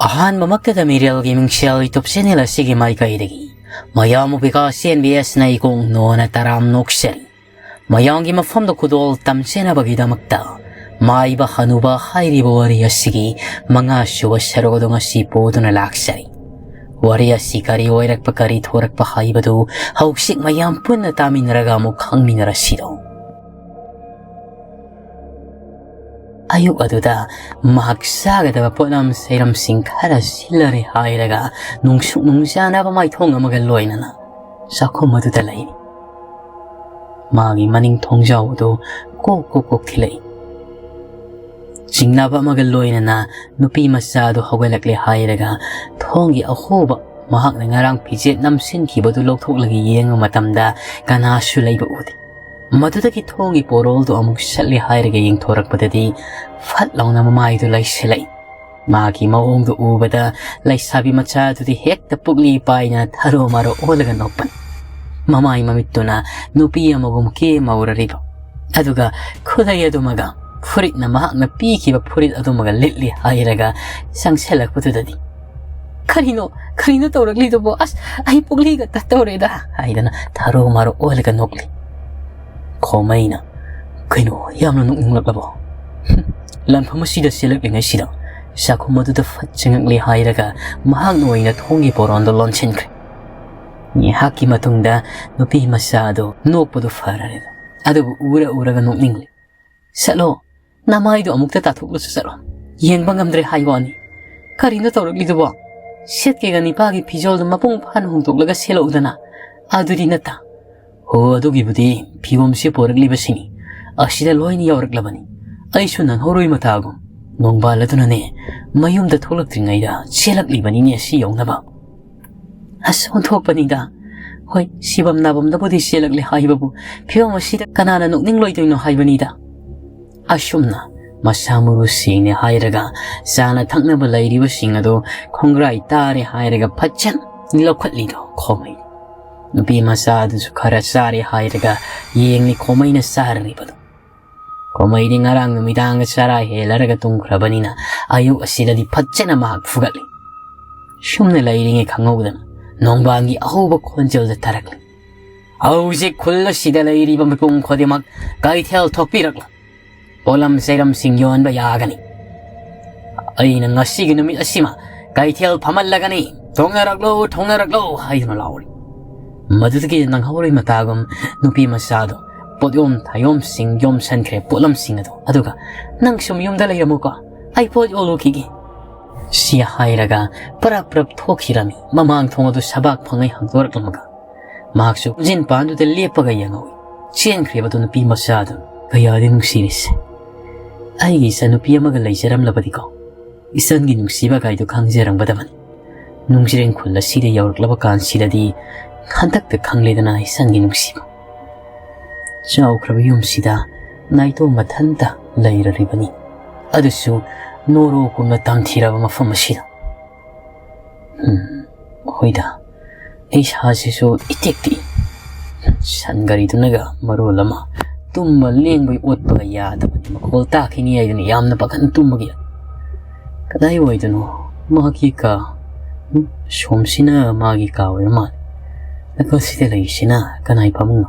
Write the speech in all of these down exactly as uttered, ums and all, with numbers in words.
ꯑꯍꯥꯟꯕꯃꯛꯇꯗ ꯃꯤꯔꯦꯜꯒꯤ ꯃꯤꯡꯁꯦꯜ YouTube channel ꯑꯁꯤꯒꯤ ꯃꯥꯏꯀꯩꯗꯒꯤ ꯃꯌꯥꯝꯕꯨ ꯕꯤꯀꯥꯁ ꯑꯦꯟ ꯕꯤ ꯑꯦꯁꯅ ꯏꯀꯣꯡ ꯅꯣꯅ ꯇꯔꯥꯝ ꯅꯣꯛꯆꯔꯤ꯫ ꯃꯌꯥꯝꯒꯤ ꯃꯐꯝꯗ ꯈꯨꯗꯣꯜ ꯇꯝꯖꯅꯕꯒꯤꯗꯃꯛꯇ ꯃꯥꯏꯕ ꯍꯅꯨꯕ ꯍꯥꯏꯔꯤꯕ ꯋꯥꯔꯤ ꯑꯁꯤꯒꯤ ꯃꯉꯥꯁꯨꯕ ꯁꯔꯨꯛ ꯑꯗꯨ ꯉꯁꯤ ꯄꯨꯗꯨꯅ ꯂꯥꯛꯆꯔꯤ꯫ ꯋꯥꯔꯤ ꯑꯁꯤ ꯀꯔꯤ ꯑꯣꯏꯔꯛꯄ, ꯀꯔꯤ ꯊꯣꯔꯛꯄ ꯍꯥꯏꯕꯗꯨ ꯍꯧꯖꯤꯛ ꯃꯌꯥꯝ ꯄꯨꯟꯅ ꯇꯥꯃꯤꯟꯅꯔꯒ ꯑꯃꯨꯛ ꯈꯪꯃꯤꯟꯅꯔꯁꯤꯗꯣ꯫ ꯑꯌꯨꯛ ꯑꯗꯨꯗ ꯃꯍꯥꯛ ꯆꯥꯒꯗꯕ ꯄꯣꯠꯂꯝ ꯆꯩꯔꯝꯁꯤꯡ ꯈꯔ ꯁꯤꯜꯂꯔꯦ ꯍꯥꯏꯔꯒ ꯅꯨꯡꯁꯨꯛ ꯅꯨꯡꯖꯥꯅꯕ ꯃꯥꯏꯊꯣꯡ ꯑꯃꯒ ꯂꯣꯏꯅꯅ ꯆꯥꯛꯈꯨꯝ ꯑꯗꯨꯗ ꯂꯩꯔꯤ꯫ ꯃꯥꯒꯤ ꯃꯅꯤꯡ ꯊꯣꯡꯖꯥꯎ ꯑꯗꯨ ꯀꯣꯛ ꯀꯣꯛ ꯀꯣꯛ ꯊꯤꯜꯂꯛꯏ꯫ ꯆꯤꯡꯅꯕ ꯑꯃꯒ ꯂꯣꯏꯅꯅ ꯅꯨꯄꯤ ꯃꯆꯥ ꯑꯗꯨ ꯍꯧꯒꯠꯂꯛꯂꯦ ꯍꯥꯏꯔꯒ ꯊꯣꯡꯒꯤ ꯑꯍꯣꯕ ꯃꯍꯥꯛꯅ ꯉꯔꯥꯡ ꯐꯤꯖꯦꯠ ꯅꯝꯁꯤꯟꯈꯤꯕꯗꯨ ꯂꯧꯊꯣꯛꯂꯒ ꯌꯦꯡꯕ ꯃꯇꯝꯗ ꯀꯅꯥꯁꯨ ꯂꯩꯕ ꯎꯗꯦ꯫ ꯃꯗꯨꯗꯒꯤ ꯊꯣꯡꯒꯤ ꯄꯣꯔꯣꯜꯗꯨ ꯑꯃꯨꯛ ꯁꯠꯂꯦ ꯍꯥꯏꯔꯒ ꯌꯦꯡꯊꯣꯔꯛꯄꯗꯗꯤ ꯐꯠ ꯂꯥꯎꯅ ꯃꯃꯥꯏꯗꯨ ꯂꯩꯁꯤꯜꯂꯛꯏ꯫ ꯃꯥꯒꯤ ꯃꯑꯣꯡꯗꯨ ꯎꯕꯗ ꯂꯩꯁꯥꯕꯤ ꯃꯆꯥꯗꯨꯗꯤ ꯍꯦꯛꯇ ꯄꯨꯛꯂꯤ ꯄꯥꯏꯅ ꯊꯔꯣ ꯃꯥꯔꯣ ꯑꯣꯜꯂꯒ ꯅꯣꯛꯄꯅꯤ꯫ ꯃꯃꯥꯏ ꯃꯃꯤꯠꯇꯨꯅ ꯅꯨꯄꯤ ꯑꯃꯒꯨꯝ ꯀꯦ ꯃꯧꯔꯔꯤꯕ, ꯑꯗꯨꯒ ꯈꯨꯗꯩ ꯑꯗꯨꯃꯒ ꯐꯨꯔꯤꯠꯅ ꯃꯍꯥꯛꯅ ꯄꯤꯈꯤꯕ ꯐꯨꯔꯤꯠ ꯑꯗꯨꯃꯒ ꯂꯤꯠꯂꯤ ꯍꯥꯏꯔꯒ ꯆꯪꯁꯤꯜꯂꯛꯄꯗꯨꯗꯗꯤ, "ꯀꯔꯤꯅꯣ, ꯀꯔꯤꯅꯣ ꯇꯧꯔꯛꯂꯤꯗꯨꯕꯣ? ꯑꯁ, ꯑꯩ ꯄꯨꯛꯂꯤꯒ ꯇꯠꯇꯧꯔꯦꯗ!" ꯍꯥꯏꯗꯅ ꯊꯔꯣ ꯃꯥꯔꯣ ꯑꯣꯜꯂꯒ ꯅꯣꯛꯂꯤ꯫ ꯈꯣꯃꯩꯅ, "ꯀꯩꯅꯣ, ꯌꯥꯝꯅ ꯅꯣꯛꯅꯤꯡꯂꯛꯂꯕꯣ? ꯍꯨꯝ, ꯂꯥꯟꯐꯝ ꯑꯁꯤꯗ ꯆꯦꯜꯂꯛꯂꯤꯉꯩꯁꯤꯗ ꯆꯥꯛꯈꯨꯝ ꯑꯗꯨꯗ ꯐꯠ ꯆꯪꯉꯛꯂꯦ" ꯍꯥꯏꯔꯒ ꯃꯍꯥꯛꯅ ꯑꯣꯏꯅ ꯊꯣꯡꯒꯤ ꯄꯣꯔꯣꯟꯗꯣ ꯂꯣꯟꯁꯤꯟꯈ꯭ꯔꯦ꯫ ꯉꯥꯏꯍꯥꯛꯀꯤ ꯃꯇꯨꯡꯗ ꯅꯨꯄꯤ ꯃꯆꯥ ꯑꯗꯨ ꯅꯣꯛꯄꯗꯨ ꯐꯔꯔꯦ, ꯑꯗꯨꯕꯨ ꯎꯔ ꯎꯔꯒ ꯅꯣꯛꯅꯤꯡꯂꯤ꯫ "ꯆꯠꯂꯣ, ꯅꯃꯥꯏꯗꯣ ꯑꯃꯨꯛꯇ ꯇꯥꯊꯣꯛꯂꯁꯨ ꯆꯠꯂꯣ꯫ ꯌꯦꯡꯕ ꯉꯝꯗ꯭ꯔꯦ ꯍꯥꯏ ꯋꯥꯅꯤ꯫ ꯀꯔꯤꯅꯣ ꯇꯧꯔꯛꯂꯤꯗꯨꯕꯣ? ꯁꯦꯠꯀꯦꯒ ꯅꯤꯄꯥꯒꯤ ꯐꯤꯖꯣꯜꯗꯣ ꯃꯄꯨꯡ ꯐꯥꯅ ꯍꯣꯡꯗꯣꯛꯂꯒ ꯁꯦꯠꯂꯛꯎꯗꯅ꯫ ꯑꯗꯨꯗꯤ ꯅꯠꯇ"꯫ "ꯍꯣ, ꯑꯗꯨꯒꯤꯕꯨꯗꯤ ꯐꯤꯕꯝꯁꯤ ꯄꯣꯔꯛꯂꯤꯕꯁꯤꯅꯤ꯫ ꯑꯁꯤꯗ ꯂꯣꯏꯅ ꯌꯥꯎꯔꯛꯂꯕꯅꯤ꯫ ꯑꯩꯁꯨ ꯅꯪꯍꯧꯔꯣꯏ ꯃꯇꯥꯒꯨꯝ ꯅꯣꯡꯕꯥꯜ ꯑꯗꯨꯅꯅꯦ ꯃꯌꯨꯝꯗ ꯊꯣꯛꯂꯛꯇ꯭ꯔꯤꯉꯩꯗ ꯆꯦꯜꯂꯛꯂꯤꯕꯅꯤꯅꯦ ꯁꯤ ꯌꯧꯅꯕ꯫ ꯑꯁ, ꯑꯣꯟꯊꯣꯛꯄꯅꯤꯗ꯫ ꯍꯣꯏ, ꯁꯤꯐꯝ ꯅꯥꯐꯝꯗꯕꯨꯗꯤ ꯆꯦꯜꯂꯛꯂꯦ ꯍꯥꯏꯕꯕꯨ ꯐꯤꯕꯝ ꯑꯁꯤꯗ ꯀꯅꯥꯅ ꯅꯣꯛꯅꯤꯡꯂꯣꯏꯗꯣꯏꯅꯣ ꯍꯥꯏꯕꯅꯤꯗ"꯫ ꯑꯁꯨꯝꯅ ꯃꯁꯥ ꯃꯎ ꯁꯦꯡꯅ ꯍꯥꯏꯔꯒ ꯆꯥꯅ ꯊꯛꯅꯕ ꯂꯩꯔꯤꯕꯁꯤꯡ ꯑꯗꯨ ꯈꯣꯡꯒ꯭ꯔꯥꯏ ꯇꯥꯔꯦ ꯍꯥꯏꯔꯒ ꯐꯠꯆꯟ ꯂꯧꯈꯠꯂꯤꯗꯣ ꯈꯣꯃꯩ꯫ ꯅꯨꯄꯤ ꯃꯆꯥ ꯑꯗꯨꯁꯨ ꯈꯔ ꯆꯥꯔꯦ ꯍꯥꯏꯔꯒ ꯌꯦꯡꯂꯤ ꯈꯣꯃꯩꯅ ꯆꯥꯔꯤꯕꯗꯨ꯫ ꯀꯣꯃꯩꯗꯤ ꯉꯔꯥꯡ ꯅꯨꯃꯤꯗꯥꯡꯗ ꯆꯔꯥ ꯍꯦꯜꯂꯔꯒ ꯇꯨꯝꯈ꯭ꯔꯕꯅꯤꯅ ꯑꯌꯨꯛ ꯑꯁꯤꯗꯗꯤ ꯐꯖꯅ ꯃꯍꯥꯛ ꯐꯨꯒꯠꯂꯤ꯫ ꯁꯨꯝꯅ ꯂꯩꯔꯤꯉꯩ ꯈꯪꯍꯧꯗꯅ ꯅꯣꯡꯕꯥꯟꯒꯤ ꯑꯍꯧꯕ ꯈꯣꯟꯖꯦꯜꯗ ꯇꯥꯔꯛꯂꯤ꯫ "ꯍꯧꯖꯤꯛ ꯈꯨꯜ ꯑꯁꯤꯗ ꯂꯩꯔꯤꯕ ꯃꯤꯄꯨꯝ ꯈꯨꯗꯤꯡꯃꯛ ꯀꯩꯊꯦꯜ ꯊꯣꯛꯄꯤꯔꯛꯂꯣ꯫ ꯄꯣꯠꯂꯝ ꯆꯩꯔꯝꯁꯤꯡ ꯌꯣꯟꯕ ꯌꯥꯒꯅꯤ꯫ ꯑꯩꯅ ꯉꯁꯤꯒꯤ ꯅꯨꯃꯤꯠ ꯑꯁꯤꯃ ꯀꯩꯊꯦꯜ ꯐꯝꯍꯜꯂꯒꯅꯤ꯫ ꯊꯣꯡꯅꯔꯛꯂꯣ, ꯊꯣꯡꯅꯔꯛꯂꯣ" ꯍꯥꯏꯗꯨꯅ ꯂꯥꯎꯔꯤ꯫ ꯃꯗꯨꯗꯒꯤ ꯅꯪꯍꯧꯔꯣꯏ ꯃꯇꯥꯒꯨꯝ ꯅꯨꯄꯤ ꯃꯆꯥꯗꯣ ꯄꯣꯠꯌꯣꯝ ꯊꯥꯌꯣꯝꯁꯤꯡ ꯌꯣꯝꯁꯟꯈ꯭ꯔꯦ, ꯄꯣꯠꯂꯝꯁꯤꯡ ꯑꯗꯣ꯫ ꯑꯗꯨꯒ, "ꯅꯪ ꯁꯨꯝ ꯌꯨꯝꯗ ꯂꯩꯔꯝꯃꯨꯀꯣ, ꯑꯩ ꯄꯣꯠ ꯌꯣꯜꯂꯨꯈꯤꯒꯦ" ꯁꯤ ꯍꯥꯏꯔꯒ ꯄꯔꯞ ꯄꯔꯞ ꯊꯣꯛꯈꯤꯔꯝꯃꯤ꯫ ꯃꯃꯥꯡ ꯊꯣꯡ ꯑꯗꯨ ꯁꯕꯥꯛ ꯐꯪꯉꯩ ꯍꯥꯡꯗꯣꯔꯛꯂꯝꯃꯒ ꯃꯍꯥꯛꯁꯨ ꯈꯣꯡꯖꯤꯟ ꯄꯥꯟꯗꯨꯗ ꯂꯦꯞꯄꯒ ꯌꯦꯡꯍꯧꯏ꯫ ꯆꯦꯟꯈ꯭ꯔꯤꯕꯗꯨ ꯅꯨꯄꯤ ꯃꯆꯥꯗꯨ꯫ ꯀꯌꯥꯗꯤ ꯅꯨꯡꯁꯤꯔꯤꯁꯦ꯫ ꯑꯩꯒꯤ ꯏꯆꯟꯅꯨꯄꯤ ꯑꯃꯒ ꯂꯩꯖꯔꯝꯂꯕꯗꯤꯀꯣ, ꯏꯆꯟꯒꯤ ꯅꯨꯡꯁꯤꯕ ꯀꯥꯏꯗꯨ ꯈꯪꯖꯔꯝꯒꯗꯕꯅꯤ꯫ ꯅꯨꯡꯖ꯭ꯔꯦꯡ ꯈꯨꯜ ꯑꯁꯤꯗ ꯌꯧꯔꯛꯂꯕ ꯀꯥꯟꯁꯤꯗꯗꯤ ꯍꯟꯗꯛꯇ ꯈꯪꯂꯦꯗꯅ ꯏꯆꯟꯒꯤ ꯅꯨꯡꯁꯤꯕ꯫ ꯆꯥꯎꯈ꯭ꯔꯕ ꯌꯨꯝꯁꯤꯗ ꯅꯥꯏꯇꯣꯝ ꯃꯊꯟꯇ ꯂꯩꯔꯔꯤꯕꯅꯤ꯫ ꯑꯗꯨꯁꯨ ꯅꯣꯔꯣꯛꯀꯨꯝꯅ ꯇꯝꯊꯤꯔꯕ ꯃꯐꯝ ꯑꯁꯤꯗ꯫ ꯎꯝ, ꯍꯣꯏꯗ, ꯑꯩ ꯏꯁꯥꯁꯤꯁꯨ ꯏꯇꯦꯛ ꯇꯦꯛꯏ꯫ ꯁꯟ ꯒꯥꯔꯤꯗꯨꯅꯒ ꯃꯔꯣꯜ ꯑꯃ ꯇꯨꯝꯕ ꯂꯦꯡꯕꯒꯤ ꯑꯣꯠꯄꯒ ꯌꯥꯗꯕꯅꯤ꯫ ꯃꯈꯣꯜ ꯇꯥꯈꯤꯅꯤ ꯍꯥꯏꯗꯨꯅ ꯌꯥꯝꯅ ꯄꯥꯈꯠꯅ ꯇꯨꯝꯕꯒꯤ꯫ ꯀꯗꯥꯏ ꯑꯣꯏꯗꯅꯣ? ꯃꯍꯥꯛꯀꯤ ꯀꯥ꯫ ꯎꯝ, ꯁꯣꯝꯁꯤꯅ ꯃꯥꯒꯤ ꯀꯥ ꯑꯣꯏꯔ ꯃꯥꯜꯂꯦ꯫ ꯅꯥꯀꯜꯁꯤꯗ ꯂꯩꯔꯤꯁꯤꯅ ꯀꯅꯥꯏ ꯐꯃꯨꯡꯅꯣ?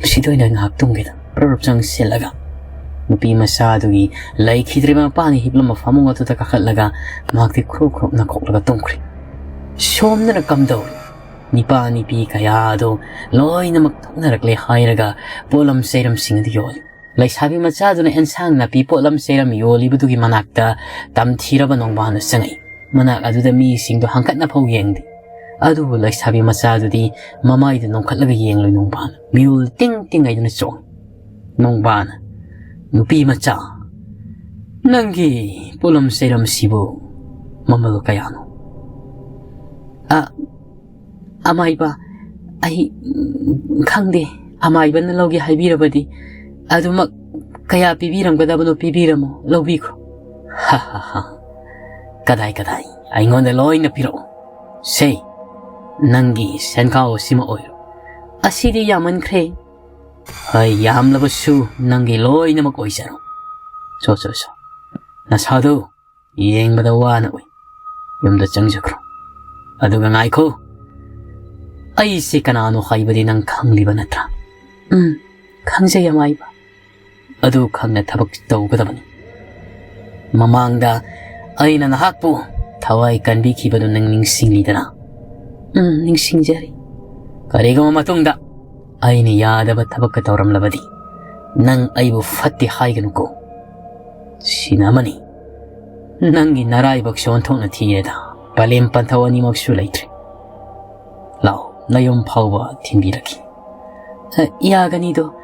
ꯃꯁꯤꯗ ꯑꯣꯏꯅ ꯉꯥꯏꯍꯥꯛ ꯇꯨꯝꯒꯦꯗ꯫ ꯄ꯭ꯔꯞ ꯆꯪꯁꯤꯜꯂꯒ ꯅꯨꯄꯤ ꯃꯆꯥꯗꯨꯒꯤ ꯂꯩꯈꯤꯗ꯭ꯔꯤꯕ ꯃꯄꯥꯅ ꯍꯤꯞꯂꯝꯕ ꯐꯃꯨꯡ ꯑꯗꯨꯗ ꯀꯥꯈꯠꯂꯒ ꯃꯍꯥꯛꯇꯤ ꯈ꯭ꯔꯨꯛ ꯈ꯭ꯔꯨꯛ ꯅꯥꯈꯣꯛꯂꯒ ꯇꯨꯝꯈ꯭ꯔꯦ꯫ ꯁꯣꯝꯗꯅ ꯀꯝꯗꯧꯔꯤ? ꯅꯤꯄꯥ ꯅꯤꯄꯤ ꯀꯌꯥꯗꯣ ꯂꯣꯏꯅꯃꯛ ꯊꯣꯛꯅꯔꯛꯂꯦ ꯍꯥꯏꯔꯒ ꯄꯣꯠꯂꯝ ꯆꯩꯔꯝꯁꯤꯡ ꯑꯗꯨ ꯌꯣꯜꯂꯤ꯫ ꯂꯩꯁꯥꯕꯤ ꯃꯆꯥꯗꯨꯅ ꯑꯦꯟꯁꯥꯡ ꯅꯥꯄꯤ ꯄꯣꯠꯂꯝ ꯆꯩꯔꯝ ꯌꯣꯜꯂꯤꯕꯗꯨꯒꯤ ꯃꯅꯥꯛꯇ ꯇꯝꯊꯤꯔꯕ ꯅꯣꯡꯕꯥꯟꯗꯨ ꯆꯪꯉꯛꯏ꯫ ꯃꯅꯥꯛ ꯑꯗꯨꯗ ꯃꯤꯁꯤꯡꯗꯨ ꯍꯪꯀꯠꯅ ꯐꯥꯎ ꯌꯦꯡꯗꯦ꯫ ꯑꯗꯨꯕꯨ ꯂꯩꯁꯥꯕꯤ ꯃꯆꯥꯗꯨꯗꯤ ꯃꯃꯥꯏꯗꯨ ꯅꯣꯡꯈꯠꯂꯒ ꯌꯦꯡꯂꯣꯏ ꯅꯣꯡꯕꯥꯟ꯫ ꯃꯤꯍꯨꯜ ꯇꯤꯡ ꯇꯤꯡ ꯍꯥꯏꯗꯨꯅ ꯆꯣꯡꯏ꯫ ꯅꯣꯡꯕꯥꯟ, "ꯅꯨꯄꯤ ꯃꯆꯥ, ꯅꯪꯒꯤ ꯄꯣꯠꯂꯝ ꯆꯩꯔꯝꯁꯤꯕꯨ ꯃꯃꯜ ꯀꯌꯥꯅꯣ?" "ꯑ, ꯑꯃꯥꯏꯕ, ꯑꯩ, ꯎꯝ, ꯈꯪꯗꯦ꯫ ꯑꯃꯥꯏꯕꯅ ꯂꯧꯒꯦ ꯍꯥꯏꯕꯤꯔꯕꯗꯤ ꯑꯗꯨꯃꯛ ꯀꯌꯥ ꯄꯤꯕꯤꯔꯝꯒꯗꯕꯅꯣ ꯄꯤꯕꯤꯔꯝꯃꯣ, ꯂꯧꯕꯤꯈ꯭ꯔꯣ꯫" "ꯍ ꯍ ꯍ, ꯀꯗꯥꯏ ꯀꯗꯥꯏ, ꯑꯩꯉꯣꯟꯗ ꯂꯣꯏꯅ ꯄꯤꯔꯛꯎ꯫ ꯁꯦ, ꯅꯪꯒꯤ ꯁꯦꯟꯈꯥꯎ ꯑꯁꯤꯃ ꯑꯣꯏꯔꯣ꯫" "ꯑꯁꯤꯗꯤ ꯌꯥꯝꯃꯟꯈ꯭ꯔꯦ꯫" ꯑꯩ ꯌꯥꯝꯂꯕꯁꯨ ꯅꯪꯒꯤ ꯂꯣꯏꯅꯃꯛ ꯑꯣꯏꯖꯔꯣ꯫ ꯁꯣ, ꯁꯣ, ꯁꯣ꯫ ꯅꯁꯥꯗꯨ ꯌꯦꯡꯕꯗ ꯋꯥꯅ ꯎꯏ꯫ ꯌꯨꯝꯗ ꯆꯪꯖꯈ꯭ꯔꯣ꯫ ꯑꯗꯨꯒ ꯉꯥꯏꯈꯣ꯫ ꯑꯩꯁꯤ ꯀꯅꯥꯅꯣ ꯍꯥꯏꯕꯗꯤ ꯅꯪ ꯈꯪꯂꯤꯕ ꯅꯠꯇ꯭ꯔꯥ? ꯎꯝ, ꯈꯪꯖꯩ, ꯑꯃꯥꯏꯕ꯫ ꯑꯗꯨ ꯈꯪꯅ ꯊꯕꯛ ꯇꯧꯒꯗꯕꯅꯤ꯫ ꯃꯃꯥꯡꯗ ꯑꯩꯅ ꯅꯍꯥꯛꯄꯨ ꯊꯋꯥꯏ ꯀꯟꯕꯤꯈꯤꯕꯗꯨ ꯅꯪ ꯅꯤꯡꯁꯤꯡꯂꯤꯗꯅ? ꯎꯝ, ꯅꯤꯡꯁꯤꯡꯖꯔꯤ꯫ ꯀꯔꯤꯒꯨꯝꯕ ꯃꯇꯨꯡꯗ ꯑꯩꯅ ꯌꯥꯗꯕ ꯊꯕꯛꯀ ꯇꯧꯔꯝꯂꯕꯗꯤ, ꯅꯪ ꯑꯩꯕꯨ ꯐꯠꯇꯦ ꯍꯥꯏꯒꯅꯨꯀꯣ꯫ ꯁꯤꯅ ꯑꯃꯅꯤ꯫ ꯅꯪꯒꯤ ꯅꯔꯥꯏꯕꯛꯁꯨ ꯑꯣꯟꯊꯣꯛꯅ ꯊꯤꯔꯦꯗ꯫ ꯄꯂꯦꯝ ꯄꯟꯊꯧ ꯑꯅꯤꯃꯛꯁꯨ ꯂꯩꯇ꯭ꯔꯦ꯫ ꯂꯥꯛꯑꯣ, ꯅꯌꯨꯝ ꯐꯥꯎꯕ ꯊꯤꯟꯕꯤꯔꯛꯈꯤ꯫ ꯑ, ꯌꯥꯒꯅꯤꯗꯣ꯫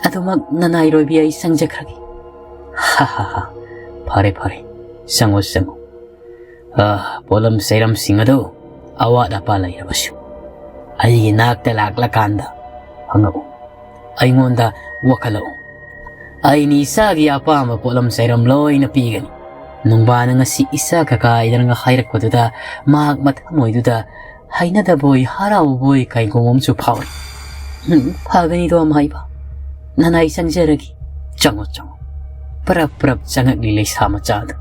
ꯑꯗꯨꯃꯛ ꯅꯅꯥꯏꯔꯣꯏꯕꯤ, ꯑꯩ ꯆꯪꯖꯈ꯭ꯔꯒꯦ꯫ ꯍꯥ ꯍꯥ ꯍꯥ꯫ ꯐꯔꯦ, ꯐꯔꯦ꯫ ꯆꯪꯉꯣ, ꯆꯪꯉꯣ꯫ ꯑ, ꯄꯣꯠꯂꯝ ꯆꯩꯔꯝꯁꯤꯡ ꯑꯗꯨ ꯑꯋꯥꯠ ꯑꯄꯥ ꯂꯩꯔꯕꯁꯨ ꯑꯩꯒꯤ ꯅꯥꯛꯇ ꯂꯥꯛꯂꯀꯥꯟꯗ ꯍꯪꯉꯛꯎ꯫ ꯑꯩꯉꯣꯟꯗ ꯋꯥꯈꯠꯂꯛꯎ꯫ ꯑꯩꯅ ꯏꯆꯥꯒꯤ ꯑꯄꯥꯝꯕ ꯄꯣꯠꯂꯝ ꯆꯩꯔꯝ ꯂꯣꯏꯅ ꯄꯤꯒꯅꯤ꯫ ꯅꯣꯡꯕꯥꯅ ꯉꯁꯤ ꯏꯆꯥ ꯀꯀꯥ ꯍꯥꯏꯗꯅꯒ ꯍꯥꯏꯔꯛꯄꯗꯨꯗ ꯃꯍꯥꯛ ꯃꯊꯃꯣꯏꯗꯨꯗ ꯍꯩꯅꯗꯕꯣꯏ ꯍꯔꯥꯎꯕꯣꯏ ꯀꯩꯒꯨꯝ ꯑꯃꯁꯨ ꯐꯥꯎꯔꯤ꯫ ꯎꯝ, ꯐꯒꯅꯤꯗꯣ, ꯑꯃꯥꯏꯕ꯫ ꯅꯅꯥꯏ ꯆꯪꯖꯔꯒꯦ꯫ ꯆꯪꯉꯣ, ꯆꯪꯉꯣ꯫ ꯄ꯭ꯔꯞ ꯄ꯭ꯔꯞ ꯆꯪꯉꯛꯂꯤ ꯂꯩꯁꯥ ꯃꯆꯥꯗꯣ꯫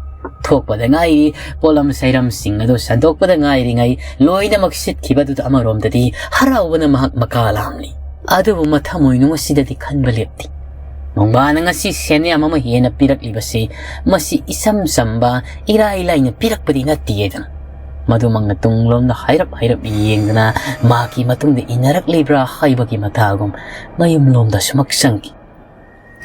ꯊꯣꯛꯄꯗ ꯉꯥꯏꯔꯤ, ꯄꯣꯠꯂꯝ ꯆꯩꯔꯝꯁꯤꯡ ꯑꯗꯨ ꯁꯟꯗꯣꯛꯄꯗ ꯉꯥꯏꯔꯤꯉꯩ ꯂꯣꯏꯅꯃꯛ ꯁꯤꯠꯈꯤꯕꯗꯨꯗ ꯑꯃꯔꯣꯝꯗꯗꯤ ꯍꯔꯥꯎꯕꯅ ꯃꯍꯥꯛ ꯃꯀꯥ ꯂꯥꯝꯂꯤ꯫ ꯑꯗꯨꯕꯨ ꯃꯊꯃꯣꯏꯅꯨꯡ ꯑꯁꯤꯗꯗꯤ ꯈꯟꯕ ꯂꯦꯞꯇꯦ꯫ ꯅꯣꯡꯕꯥꯅ ꯉꯁꯤ ꯁꯦꯟꯌꯥꯝ ꯑꯃ ꯍꯦꯟꯅ ꯄꯤꯔꯛꯂꯤꯕꯁꯤ ꯃꯁꯤ ꯏꯆꯝ ꯆꯝꯕ, ꯏꯔꯥꯏ ꯂꯥꯏꯅ ꯄꯤꯔꯛꯄꯗꯤ ꯅꯠꯇꯦꯗꯅ꯫ ꯃꯗꯨꯃꯛꯅ ꯇꯨꯡꯂꯣꯝꯗ ꯍꯥꯏꯔꯞ ꯍꯥꯏꯔꯞ ꯌꯦꯡꯗꯨꯅ ꯃꯍꯥꯛꯀꯤ ꯃꯇꯨꯡꯗ ꯏꯟꯅꯔꯛꯂꯤꯕ꯭ꯔꯥ ꯍꯥꯏꯕꯒꯤ ꯃꯇꯥꯒꯨꯝ ꯃꯌꯨꯝꯂꯣꯝꯗ ꯁꯨꯃꯛ ꯆꯪꯈꯤ꯫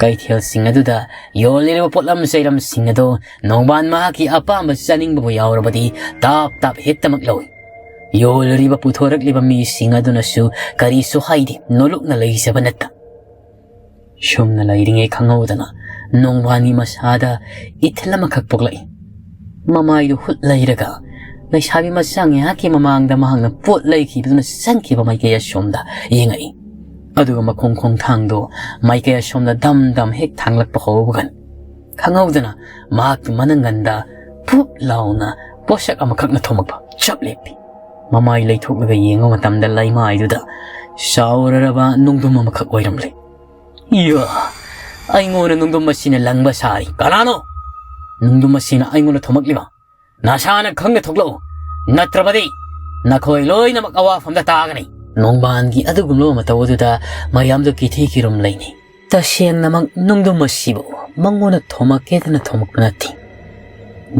ꯀꯩꯊꯦꯜꯁꯤꯡ ꯑꯗꯨꯗ ꯌꯣꯜꯂꯤꯕ ꯄꯣꯠꯂꯝ ꯆꯩꯔꯝꯁꯤꯡ ꯑꯗꯨ ꯅꯣꯡꯕꯥꯟ ꯃꯍꯥꯛꯀꯤ ꯑꯄꯥꯝꯕ ꯆꯥꯅꯤꯡꯕꯕꯨ ꯌꯥꯎꯔꯕꯗꯤ ꯇꯥꯞ ꯇꯥꯞ ꯍꯦꯛꯇꯃꯛ ꯂꯧꯏ꯫ ꯌꯣꯜꯂꯤꯕ ꯄꯨꯊꯣꯔꯛꯂꯤꯕ ꯃꯤꯁꯤꯡ ꯑꯗꯨꯅꯁꯨ ꯀꯔꯤꯁꯨ ꯍꯥꯏꯗꯦ, ꯅꯣꯂꯨꯛꯅ ꯂꯩꯖꯕ ꯅꯠꯇ꯫ ꯁꯨꯝꯅ ꯂꯩꯔꯤꯉꯩ ꯈꯪꯍꯧꯗꯅ ꯅꯣꯡꯕꯥꯟꯒꯤ ꯃꯁꯥꯗ ꯏꯊꯤꯜ ꯑꯃꯈꯛ ꯄꯣꯛꯂꯛꯏ꯫ ꯃꯃꯥꯏꯗꯨ ꯍꯨꯠ ꯂꯩꯔꯒ ꯂꯩꯁꯥꯕꯤ ꯃꯆꯥ ꯉꯥꯏꯍꯥꯛꯀꯤ ꯃꯃꯥꯡꯗ ꯃꯍꯥꯛꯅ ꯄꯣꯠ ꯂꯩꯈꯤꯕꯗꯨꯅ ꯆꯪꯈꯤꯕ ꯃꯥꯏꯀꯩ ꯑꯁꯣꯝꯗ ꯌꯦꯡꯉꯛꯏ꯫ ꯑꯗꯨꯒ ꯃꯈꯣꯡ ꯈꯣꯡꯊꯥꯡꯗꯣ ꯃꯥꯏꯀꯩ ꯑꯁꯣꯝꯗ ꯗꯝ ꯗꯝ ꯍꯦꯛ ꯊꯥꯡꯂꯛꯄ ꯍꯧꯕꯒ ꯈꯪꯍꯧꯗꯅ ꯃꯍꯥꯛꯀꯤ ꯃꯅꯪꯒꯟꯗ ꯐꯨꯞ ꯂꯥꯎꯅ ꯄꯣꯠꯁꯛ ꯑꯃꯈꯛꯅ ꯊꯣꯝꯃꯛꯄ ꯆꯞ ꯂꯦꯞꯄꯤ꯫ ꯃꯃꯥꯏ ꯂꯩꯊꯣꯛꯂꯒ ꯌꯦꯡꯕ ꯃꯇꯝꯗ ꯂꯩꯃꯥꯏꯗꯨꯗ ꯆꯥꯎꯔꯔꯕ ꯅꯨꯡꯗꯨꯝ ꯑꯃꯈꯛ ꯑꯣꯏꯔꯝꯂꯦ꯫ "ꯏꯌꯥ, ꯑꯩꯉꯣꯟꯗ ꯅꯨꯡꯗꯨꯝ ꯑꯁꯤꯅ ꯂꯪꯕ ꯁꯥꯔꯤ꯫ ꯀꯅꯥꯅꯣ ꯅꯨꯡꯗꯨꯝ ꯑꯁꯤꯅ ꯑꯩꯉꯣꯟꯗ ꯊꯣꯝꯃꯛꯂꯤꯕ? ꯅꯁꯥꯅ ꯈꯪꯅ ꯊꯣꯛꯂꯛꯎ, ꯅꯠꯇ꯭ꯔꯕꯗꯤ ꯅꯈꯣꯏ ꯂꯣꯏꯅꯃꯛ ꯑꯋꯥꯐꯝꯗ ꯇꯥꯒꯅꯤ꯫" ꯅꯣꯡꯕꯥꯟꯒꯤ ꯑꯗꯨꯒꯨꯝꯂꯕ ꯃꯇꯧ ꯑꯗꯨꯗ ꯃꯌꯥꯝꯗꯨ ꯀꯤꯊꯤ ꯀꯤꯔꯨꯝ ꯂꯩꯅꯩ꯫ ꯇꯁꯦꯡꯅꯃꯛ ꯅꯨꯡꯗꯨꯝ ꯑꯁꯤꯕꯨ ꯃꯉꯣꯟꯗ ꯊꯣꯝꯃꯛꯀꯦꯗꯅ ꯊꯣꯝꯃꯛꯄ ꯅꯠꯇꯦ꯫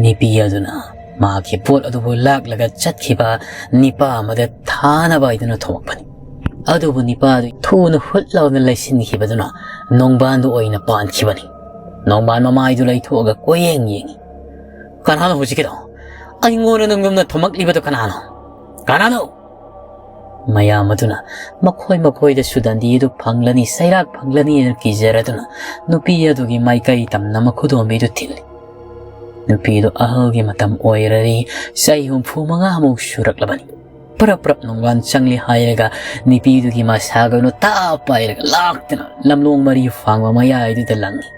ꯅꯨꯄꯤ ꯑꯗꯨꯅ ꯃꯍꯥꯛꯀꯤ ꯄꯣꯠ ꯑꯗꯨꯕꯨ ꯂꯥꯛꯂꯒ ꯆꯠꯈꯤꯕ ꯅꯤꯄꯥ ꯑꯃꯗ ꯊꯥꯅꯕ ꯍꯥꯏꯗꯨꯅ ꯊꯣꯝꯃꯛꯄꯅꯤ꯫ ꯑꯗꯨꯕꯨ ꯅꯤꯄꯥ ꯑꯗꯨ ꯊꯨꯅ ꯍꯨꯠ ꯂꯥꯎꯅ ꯂꯩꯁꯤꯟꯈꯤꯕꯗꯨꯅ ꯅꯣꯡꯕꯥꯟꯗꯨ ꯑꯣꯏꯅ ꯄꯥꯟꯈꯤꯕꯅꯤ꯫ ꯅꯣꯡꯕꯥꯟ ꯃꯃꯥꯏꯗꯨ ꯂꯩꯊꯣꯛꯑꯒ ꯀꯣꯏꯌꯦꯡ ꯌꯦꯡꯉꯤ꯫ "ꯀꯅꯥꯅꯣ ꯍꯧꯖꯤꯛꯀꯤꯗꯣ? ꯑꯩꯉꯣꯟꯗ ꯅꯨꯡꯗꯨꯝꯅ ꯊꯣꯝꯃꯛꯂꯤꯕꯗꯣ ꯀꯅꯥꯅꯣ? ꯀꯅꯥꯅꯣ?" ꯃꯌꯥꯝ ꯑꯗꯨꯅ ꯃꯈꯣꯏ ꯃꯈꯣꯏꯗꯁꯨ ꯗꯟꯗꯤ ꯑꯗꯨ ꯐꯪꯂꯅꯤ, ꯆꯩꯔꯥꯛ ꯐꯪꯂꯅꯤ ꯍꯥꯏꯅ ꯀꯤꯖꯔꯗꯨꯅ ꯅꯨꯄꯤ ꯑꯗꯨꯒꯤ ꯃꯥꯏꯀꯩ ꯇꯝꯅ ꯃꯈꯨꯗꯣꯝꯕꯤꯗꯨ ꯊꯤꯜꯂꯤ꯫ ꯅꯨꯄꯤꯗꯨ ꯑꯍꯜꯒꯤ ꯃꯇꯝ ꯑꯣꯏꯔꯔꯤ, ꯆꯍꯤ ꯍꯨꯝꯐꯨ ꯃꯉꯥꯃꯨꯛ ꯁꯨꯔꯛꯂꯕꯅꯤ꯫ ꯄ꯭ꯔꯞ ꯄ꯭ꯔꯞ ꯅꯣꯡꯕꯥꯟ ꯆꯪꯂꯤ ꯍꯥꯏꯔꯒ ꯅꯨꯄꯤꯗꯨꯒꯤ ꯃꯁꯥꯒ ꯑꯗꯨꯅ ꯇꯥꯞ ꯄꯥꯏꯔꯒ ꯂꯥꯛꯇꯅ ꯂꯝꯂꯣꯡ ꯃꯔꯤ ꯐꯥꯡꯕ ꯃꯌꯥꯏꯗꯨꯗ ꯂꯪꯉꯤ꯫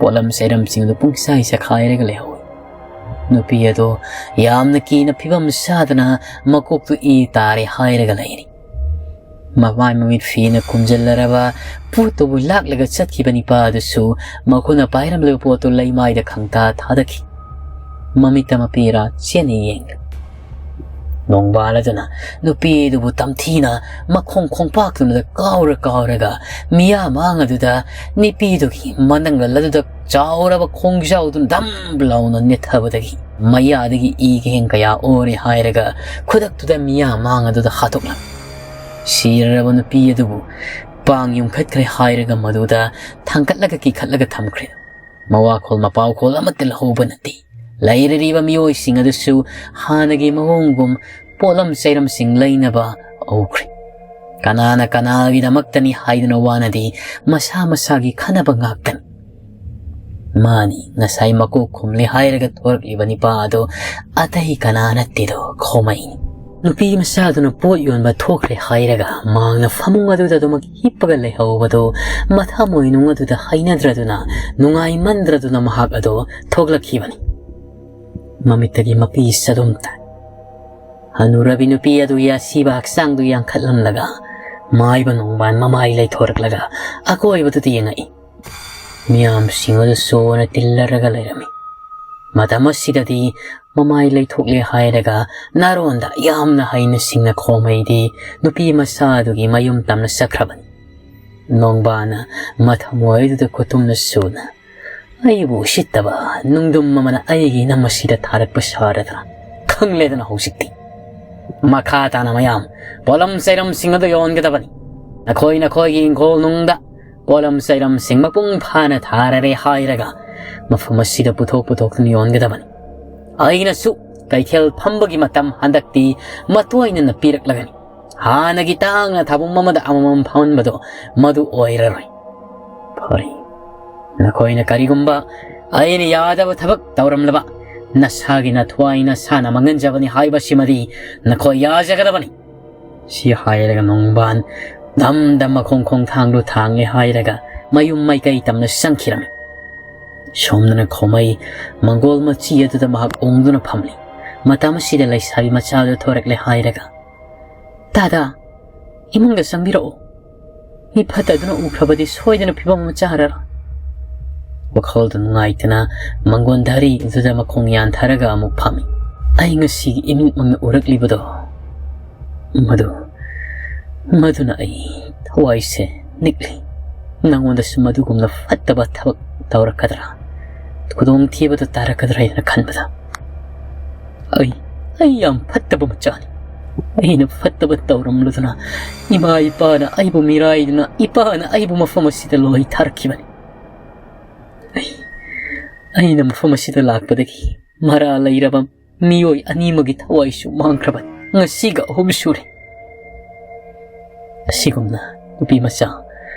ꯄꯣꯠꯂꯝ ꯆꯩꯔꯝꯁꯤꯡꯗꯨ ꯄꯨꯡꯆꯥꯏ ꯆꯈꯥꯏꯔꯒ ꯂꯩꯍꯧꯏ꯫ ꯅꯨꯄꯤ ꯑꯗꯨ ꯌꯥꯝꯅ ꯀꯤꯅ ꯐꯤꯕꯝ ꯆꯥꯗꯅ ꯃꯀꯣꯛꯇꯨ ꯏ ꯇꯥꯔꯦ ꯍꯥꯏꯔꯒ ꯂꯩꯔꯤ꯫ ꯃꯃꯥꯏ ꯃꯃꯤꯠ ꯐꯤꯅ ꯈꯨꯝꯖꯤꯜꯂꯔꯕ ꯄꯣꯠꯇꯨꯕꯨ ꯂꯥꯛꯂꯒ ꯆꯠꯈꯤꯕ ꯅꯤꯄꯥ ꯑꯗꯨꯁꯨ ꯃꯈꯨꯠꯅ ꯄꯥꯏꯔꯝꯂꯤꯕ ꯄꯣꯠꯇꯨ ꯂꯩꯃꯥꯏꯗ ꯈꯪꯇꯥ ꯊꯥꯗꯈꯤ꯫ ꯃꯃꯤꯠꯇ ꯃꯄꯤꯔꯥ ꯆꯦꯠꯅ ꯌꯦꯡꯂꯤ꯫ ꯅꯣꯡꯕꯥꯜ ꯑꯗꯨꯅ ꯅꯨꯄꯤ ꯑꯗꯨꯕꯨ ꯇꯝꯊꯤꯅ ꯃꯈꯣꯡ ꯈꯣꯡꯄꯥꯛꯇꯨꯅꯗ ꯀꯥꯎꯔ ꯀꯥꯎꯔꯒ ꯃꯤꯌꯥ ꯃꯥꯡ ꯑꯗꯨꯗ ꯅꯨꯄꯤꯗꯨꯒꯤ ꯃꯅꯪꯒꯜ ꯑꯗꯨꯗ ꯆꯥꯎꯔꯕ ꯈꯣꯡꯖꯥꯎꯗꯨꯅ ꯙꯝ ꯂꯥꯎꯅ ꯅꯦꯠꯊꯕꯗꯒꯤ ꯃꯌꯥꯗꯒꯤ ꯏ ꯀꯦꯡ ꯀꯌꯥ ꯑꯣꯔꯦ ꯍꯥꯏꯔꯒ ꯈꯨꯗꯛꯇꯨꯗ ꯃꯤꯌꯥ ꯃꯥꯡ ꯑꯗꯨꯗ ꯍꯥꯠꯇꯣꯛꯂꯝꯃꯤ꯫ ꯁꯤꯔꯔꯕ ꯅꯨꯄꯤ ꯑꯗꯨꯕꯨ ꯄꯥꯡ ꯌꯨꯝꯈꯠꯈ꯭ꯔꯦ ꯍꯥꯏꯔꯒ ꯃꯗꯨꯗ ꯊꯥꯡꯒꯠꯂꯒ ꯀꯤꯈꯠꯂꯒ ꯊꯝꯈ꯭ꯔꯦ꯫ ꯃꯋꯥꯈꯣꯜ ꯃꯄꯥꯎꯈꯣꯜ ꯑꯃꯠꯇ ꯂꯧꯍꯧꯕ ꯅꯠꯇꯦ꯫ ꯂꯩꯔꯔꯤꯕ ꯃꯤꯑꯣꯏꯁꯤꯡ ꯑꯗꯨꯁꯨ ꯍꯥꯟꯅꯒꯤ ꯃꯑꯣꯡꯒꯨꯝ ꯄꯣꯠꯂꯝ ꯆꯩꯔꯝꯁꯤꯡ ꯂꯩꯅꯕ ꯍꯧꯈ꯭ꯔꯦ꯫ ꯀꯅꯥꯅ ꯀꯅꯥꯒꯤꯗꯃꯛꯇꯅꯤ ꯍꯥꯏꯗꯨꯅ ꯋꯥꯅꯗꯤ ꯃꯁꯥ ꯃꯁꯥꯒꯤ ꯈꯟꯅꯕ ꯉꯥꯛꯇꯅꯤ꯫ ꯃꯥꯅꯤ, ꯉꯁꯥꯏ ꯃꯀꯣꯛ ꯈꯨꯝꯂꯦ ꯍꯥꯏꯔꯒ ꯊꯣꯔꯛꯂꯤꯕ ꯅꯤꯄꯥ ꯑꯗꯣ ꯑꯇꯩ ꯀꯅꯥ ꯅꯠꯇꯦꯗꯣ, ꯈꯣꯃꯩꯅꯤ꯫ ꯅꯨꯄꯤ ꯃꯆꯥꯗꯨꯅ ꯄꯣꯠ ꯌꯣꯟꯕ ꯊꯣꯛꯈ꯭ꯔꯦ ꯍꯥꯏꯔꯒ ꯃꯍꯥꯛꯅ ꯐꯃꯨꯡ ꯑꯗꯨꯗ ꯑꯗꯨꯃꯛ ꯍꯤꯞꯄꯒ ꯂꯩꯍꯧꯕꯗꯨ ꯃꯊꯃꯣꯏꯅꯨꯡ ꯑꯗꯨꯗ ꯍꯩꯅꯗ꯭ꯔꯗꯨꯅ, ꯅꯨꯡꯉꯥꯏꯃꯟꯗ꯭ꯔꯗꯨꯅ ꯃꯍꯥꯛ ꯑꯗꯨ ꯊꯣꯛꯂꯛꯈꯤꯕꯅꯤ꯫ ꯃꯃꯤꯠꯇꯒꯤ ꯃꯄꯤ ꯆꯗꯨꯝ ꯇꯥꯏ꯫ ꯍꯅꯨꯔꯕꯤ ꯅꯨꯄꯤ ꯑꯗꯨꯒꯤ ꯑꯁꯤꯕ ꯍꯛꯆꯥꯡꯗꯨ ꯌꯥꯡꯈꯠꯂꯝꯂꯒ ꯃꯥꯏꯕ ꯅꯣꯡꯕꯥꯟ ꯃꯃꯥꯏ ꯂꯩꯊꯣꯔꯛꯂꯒ ꯑꯀꯣꯏꯕꯗꯨꯗ ꯌꯦꯡꯉꯛꯏ꯫ ꯃꯤꯌꯥꯝꯁꯤꯡ ꯑꯗꯨ ꯁꯣꯅ ꯇꯤꯜꯂꯔꯒ ꯂꯩꯔꯝꯃꯤ꯫ ꯃꯇꯝ ꯑꯁꯤꯗꯗꯤ ꯃꯃꯥꯏ ꯂꯩꯊꯣꯛꯂꯦ ꯍꯥꯏꯔꯒ ꯅꯥꯔꯣꯟꯗ ꯌꯥꯝꯅ ꯍꯩꯅ ꯁꯤꯡꯅ ꯈꯣꯝꯃꯩꯗꯤ ꯅꯨꯄꯤ ꯃꯆꯥ ꯑꯗꯨꯒꯤ ꯃꯌꯨꯝ ꯇꯝꯅ ꯆꯠꯈ꯭ꯔꯕꯅꯤ꯫ ꯅꯣꯡꯕꯥꯟꯅ ꯃꯊꯃꯣꯏꯗꯨꯗ ꯈꯨꯇꯨꯝꯅ ꯁꯨꯅ, "ꯑꯩꯕꯨ ꯎꯁꯤꯠꯇꯕ ꯅꯨꯡꯗꯨꯝ ꯑꯃꯅ ꯑꯩꯒꯤ ꯏꯅꯝ ꯑꯁꯤꯗ ꯊꯥꯔꯛꯄ ꯁꯥꯔꯗꯅ ꯈꯪꯂꯦꯗꯅ ꯍꯧꯖꯤꯛꯇꯤ꯫ ꯃꯈꯥ ꯇꯥꯅ ꯃꯌꯥꯝ ꯄꯣꯠꯂꯝ ꯆꯩꯔꯝꯁꯤꯡ ꯑꯗꯨ ꯌꯣꯟꯒꯗꯕꯅꯤ꯫ ꯅꯈꯣꯏ ꯅꯈꯣꯏꯒꯤ ꯏꯪꯈꯣꯜ ꯅꯨꯡꯗ ꯄꯣꯠꯂꯝ ꯆꯩꯔꯝꯁꯤꯡ ꯃꯄꯨꯡ ꯐꯥꯅ ꯊꯥꯔꯔꯦ ꯍꯥꯏꯔꯒ ꯃꯐꯝ ꯑꯁꯤꯗ ꯄꯨꯊꯣꯛ ꯄꯨꯊꯣꯛꯇꯨꯅ ꯌꯣꯟꯒꯗꯕꯅꯤ꯫ ꯑꯩꯅꯁꯨ ꯀꯩꯊꯦꯜ ꯐꯝꯕꯒꯤ ꯃꯇꯝ ꯍꯟꯗꯛꯇꯤ ꯃꯇꯣꯏꯅꯅ ꯄꯤꯔꯛꯂꯒꯅꯤ꯫ ꯍꯥꯟꯅꯒꯤ ꯇꯥꯡꯅ ꯊꯥꯕꯨꯝ ꯑꯃꯗ ꯑꯃꯃꯝ ꯐꯝꯍꯟꯕꯗꯣ ꯃꯗꯨ ꯑꯣꯏꯔꯔꯣꯏ꯫ ꯐꯔꯦ, ꯅꯈꯣꯏꯅ ꯀꯔꯤꯒꯨꯝꯕ ꯑꯩꯅ ꯌꯥꯗꯕ ꯊꯕꯛ ꯇꯧꯔꯝꯂꯕ, ꯅꯁꯥꯒꯤ ꯅꯊ꯭ꯋꯥꯏ ꯅꯁꯥꯅ ꯃꯥꯡꯍꯟꯖꯕꯅꯤ ꯍꯥꯏꯕꯁꯤꯃꯗꯤ ꯅꯈꯣꯏ ꯌꯥꯖꯒꯗꯕꯅꯤ꯫" ꯁꯤ ꯍꯥꯏꯔꯒ ꯅꯣꯡꯕꯥꯟ ꯗꯝ ꯗꯝ ꯃꯈꯣꯡ ꯈꯣꯡꯊꯥꯡꯗꯨ ꯊꯥꯡꯉꯦ ꯍꯥꯏꯔꯒ ꯃꯌꯨꯝ ꯃꯥꯏꯀꯩ ꯇꯝꯅ ꯆꯪꯈꯤꯔꯝꯃꯤ꯫ ꯁꯣꯝꯗꯅ ꯈꯣꯃꯩ ꯃꯪꯒꯣꯜ ꯃꯆꯤ ꯑꯗꯨꯗ ꯃꯍꯥꯛ ꯎꯪꯗꯨꯅ ꯐꯝꯂꯤ꯫ ꯃꯇꯝ ꯑꯁꯤꯗ ꯂꯩꯁꯥꯕꯤ ꯃꯆꯥꯗꯨ ꯊꯣꯔꯛꯂꯦ ꯍꯥꯏꯔꯒ, "ꯇꯥꯗ, ꯏꯃꯨꯡꯗ ꯆꯪꯕꯤꯔꯛꯎ꯫ ꯃꯤ ꯐꯠꯇꯗꯨꯅ ꯎꯈ꯭ꯔꯕꯗꯤ ꯁꯣꯏꯗꯅ ꯐꯤꯕꯝ ꯑꯃ ꯆꯥꯔꯔꯣꯏ꯫" ꯋꯥꯈꯜꯗꯨ ꯅꯨꯡꯉꯥꯏꯇꯅ ꯃꯪꯒꯣꯟ ꯙꯔꯤ ꯑꯗꯨꯗ ꯃꯈꯣꯡ ꯌꯥꯟꯊꯔꯒ ꯑꯃꯨꯛ ꯐꯝꯃꯤ꯫ "ꯑꯩ ꯉꯁꯤꯒꯤ ꯏꯃꯤꯠꯃꯛꯅ ꯎꯔꯛꯂꯤꯕꯗꯣ, ꯃꯗꯨ, ꯃꯗꯨꯅ ꯑꯩ ꯊꯋꯥꯏꯁꯦ ꯅꯤꯛꯂꯤ꯫ ꯅꯉꯣꯟꯗꯁꯨ ꯃꯗꯨꯒꯨꯝꯅ ꯐꯠꯇꯕ ꯊꯕꯛ ꯇꯧꯔꯛꯀꯗ꯭ꯔꯥ, ꯈꯨꯗꯣꯡꯊꯤꯕꯗꯨ ꯇꯥꯔꯛꯀꯗ꯭ꯔꯥ ꯍꯥꯏꯅ ꯈꯟꯕꯗ꯫ ꯑꯩ, ꯑꯩ ꯌꯥꯝ ꯐꯠꯇꯕ ꯃꯆꯥꯅꯤ꯫ ꯑꯩꯅ ꯐꯠꯇꯕ ꯇꯧꯔꯝꯂꯗꯨꯅ ꯏꯃꯥ ꯏꯄꯥꯅ ꯑꯩꯕꯨ ꯃꯤꯔꯥꯏꯗꯨꯅ, ꯏꯄꯥꯅ ꯑꯩꯕꯨ ꯃꯐꯝ ꯑꯁꯤꯗ ꯂꯣꯏ ꯊꯥꯔꯛꯈꯤꯕꯅꯤ꯫ ꯑꯩ, ꯑꯩꯅ ꯃꯐꯝ ꯑꯁꯤꯗ ꯂꯥꯛꯄꯗꯒꯤ ꯃꯔꯥ ꯂꯩꯔꯕ ꯃꯤꯑꯣꯏ ꯑꯅꯤꯃꯒꯤ ꯊꯋꯥꯏꯁꯨ ꯃꯥꯡꯈ꯭ꯔꯕꯅꯤ꯫ ꯉꯁꯤꯒ ꯑꯍꯨꯝ ꯁꯨꯔꯦ꯫ ꯑꯁꯤꯒꯨꯝꯅ, ꯅꯨꯄꯤ ꯃꯆꯥ,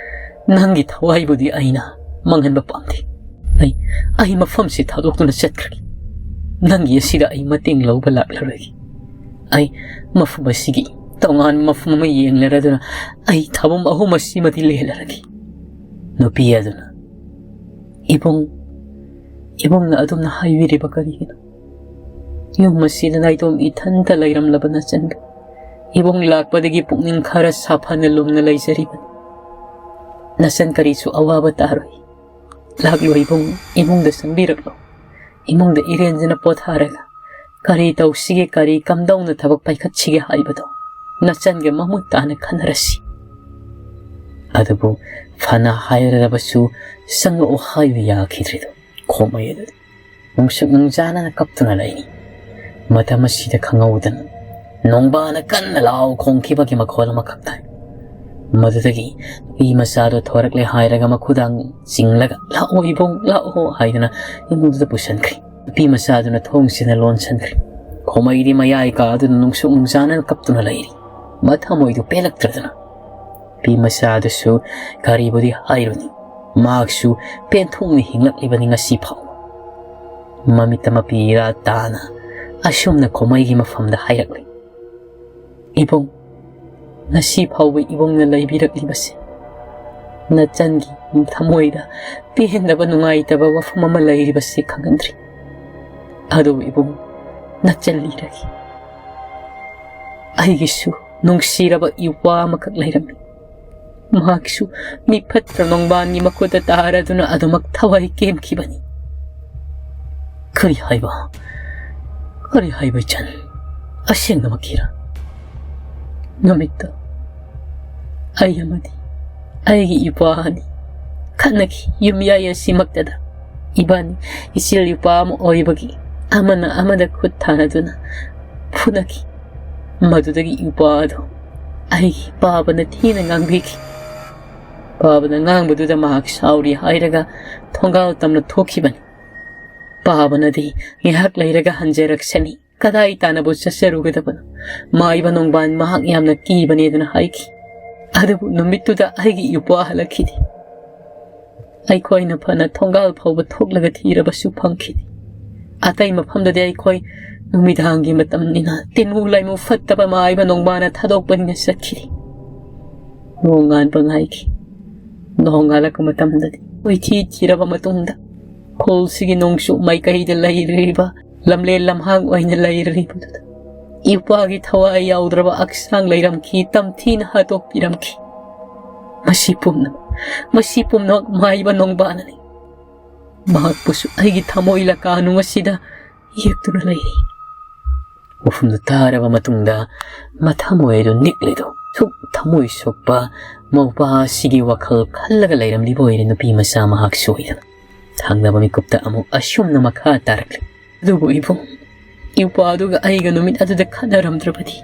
ꯅꯪꯒꯤ ꯊꯋꯥꯏꯕꯨꯗꯤ ꯑꯩꯅ ꯃꯥꯡꯍꯟꯕ ꯄꯥꯝꯗꯦ꯫ ꯑꯩ, ꯑꯩ ꯃꯐꯝꯁꯤ ꯊꯥꯗꯣꯛꯇꯨꯅ ꯆꯠꯈ꯭ꯔꯒꯦ꯫ ꯅꯪꯒꯤ ꯑꯁꯤꯗ ꯑꯩ ꯃꯇꯦꯡ ꯂꯧꯕ ꯂꯥꯛꯂꯔꯣꯏꯒꯦ꯫ ꯑꯩ ꯃꯐꯝ ꯑꯁꯤꯒꯤ ꯇꯣꯉꯥꯟꯕ ꯃꯐꯝ ꯑꯃ ꯌꯦꯡꯂꯔꯗꯨꯅ ꯑꯩ ꯊꯥꯕꯨꯝ ꯑꯍꯨꯝ ꯑꯁꯤꯃꯗꯤ ꯂꯦꯜꯂꯔꯒꯦ꯫" ꯅꯨꯄꯤ ꯑꯗꯨꯅ, "ꯏꯕꯨꯡ, ꯏꯕꯨꯡꯅ ꯑꯗꯨꯝꯅ ꯍꯥꯏꯕꯤꯔꯤꯕ ꯀꯔꯤꯒꯤꯅꯣ? ꯌꯨꯝ ꯑꯁꯤꯗ ꯅꯥꯏꯇꯣꯝ ꯏꯊꯟꯇ ꯂꯩꯔꯝꯂꯕ ꯅꯆꯟꯕꯨ ꯏꯕꯨꯡ ꯂꯥꯛꯄꯗꯒꯤ ꯄꯨꯛꯅꯤꯡ ꯈꯔ ꯁꯥꯐꯅ ꯂꯨꯝꯅ ꯂꯩꯖꯔꯤꯕꯅꯤ꯫ ꯅꯆꯟ ꯀꯔꯤꯁꯨ ꯑꯋꯥꯕ ꯇꯥꯔꯣꯏ꯫ ꯂꯥꯛꯂꯣ ꯏꯕꯨꯡ, ꯏꯃꯨꯡꯗ ꯆꯪꯕꯤꯔꯛꯂꯣ꯫ ꯏꯃꯨꯡꯗ ꯏꯔꯦꯟꯖꯅ ꯄꯣꯊꯥꯔꯒ ꯀꯔꯤ ꯇꯧꯁꯤꯒꯦ, ꯀꯔꯤ ꯀꯝꯗꯧꯅ ꯊꯕꯛ ꯄꯥꯏꯈꯠꯁꯤꯒꯦ ꯍꯥꯏꯕꯗꯣ ꯅꯆꯟꯒ ꯃꯃꯨꯠ ꯇꯥꯅ ꯈꯟꯅꯔꯁꯤ꯫ ꯑꯗꯨꯕꯨ ꯐꯅ ꯍꯥꯏꯔꯕꯁꯨ ꯆꯪꯂꯛꯑꯣ ꯍꯥꯏꯕ ꯌꯥꯈꯤꯗ꯭ꯔꯤꯗꯣ ꯈꯣꯃꯩ ꯑꯗꯨꯗꯤ ꯅꯨꯡꯁꯨꯛ ꯅꯨꯡꯖꯥꯅꯅ ꯀꯞꯇꯨꯅ ꯂꯩꯔꯤ꯫ ꯃꯇꯝ ꯑꯁꯤꯗ ꯈꯪꯍꯧꯗꯅ ꯅꯣꯡꯕꯥꯅ ꯀꯟꯅ ꯂꯥꯎ ꯈꯣꯡꯈꯤꯕꯒꯤ ꯃꯈꯣꯜ ꯑꯃꯈꯛ ꯇꯥꯏ꯫ ꯃꯗꯨꯗꯒꯤ ꯅꯨꯄꯤ ꯃꯆꯥꯗꯣ ꯊꯣꯔꯛꯂꯦ ꯍꯥꯏꯔꯒ ꯃꯈꯨꯗꯥꯡ ꯆꯤꯡꯂꯒ, "ꯂꯥꯛꯑꯣ ꯏꯕꯨꯡ, ꯂꯥꯛꯑꯣ" ꯍꯥꯏꯗꯨꯅ ꯏꯃꯨꯡꯗꯨꯗ ꯄꯨꯁꯤꯟꯈ꯭ꯔꯦ꯫ ꯅꯨꯄꯤ ꯃꯆꯥꯗꯨꯅ ꯊꯣꯡꯁꯤꯅ ꯂꯣꯟꯁꯤꯟꯈ꯭ꯔꯦ꯫ ꯈꯣꯃꯩꯗꯤ ꯃꯌꯥꯏ ꯀꯥꯗꯨꯅ ꯅꯨꯡꯁꯨꯛ ꯅꯨꯡꯖꯥꯅꯅ ꯀꯞꯇꯨꯅ ꯂꯩꯔꯤ꯫ ꯃꯊꯃꯣꯏꯗꯨ ꯄꯦꯜꯂꯛꯇ꯭ꯔꯗꯅ ꯅꯨꯄꯤ ꯃꯆꯥꯗꯨꯁꯨ ꯀꯔꯤꯕꯨꯗꯤ ꯍꯥꯏꯔꯨꯅꯤ, ꯃꯍꯥꯛꯁꯨ ꯄꯦꯟꯊꯣꯛꯅ ꯍꯤꯡꯂꯛꯂꯤꯕꯅꯤ ꯉꯁꯤ ꯐꯥꯎꯕ꯫ ꯃꯃꯤꯠꯇ ꯃꯄꯤ ꯏꯔꯥ ꯇꯥꯅ ꯑꯁꯨꯝꯅ ꯈꯣꯃꯩꯒꯤ ꯃꯐꯝꯗ ꯍꯥꯏꯔꯛꯂꯤ, "ꯏꯕꯨꯡ, ꯉꯁꯤ ꯐꯥꯎꯕ ꯏꯕꯨꯡꯅ ꯂꯩꯕꯤꯔꯛꯂꯤꯕꯁꯦ, ꯅꯆꯟꯒꯤ ꯊꯃꯣꯏꯗ ꯄꯦꯟꯗꯕ ꯅꯨꯡꯉꯥꯏꯇꯕ ꯋꯥꯐꯝ ꯑꯃ ꯂꯩꯔꯤꯕꯁꯤ ꯈꯪꯍꯟꯗ꯭ꯔꯤ꯫ ꯑꯗꯨꯕꯨ ꯏꯕꯨꯡ, ꯅꯆꯜ ꯂꯤꯔꯒꯦ꯫ ꯑꯩꯒꯤꯁꯨ ꯅꯨꯡꯁꯤꯔꯕ ꯏꯋꯥ ꯑꯃꯈꯛ ꯂꯩꯔꯝꯃꯤ꯫ ꯃꯍꯥꯛꯁꯨ ꯃꯤ ꯐꯠꯇ꯭ꯔ ꯅꯣꯡꯕꯥꯟꯒꯤ ꯃꯈꯨꯠꯇ ꯇꯥꯔꯗꯨꯅ ꯑꯗꯨꯃꯛ ꯊꯋꯥꯏ ꯀꯦꯝꯈꯤꯕꯅꯤ꯫" "ꯀꯔꯤ ꯍꯥꯏꯕ? ꯀꯔꯤ ꯍꯥꯏꯕ ꯏꯆꯟ? ꯑꯁꯦꯡꯕꯃꯛꯀꯤꯔ?" "ꯅꯨꯃꯤꯠꯇꯣ ꯑꯩ ꯑꯃꯗꯤ ꯑꯩꯒꯤ ꯏꯄꯥ ꯑꯅꯤ ꯈꯠꯅꯈꯤ꯫ ꯌꯨꯝꯌꯥꯏ ꯑꯁꯤꯃꯛꯇꯗ ꯏꯕꯥꯅꯤ ꯏꯆꯤꯜ ꯏꯄꯥ ꯑꯃ ꯑꯣꯏꯕꯒꯤ ꯑꯃꯅ ꯑꯃꯗ ꯈꯨꯠ ꯊꯥꯅꯗꯨꯅ ꯐꯨꯅꯈꯤ꯫ ꯃꯗꯨꯗꯒꯤ ꯏꯄꯥ ꯑꯗꯨ ꯑꯩꯒꯤ ꯄꯥꯕꯅ ꯊꯤꯅ ꯉꯥꯡꯕꯤꯈꯤ꯫ ꯄꯥꯕꯅ ꯉꯥꯡꯕꯗꯨꯗ ꯃꯍꯥꯛ ꯁꯥꯎꯔꯤ ꯍꯥꯏꯔꯒ ꯊꯣꯡꯒꯥꯜ ꯇꯝꯅ ꯊꯣꯛꯈꯤꯕꯅꯤ꯫ ꯄꯥꯕꯅꯗꯤ ꯉꯥꯏꯍꯥꯛ ꯂꯩꯔꯒ ꯍꯟꯖꯔꯛꯁꯅꯤ, ꯀꯗꯥꯏ ꯇꯥꯅꯕꯨ ꯆꯠꯆꯔꯨꯒꯗꯕꯅꯣ? ꯃꯥꯏꯕ ꯅꯣꯡꯕꯥꯟ ꯃꯍꯥꯛ ꯌꯥꯝꯅ ꯀꯤꯕꯅꯦꯗꯅ ꯍꯥꯏꯈꯤ꯫ ꯑꯗꯨꯕꯨ ꯅꯨꯃꯤꯠꯇꯨꯗ ꯑꯩꯒꯤ ꯏꯄ꯭ꯋꯥ ꯍꯜꯂꯛꯈꯤꯗꯦ꯫ ꯑꯩꯈꯣꯏꯅ ꯐꯅ ꯊꯣꯡꯒꯥꯜ ꯐꯥꯎꯕ ꯊꯣꯛꯂꯒ ꯊꯤꯔꯕꯁꯨ ꯐꯪꯈꯤꯗꯦ꯫ ꯑꯇꯩ ꯃꯐꯝꯗꯗꯤ ꯑꯩꯈꯣꯏ ꯅꯨꯃꯤꯗꯥꯡꯒꯤ ꯃꯇꯝꯅꯤꯅ ꯇꯤꯟꯃꯨ ꯂꯥꯏꯃꯨ ꯐꯠꯇꯕ ꯃꯥꯏꯕ ꯅꯣꯡꯕꯥꯟꯅ ꯊꯥꯗꯣꯛꯄꯅꯤꯅ ꯆꯠꯈꯤꯗꯦ꯫ ꯅꯣꯡꯉꯥꯟꯕ ꯉꯥꯏꯈꯤ꯫ ꯅꯣꯡꯉꯥꯜꯂꯛꯄ ꯃꯇꯝꯗꯗꯤ ꯀꯣꯏꯊꯤ ꯊꯤꯔꯕ ꯃꯇꯨꯡꯗ ꯈꯨꯜꯁꯤꯒꯤ ꯅꯣꯡꯆꯨꯞ ꯃꯥꯏꯀꯩꯗ ꯂꯩꯔꯤꯕ ꯂꯝꯂꯦꯟ ꯂꯝꯍꯥꯡ ꯑꯣꯏꯅ ꯂꯩꯔꯤꯕꯗꯨꯗ ꯏꯄꯥꯒꯤ ꯊꯋꯥꯏ ꯌꯥꯎꯗ꯭ꯔꯕ ꯑꯛꯁꯥꯡ ꯂꯩꯔꯝꯈꯤ, ꯇꯝꯊꯤꯅ ꯍꯥꯠꯇꯣꯛꯄꯤꯔꯝꯈꯤ꯫ ꯃꯁꯤ ꯄꯨꯝꯅꯃꯛ, ꯃꯁꯤ ꯄꯨꯝꯅꯃꯛ ꯃꯥꯏꯕ ꯅꯣꯡꯕꯥꯅꯅꯤ꯫ ꯃꯍꯥꯛꯄꯨꯁꯨ ꯑꯩꯒꯤ ꯊꯃꯣꯏ ꯂꯀꯥꯅꯨꯡ ꯑꯁꯤꯗ ꯌꯦꯛꯇꯨꯅ ꯂꯩꯔꯤ꯫ ꯋꯥꯐꯝꯗꯨ ꯇꯥꯔꯕ ꯃꯇꯨꯡꯗ ꯃꯊꯃꯣꯏ ꯑꯗꯨ ꯅꯤꯛꯂꯤꯗꯨ ꯁꯨꯛ ꯊꯃꯣꯏ ꯁꯣꯛꯄ ꯃꯧꯄꯥ ꯑꯁꯤꯒꯤ ꯋꯥꯈꯜ ꯈꯜꯂꯒ ꯂꯩꯔꯝꯂꯤꯕ ꯑꯣꯏꯔꯦ ꯅꯨꯄꯤ ꯃꯆꯥ ꯃꯍꯥꯛ ꯁꯣꯏꯗꯅ꯫ ꯊꯪꯅꯕ ꯃꯤꯀꯨꯞꯇ ꯑꯃꯨꯛ ꯑꯁꯨꯝꯅ ꯃꯈꯥ ꯇꯥꯔꯛꯂꯤ꯫ ꯑꯗꯨꯕꯨ ꯏꯕꯨꯡ, ꯏꯄꯥꯗꯨꯒ ꯑꯩꯒ ꯅꯨꯃꯤꯠ ꯑꯗꯨꯗ ꯈꯠꯅꯔꯝꯗ꯭ꯔꯕꯗꯤ,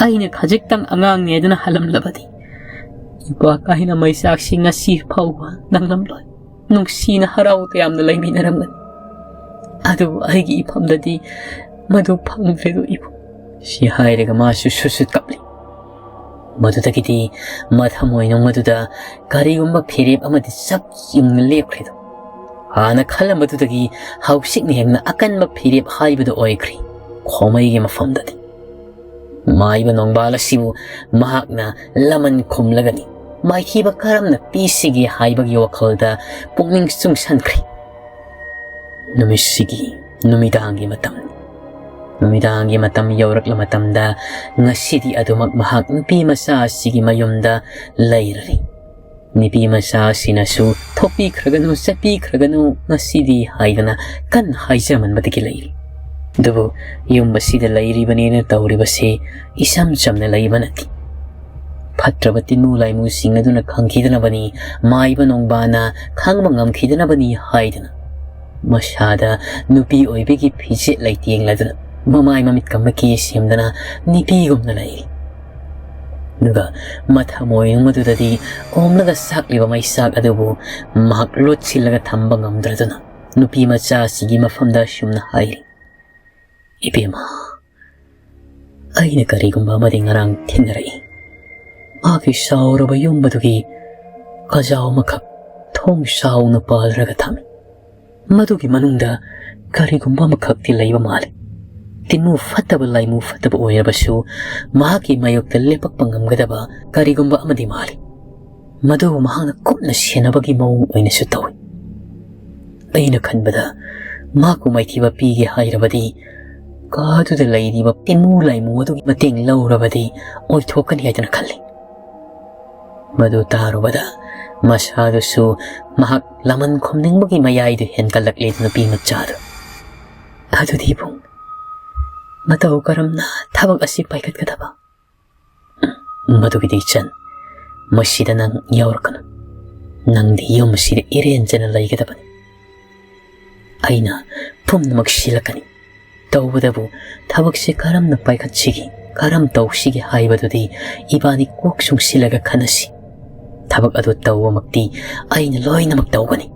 ꯑꯩꯅ ꯈꯖꯤꯛꯇꯪ ꯑꯉꯥꯡꯅꯦꯗꯅ ꯍꯜꯂꯝꯂꯕꯗꯤ, ꯏꯄꯥ ꯀꯥꯏꯅ ꯃꯩꯆꯥꯛꯁꯤ ꯉꯁꯤ ꯐꯥꯎꯕ ꯅꯪꯂꯝꯂꯣꯏ꯫ ꯅꯨꯡꯁꯤꯅ ꯍꯔꯥꯎ ꯇꯌꯥꯝꯅ ꯂꯩꯃꯤꯟꯅꯔꯝꯒꯅꯤ꯫ ꯑꯗꯨꯕꯨ ꯑꯩꯒꯤ ꯏꯐꯝꯗꯗꯤ ꯃꯗꯨ ꯐꯪꯗ꯭ꯔꯦꯗꯣ ꯏꯕꯨꯡ꯫ ꯁꯤ ꯍꯥꯏꯔꯒ ꯃꯥꯁꯨ ꯁꯨꯠ ꯁꯨꯠ ꯀꯞꯂꯤ꯫ ꯃꯗꯨꯗꯒꯤꯗꯤ ꯃꯊꯃꯣꯏꯅꯨꯡ ꯑꯗꯨꯗ ꯀꯔꯤꯒꯨꯝꯕ ꯐꯤꯔꯦꯞ ꯑꯃꯗꯤ ꯆꯞ ꯌꯨꯡꯅ ꯂꯦꯞꯈ꯭ꯔꯦꯗꯣ꯫ ꯍꯥꯟꯅ ꯈꯜꯂꯝꯕꯗꯨꯗꯒꯤ ꯍꯧꯖꯤꯛꯅ ꯍꯦꯟꯅ ꯑꯀꯟꯕ ꯐꯤꯔꯦꯞ ꯍꯥꯏꯕꯗꯨ ꯑꯣꯏꯈ꯭ꯔꯦ꯫ ꯈꯣꯃꯩꯒꯤ ꯃꯐꯝꯗꯗꯤ ꯃꯥꯏꯕ ꯅꯣꯡꯕꯥꯜ ꯑꯁꯤꯕꯨ ꯃꯍꯥꯛꯅ ꯂꯃꯟ ꯈꯨꯝꯂꯒꯅꯤ ꯃꯥꯏꯊꯤꯕ ꯀꯔꯝꯅ ꯄꯤꯁꯤꯒꯦ ꯍꯥꯏꯕꯒꯤ ꯋꯥꯈꯜꯗ ꯄꯨꯛꯅꯤꯡ ꯆꯨꯡꯁꯟꯈ꯭ꯔꯦ꯫ ꯅꯨꯃꯤꯠꯁꯤꯒꯤ ꯅꯨꯃꯤꯗꯥꯡꯒꯤ ꯃꯇꯝ, ꯅꯨꯃꯤꯗꯥꯡꯒꯤ ꯃꯇꯝ ꯌꯧꯔꯛꯂ ꯃꯇꯝꯗ ꯉꯁꯤꯗꯤ ꯑꯗꯨꯃꯛ ꯃꯍꯥꯛ ꯅꯨꯄꯤ ꯃꯆꯥ ꯑꯁꯤꯒꯤ ꯃꯌꯨꯝꯗ ꯂꯩꯔꯔꯤ꯫ ꯅꯨꯄꯤ ꯃꯆꯥ ꯑꯁꯤꯅꯁꯨ "ꯊꯣꯛꯄꯤꯈ꯭ꯔꯒꯅꯨ, ꯆꯠꯄꯤꯈ꯭ꯔꯒꯅꯨ ꯉꯁꯤꯗꯤ" ꯍꯥꯏꯗꯅ ꯀꯟꯅ ꯍꯥꯏꯖꯃꯟꯕꯗꯒꯤ ꯂꯩꯔꯤ꯫ ꯑꯗꯨꯕꯨ ꯌꯨꯝ ꯑꯁꯤꯗ ꯂꯩꯔꯤꯕꯅꯦꯅ ꯇꯧꯔꯤꯕꯁꯤ ꯏꯆꯝ ꯆꯝꯅ ꯂꯩꯕ ꯅꯠꯇꯦ꯫ ꯐꯠꯇ꯭ꯔꯕ ꯇꯤꯟꯃꯨ ꯂꯥꯏꯃꯨꯁꯤꯡ ꯑꯗꯨꯅ ꯈꯪꯈꯤꯗꯅꯕꯅꯤ, ꯃꯥꯏꯕ ꯅꯣꯡꯕꯥꯅ ꯈꯪꯕ ꯉꯝꯈꯤꯗꯅꯕꯅꯤ ꯍꯥꯏꯗꯨꯅ ꯃꯁꯥꯗ ꯅꯨꯄꯤ ꯑꯣꯏꯕꯒꯤ ꯐꯤꯖꯦꯠ ꯂꯩꯇꯦꯡꯂꯗꯨꯅ ꯃꯃꯥꯏ ꯃꯃꯤꯠꯀ ꯃꯀꯦ ꯁꯦꯝꯗꯅ ꯅꯨꯄꯤꯒꯨꯝꯅ ꯂꯩꯔꯤ꯫ ꯑꯗꯨꯒ ꯃꯊꯃꯣꯏ ꯃꯗꯨꯗꯗꯤ ꯑꯣꯝꯂꯒ ꯆꯥꯛꯂꯤꯕ ꯃꯩꯆꯥꯛ ꯑꯗꯨꯕꯨ ꯃꯍꯥꯛ ꯂꯣꯠꯁꯤꯜꯂꯒ ꯊꯝꯕ ꯉꯝꯗ꯭ꯔꯗꯨꯅ ꯅꯨꯄꯤ ꯃꯆꯥ ꯑꯁꯤꯒꯤ ꯃꯐꯝꯗ ꯑꯁꯨꯝꯅ ꯍꯥꯏꯔꯤ, "ꯏꯕꯦꯝꯃ, ꯑꯩꯅ ꯀꯔꯤꯒꯨꯝꯕ ꯑꯃꯗꯤ ꯉꯔꯥꯡ ꯊꯦꯡꯅꯔꯛꯏ꯫ ꯃꯥꯒꯤ ꯆꯥꯎꯔꯕ ꯌꯨꯝ ꯑꯗꯨꯒꯤ ꯀꯖꯥꯎ ꯑꯃꯈꯛ ꯊꯣꯡ ꯆꯥꯎꯅ ꯄꯥꯜꯂꯒ ꯊꯝꯃꯤ꯫ ꯃꯗꯨꯒꯤ ꯃꯅꯨꯡꯗ ꯀꯔꯤꯒꯨꯝꯕ ꯑꯃꯈꯛꯇꯤ ꯂꯩꯕ ꯃꯥꯜꯂꯤ꯫ ꯇꯤꯟꯃꯨ ꯐꯠꯇꯕ, ꯂꯥꯏꯃꯨ ꯐꯠꯇꯕ ꯑꯣꯏꯔꯕꯁꯨ ꯃꯍꯥꯛꯀꯤ ꯃꯥꯌꯣꯛꯇ ꯂꯦꯞꯄꯛꯄ ꯉꯝꯒꯗꯕ ꯀꯔꯤꯒꯨꯝꯕ ꯑꯃꯗꯤ ꯃꯥꯜꯂꯤ꯫ ꯃꯗꯨꯕꯨ ꯃꯍꯥꯛꯅ ꯀꯨꯞꯅ ꯁꯦꯟꯅꯕꯒꯤ ꯃꯑꯣꯡ ꯑꯣꯏꯅꯁꯨ ꯇꯧꯏ꯫ ꯑꯩꯅ ꯈꯟꯕꯗ ꯃꯍꯥꯛꯄꯨ ꯃꯥꯏꯊꯤꯕ ꯄꯤꯒꯦ ꯍꯥꯏꯔꯕꯗꯤ ꯀꯥꯗꯨꯗ ꯂꯩꯔꯤꯕ ꯇꯤꯃꯨ ꯂꯥꯏꯃꯨ ꯑꯗꯨꯒꯤ ꯃꯇꯦꯡ ꯂꯧꯔꯕꯗꯤ ꯑꯣꯏꯊꯣꯛꯀꯅꯤ ꯍꯥꯏꯗꯨꯅ ꯈꯜꯂꯤ꯫ ꯃꯗꯨ ꯇꯥꯔꯨꯕꯗ ꯃꯁꯥꯗꯨꯁꯨ ꯃꯍꯥꯛ ꯂꯃꯟ ꯈꯨꯝꯅꯤꯡꯕꯒꯤ ꯃꯌꯥꯏꯗꯨ ꯍꯦꯟꯒꯠꯂꯛꯂꯦ ꯅꯨꯄꯤ ꯃꯆꯥꯗꯨ꯫ ꯑꯗꯨꯗꯤ ꯏꯕꯨꯡ, ꯃꯇꯧ ꯀꯔꯝꯅ ꯊꯕꯛ ꯑꯁꯤ ꯄꯥꯏꯈꯠꯀꯗꯕ? ꯃꯗꯨꯒꯤꯗꯤ ꯏꯆꯟ, ꯃꯁꯤꯗ ꯅꯪ ꯌꯥꯎꯔꯛꯀꯅꯨ꯫ ꯅꯪꯗꯤ ꯌꯨꯝ ꯑꯁꯤꯗ ꯏꯔꯦꯟꯖꯅ ꯂꯩꯒꯗꯕꯅꯤ꯫ ꯑꯩꯅ ꯄꯨꯝꯅꯃꯛ ꯁꯤꯜꯂꯛꯀꯅꯤ꯫ ꯇꯧꯕꯗꯕꯨ ꯊꯕꯛꯁꯦ ꯀꯔꯝꯅ ꯄꯥꯏꯈꯠꯁꯤꯒꯦ, ꯀꯔꯝ ꯇꯧꯁꯤꯒꯦ ꯍꯥꯏꯕꯗꯨꯗꯤ ꯏꯕꯥꯅꯤ ꯀꯣꯛ ꯆꯨꯡꯁꯤꯜꯂꯒ ꯈꯟꯅꯁꯤ꯫ ꯊꯕꯛ ꯑꯗꯨ ꯇꯧꯕꯃꯛꯇꯤ ꯑꯩꯅ ꯂꯣꯏꯅꯃꯛ ꯇꯧꯒꯅꯤ꯫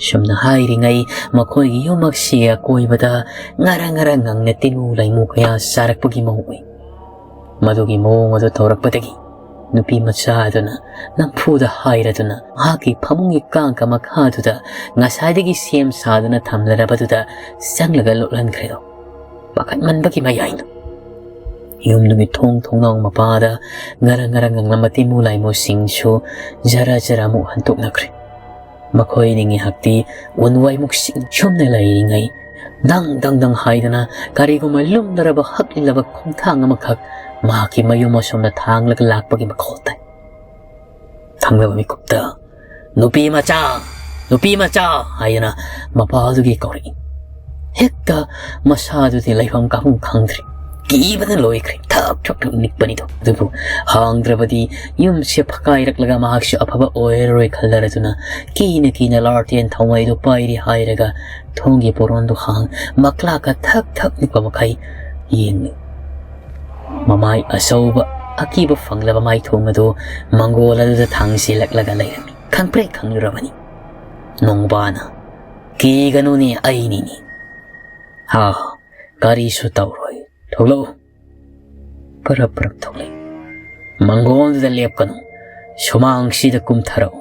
ꯁꯨꯝꯅ ꯍꯥꯏꯔꯤꯉꯩ ꯃꯈꯣꯏꯒꯤ ꯌꯨꯝꯃꯛꯁꯤꯒꯤ ꯑꯀꯣꯏꯕꯗ ꯉꯔꯪ ꯉꯔꯪ ꯉꯪꯅ ꯇꯤꯅꯨ ꯂꯩꯃꯨ ꯀꯌꯥ ꯆꯥꯔꯛꯄꯒꯤ ꯃꯑꯣꯡ ꯎꯏ꯫ ꯃꯗꯨꯒꯤ ꯃꯑꯣꯡ ꯑꯗꯨ ꯇꯧꯔꯛꯄꯗꯒꯤ ꯅꯨꯄꯤ ꯃꯆꯥ ꯑꯗꯨꯅ ꯅꯝꯐꯨꯗ ꯍꯥꯏꯔꯗꯨꯅ ꯃꯍꯥꯛꯀꯤ ꯐꯃꯨꯡꯒꯤ ꯀꯥꯡꯀ ꯃꯈꯥꯗꯨꯗ ꯉꯁꯥꯏꯗꯒꯤ ꯁꯦꯝ ꯁꯥꯗꯨꯅ ꯊꯝꯂꯔꯕꯗꯨꯗ ꯆꯪꯂꯒ ꯂꯣꯠꯍꯟꯈ꯭ꯔꯦꯗꯣ꯫ ꯄꯥꯈꯠꯃꯟꯕꯒꯤ ꯃꯌꯥꯏꯅ ꯌꯨꯝꯗꯨꯒꯤ ꯊꯣꯡ ꯊꯣꯡꯅꯥꯎ ꯃꯄꯥꯗ ꯉꯔꯪ ꯉꯔꯪ ꯉꯪꯂꯝꯕ ꯇꯤꯃꯨ ꯂꯥꯏꯃꯨꯁꯤꯡꯁꯨ ꯖꯔ ꯖꯔ ꯑꯃꯨꯛ ꯍꯟꯇꯣꯛꯅꯈ꯭ꯔꯦ꯫ ꯃꯈꯣꯏ ꯑꯅꯤ ꯉꯥꯏꯍꯥꯛꯇꯤ ꯎꯟ ꯋꯥꯏꯃꯨꯛꯁꯤꯡ ꯁꯨꯝꯅ ꯂꯩꯔꯤꯉꯩ ꯗꯪ ꯗꯪ ꯗꯪ ꯍꯥꯏꯗꯅ ꯀꯔꯤꯒꯨꯝꯕ ꯂꯨꯝꯂꯔꯕ ꯍꯛꯂꯤꯂꯕ ꯈꯣꯡꯊꯥꯡ ꯑꯃꯈꯛ ꯃꯍꯥꯛꯀꯤ ꯃꯌꯨꯝ ꯑꯁꯣꯝꯗ ꯊꯥꯡꯂꯒ ꯂꯥꯛꯄꯒꯤ ꯃꯈꯣꯜ ꯇꯥꯏ꯫ ꯊꯪꯅꯕ ꯃꯤꯀꯨꯞꯇ, "ꯅꯨꯄꯤ ꯃꯆꯥ! ꯅꯨꯄꯤ ꯃꯆꯥ!" ꯍꯥꯏꯗꯅ ꯃꯄꯥꯗꯨꯒꯤ ꯀꯧꯔꯛꯏ꯫ ꯍꯦꯛꯇ ꯃꯁꯥꯗꯨꯗꯤ ꯂꯩꯐꯝ ꯀꯥꯐꯝ ꯈꯪꯗ꯭ꯔꯦ꯫ ꯀꯤꯕꯅ ꯂꯣꯏꯈ꯭ꯔꯦ꯫ ꯊꯛ ꯊꯛ ꯊꯛ ꯅꯤꯛꯄꯅꯤꯗꯣ꯫ ꯑꯗꯨꯕꯨ ꯍꯥꯡꯗ꯭ꯔꯕꯗꯤ ꯌꯨꯝꯁꯦ ꯐꯀꯥꯏꯔꯛꯂꯒ ꯃꯍꯥꯛꯁꯨ ꯑꯐꯕ ꯑꯣꯏꯔꯔꯣꯏ ꯈꯜꯂꯔꯗꯨꯅ ꯀꯤꯅ ꯀꯤꯅ ꯂꯥꯔꯇꯦꯟ ꯊꯥꯎꯃꯩꯗꯨ ꯄꯥꯏꯔꯤ ꯍꯥꯏꯔꯒ ꯊꯣꯡꯒꯤ ꯄꯣꯔꯣꯟꯗꯨ ꯍꯥꯡ ꯃꯀ꯭ꯂꯥꯛꯀ ꯊꯛ ꯊꯛ ꯅꯤꯛꯄ ꯃꯈꯩ ꯌꯦꯡꯂꯤ꯫ ꯃꯃꯥꯏ ꯑꯆꯧꯕ ꯑꯀꯤꯕ ꯐꯪꯂꯕ ꯃꯥꯏꯊꯣꯡ ꯑꯗꯨ ꯃꯪꯒꯣꯜ ꯑꯗꯨꯗ ꯊꯥꯡꯖꯤꯜꯂꯛꯂꯒ ꯂꯩꯔꯝꯃꯤ꯫ ꯈꯪꯄ꯭ꯔꯦꯛ ꯈꯪꯂꯨꯔꯕꯅꯤ꯫ ꯅꯣꯡꯕꯥꯅ, "ꯀꯤꯒꯅꯨꯅꯦ, ꯑꯩꯅꯤꯅꯦ꯫ ꯍꯥ, ꯀꯔꯤꯁꯨ ꯇꯧꯔꯣꯏ꯫ ꯊꯣꯛꯂꯛꯎ꯫" ꯄꯔꯞ ꯄꯔꯞ ꯊꯣꯛꯂꯛꯏ꯫ "ꯃꯪꯒꯣꯜꯗꯨꯗ ꯂꯦꯞꯀꯅꯨ꯫ ꯁꯨꯃꯥꯡꯁꯤꯗ ꯀꯨꯝꯊꯔꯛꯎ꯫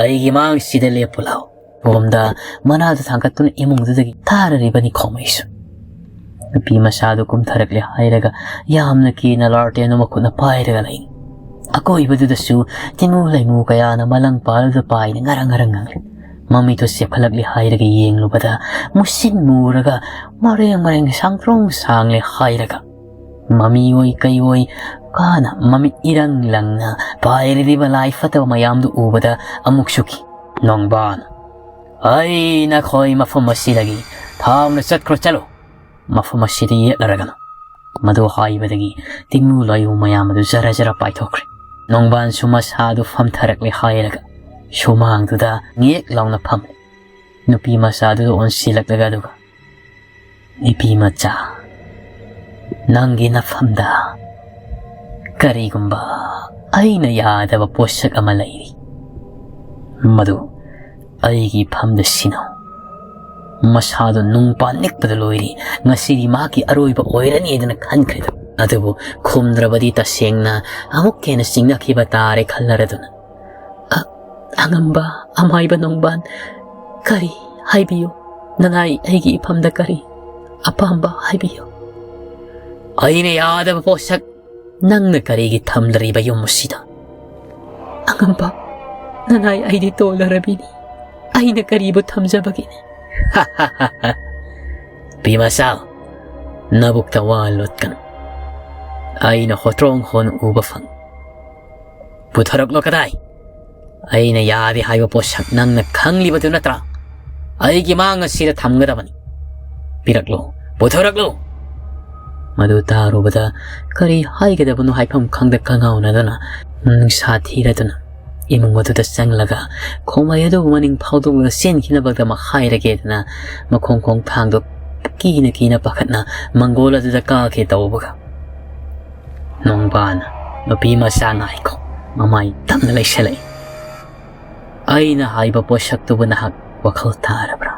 ꯑꯩꯒꯤ ꯃꯥꯡꯁꯤꯗ ꯂꯦꯞꯄꯨ ꯂꯥꯎ꯫" ꯔꯣꯝꯗ ꯃꯅꯥꯗꯨ ꯊꯥꯡꯒꯠꯇꯨꯅ ꯏꯃꯨꯡꯗꯨꯗꯒꯤ ꯊꯥꯔꯔꯤꯕꯅꯤ ꯈꯣꯃꯩꯁꯨ꯫ ꯅꯨꯄꯤ ꯃꯆꯥꯗꯨ ꯀꯨꯝꯊꯔꯛꯂꯦ ꯍꯥꯏꯔꯒ ꯌꯥꯝꯅ ꯀꯤꯅ ꯂꯥꯔꯇꯦꯟꯗꯨ ꯃꯈꯨꯠꯅ ꯄꯥꯏꯔꯒ ꯂꯩ꯫ ꯑꯀꯣꯏꯕꯗꯨꯗꯁꯨ ꯇꯤꯃꯨ ꯂꯩꯃꯨ ꯀꯌꯥꯅ ꯃꯂꯪ ꯄꯥꯜꯗꯨꯗ ꯄꯥꯏꯅ ꯉꯔꯪ ꯉꯔꯪ ꯉꯪꯂꯤ꯫ ꯃꯃꯤꯠꯇꯨ ꯆꯦꯞꯈꯠꯂꯛꯂꯦ ꯍꯥꯏꯔꯒ ꯌꯦꯡꯂꯨꯕꯗ ꯃꯨꯁꯤꯟ ꯃꯨꯔꯒ ꯃꯔꯦꯡ ꯃꯔꯦꯡ ꯁꯥꯡꯇ꯭ꯔꯣꯡ ꯁꯥꯡꯂꯦ ꯍꯥꯏꯔꯒ ꯃꯃꯤ ꯑꯣꯏ ꯀꯩ ꯑꯣꯏ ꯀꯥꯅ ꯃꯃꯤꯠ ꯏꯔꯪ ꯂꯪꯅ ꯄꯥꯏꯔꯤꯕ ꯂꯥꯏ ꯐꯠꯇꯕ ꯃꯌꯥꯝꯗꯨ ꯎꯕꯗ ꯑꯃꯨꯛꯁꯨ ꯀꯤ ꯅꯣꯡꯕꯥꯟ, "ꯑꯩ ꯅꯈꯣꯏ ꯃꯐꯝ ꯑꯁꯤꯗꯒꯤ ꯊꯥꯎꯅ ꯆꯠꯈ꯭ꯔꯣ, ꯆꯠꯂꯣ꯫ ꯃꯐꯝ ꯑꯁꯤꯗ ꯌꯦꯠꯂꯔꯒꯅꯨ꯫" ꯃꯗꯨ ꯍꯥꯏꯕꯗꯒꯤ ꯇꯤꯡꯉꯨ ꯂꯥꯏꯌꯨ ꯃꯌꯥꯝ ꯑꯗꯨ ꯖꯔ ꯖꯔ ꯄꯥꯏꯊꯣꯛꯈ꯭ꯔꯦ꯫ ꯅꯣꯡꯕꯥꯟꯁꯨ ꯃꯁꯥꯗꯨ ꯐꯝꯊꯔꯛꯂꯦ ꯍꯥꯏꯔꯒ ꯁꯨꯃꯥꯡꯗꯨꯗ ꯉꯦꯛ ꯂꯥꯎꯅ ꯐꯝꯂꯦ꯫ ꯅꯨꯄꯤ ꯃꯆꯥꯗꯨꯗ ꯑꯣꯟꯁꯤꯜꯂꯛꯂꯒ ꯑꯗꯨꯒ, "ꯅꯨꯄꯤ ꯃꯆꯥ, ꯅꯪꯒꯤ ꯅꯐꯝꯗ ꯀꯔꯤꯒꯨꯝꯕ ꯑꯩꯅ ꯌꯥꯗꯕ ꯄꯣꯠꯁꯛ ꯑꯃ ꯂꯩꯔꯤ꯫ ꯃꯗꯨ ꯑꯩꯒꯤ ꯐꯝꯗ ꯁꯤꯟꯅꯧ꯫" ꯃꯁꯥꯗꯣ ꯅꯨꯡꯄꯥ ꯅꯤꯛꯄꯗ ꯂꯣꯏꯔꯤ꯫ ꯉꯁꯤꯗꯤ ꯃꯍꯥꯛꯀꯤ ꯑꯔꯣꯏꯕ ꯑꯣꯏꯔꯅꯤꯗꯅ ꯈꯟꯈ꯭ꯔꯦꯗ꯫ ꯑꯗꯨꯕꯨ ꯈꯨꯝꯗ꯭ꯔꯕꯗꯤ ꯇꯁꯦꯡꯅ ꯑꯃꯨꯛ ꯍꯦꯟꯅ ꯆꯤꯡꯅꯈꯤꯕ ꯇꯥꯔꯦ ꯈꯜꯂꯔꯗꯨꯅ, "ꯑ, ꯑꯉꯝꯕ ꯑꯃꯥꯏꯕ ꯅꯣꯡꯕꯥꯟ, ꯀꯔꯤ ꯍꯥꯏꯕꯤꯌꯨ? ꯅꯅꯥꯏ ꯑꯩꯒꯤ ꯏꯐꯝꯗ ꯀꯔꯤ ꯑꯄꯥꯝꯕ ꯍꯥꯏꯕꯤꯌꯨ?" "ꯑꯩꯅ ꯌꯥꯗꯕ ꯄꯣꯠꯁꯛ ꯅꯪꯅ ꯀꯔꯤꯒꯤ ꯊꯝꯂꯔꯤꯕ ꯌꯨꯝ ꯑꯁꯤꯗ?" "ꯑꯉꯝꯕ, ꯅꯅꯥꯏ ꯑꯩꯗꯤ ꯇꯣꯜꯂꯔꯕꯤꯅꯤ꯫ ꯑꯩꯅ ꯀꯔꯤꯕꯨ ꯊꯝꯖꯕꯒꯦ?" "ꯄꯤꯃꯆꯥ, ꯅꯕꯨꯛꯇ ꯋꯥ ꯂꯣꯠꯀꯅꯨ꯫ ꯑꯩꯅ ꯍꯣꯇ꯭ꯔꯣꯡ ꯍꯣꯟ ꯎꯕ ꯐꯪ꯫ ꯄꯨꯊꯣꯔꯛꯂꯣ ꯀꯗꯥꯏ? ꯑꯩꯅ ꯌꯥꯗꯦ ꯍꯥꯏꯕ ꯄꯣꯠꯁꯛ ꯅꯪꯅ ꯈꯪꯂꯤꯕꯗꯨ ꯅꯠꯇ꯭ꯔꯥ? ꯑꯩꯒꯤ ꯃꯥꯡ ꯑꯁꯤꯗ ꯊꯝꯒꯗꯕꯅꯤ꯫ ꯄꯤꯔꯛꯂꯣ, ꯄꯨꯊꯣꯔꯛꯂꯣ!" ꯃꯗꯨ ꯇꯥꯔꯨꯕꯗ ꯀꯔꯤ ꯍꯥꯏꯒꯗꯕꯅꯣ ꯍꯥꯏꯐꯝ ꯈꯪꯗ ꯀꯉꯥꯎꯅꯗꯨꯅ ꯅꯨꯡꯁꯥ ꯊꯤꯔꯗꯨꯅ ꯏꯃꯨꯡ ꯑꯗꯨꯗ ꯆꯪꯂꯒ ꯈꯣꯡꯃꯩ ꯑꯗꯨꯕꯨ ꯃꯅꯤꯡ ꯐꯥꯎꯗꯣꯛꯂꯒ ꯆꯦꯟꯈꯤꯅꯕꯗꯃꯛ ꯍꯥꯏꯔꯒꯦꯗꯅ ꯃꯈꯣꯡ ꯈꯣꯡꯊꯥꯡꯗꯣ ꯀꯤꯅ ꯀꯤꯅ ꯄꯥꯈꯠꯅ ꯃꯪꯒꯣꯜ ꯑꯗꯨꯗ ꯀꯥꯈꯤ ꯇꯧꯕꯒ, ꯅꯣꯡꯕꯥꯟ, ꯅꯨꯄꯤ ꯃꯆꯥ ꯉꯥꯏꯈꯣ, ꯃꯃꯥꯏ ꯇꯞꯅ ꯂꯩꯁꯜꯂꯛꯏ꯫ "ꯑꯩꯅ ꯍꯥꯏꯕ ꯄꯣꯠꯁꯛꯇꯨꯕꯨ ꯅꯍꯥꯛ ꯋꯥꯈꯜ ꯇꯥꯔꯕ꯭ꯔꯥ?"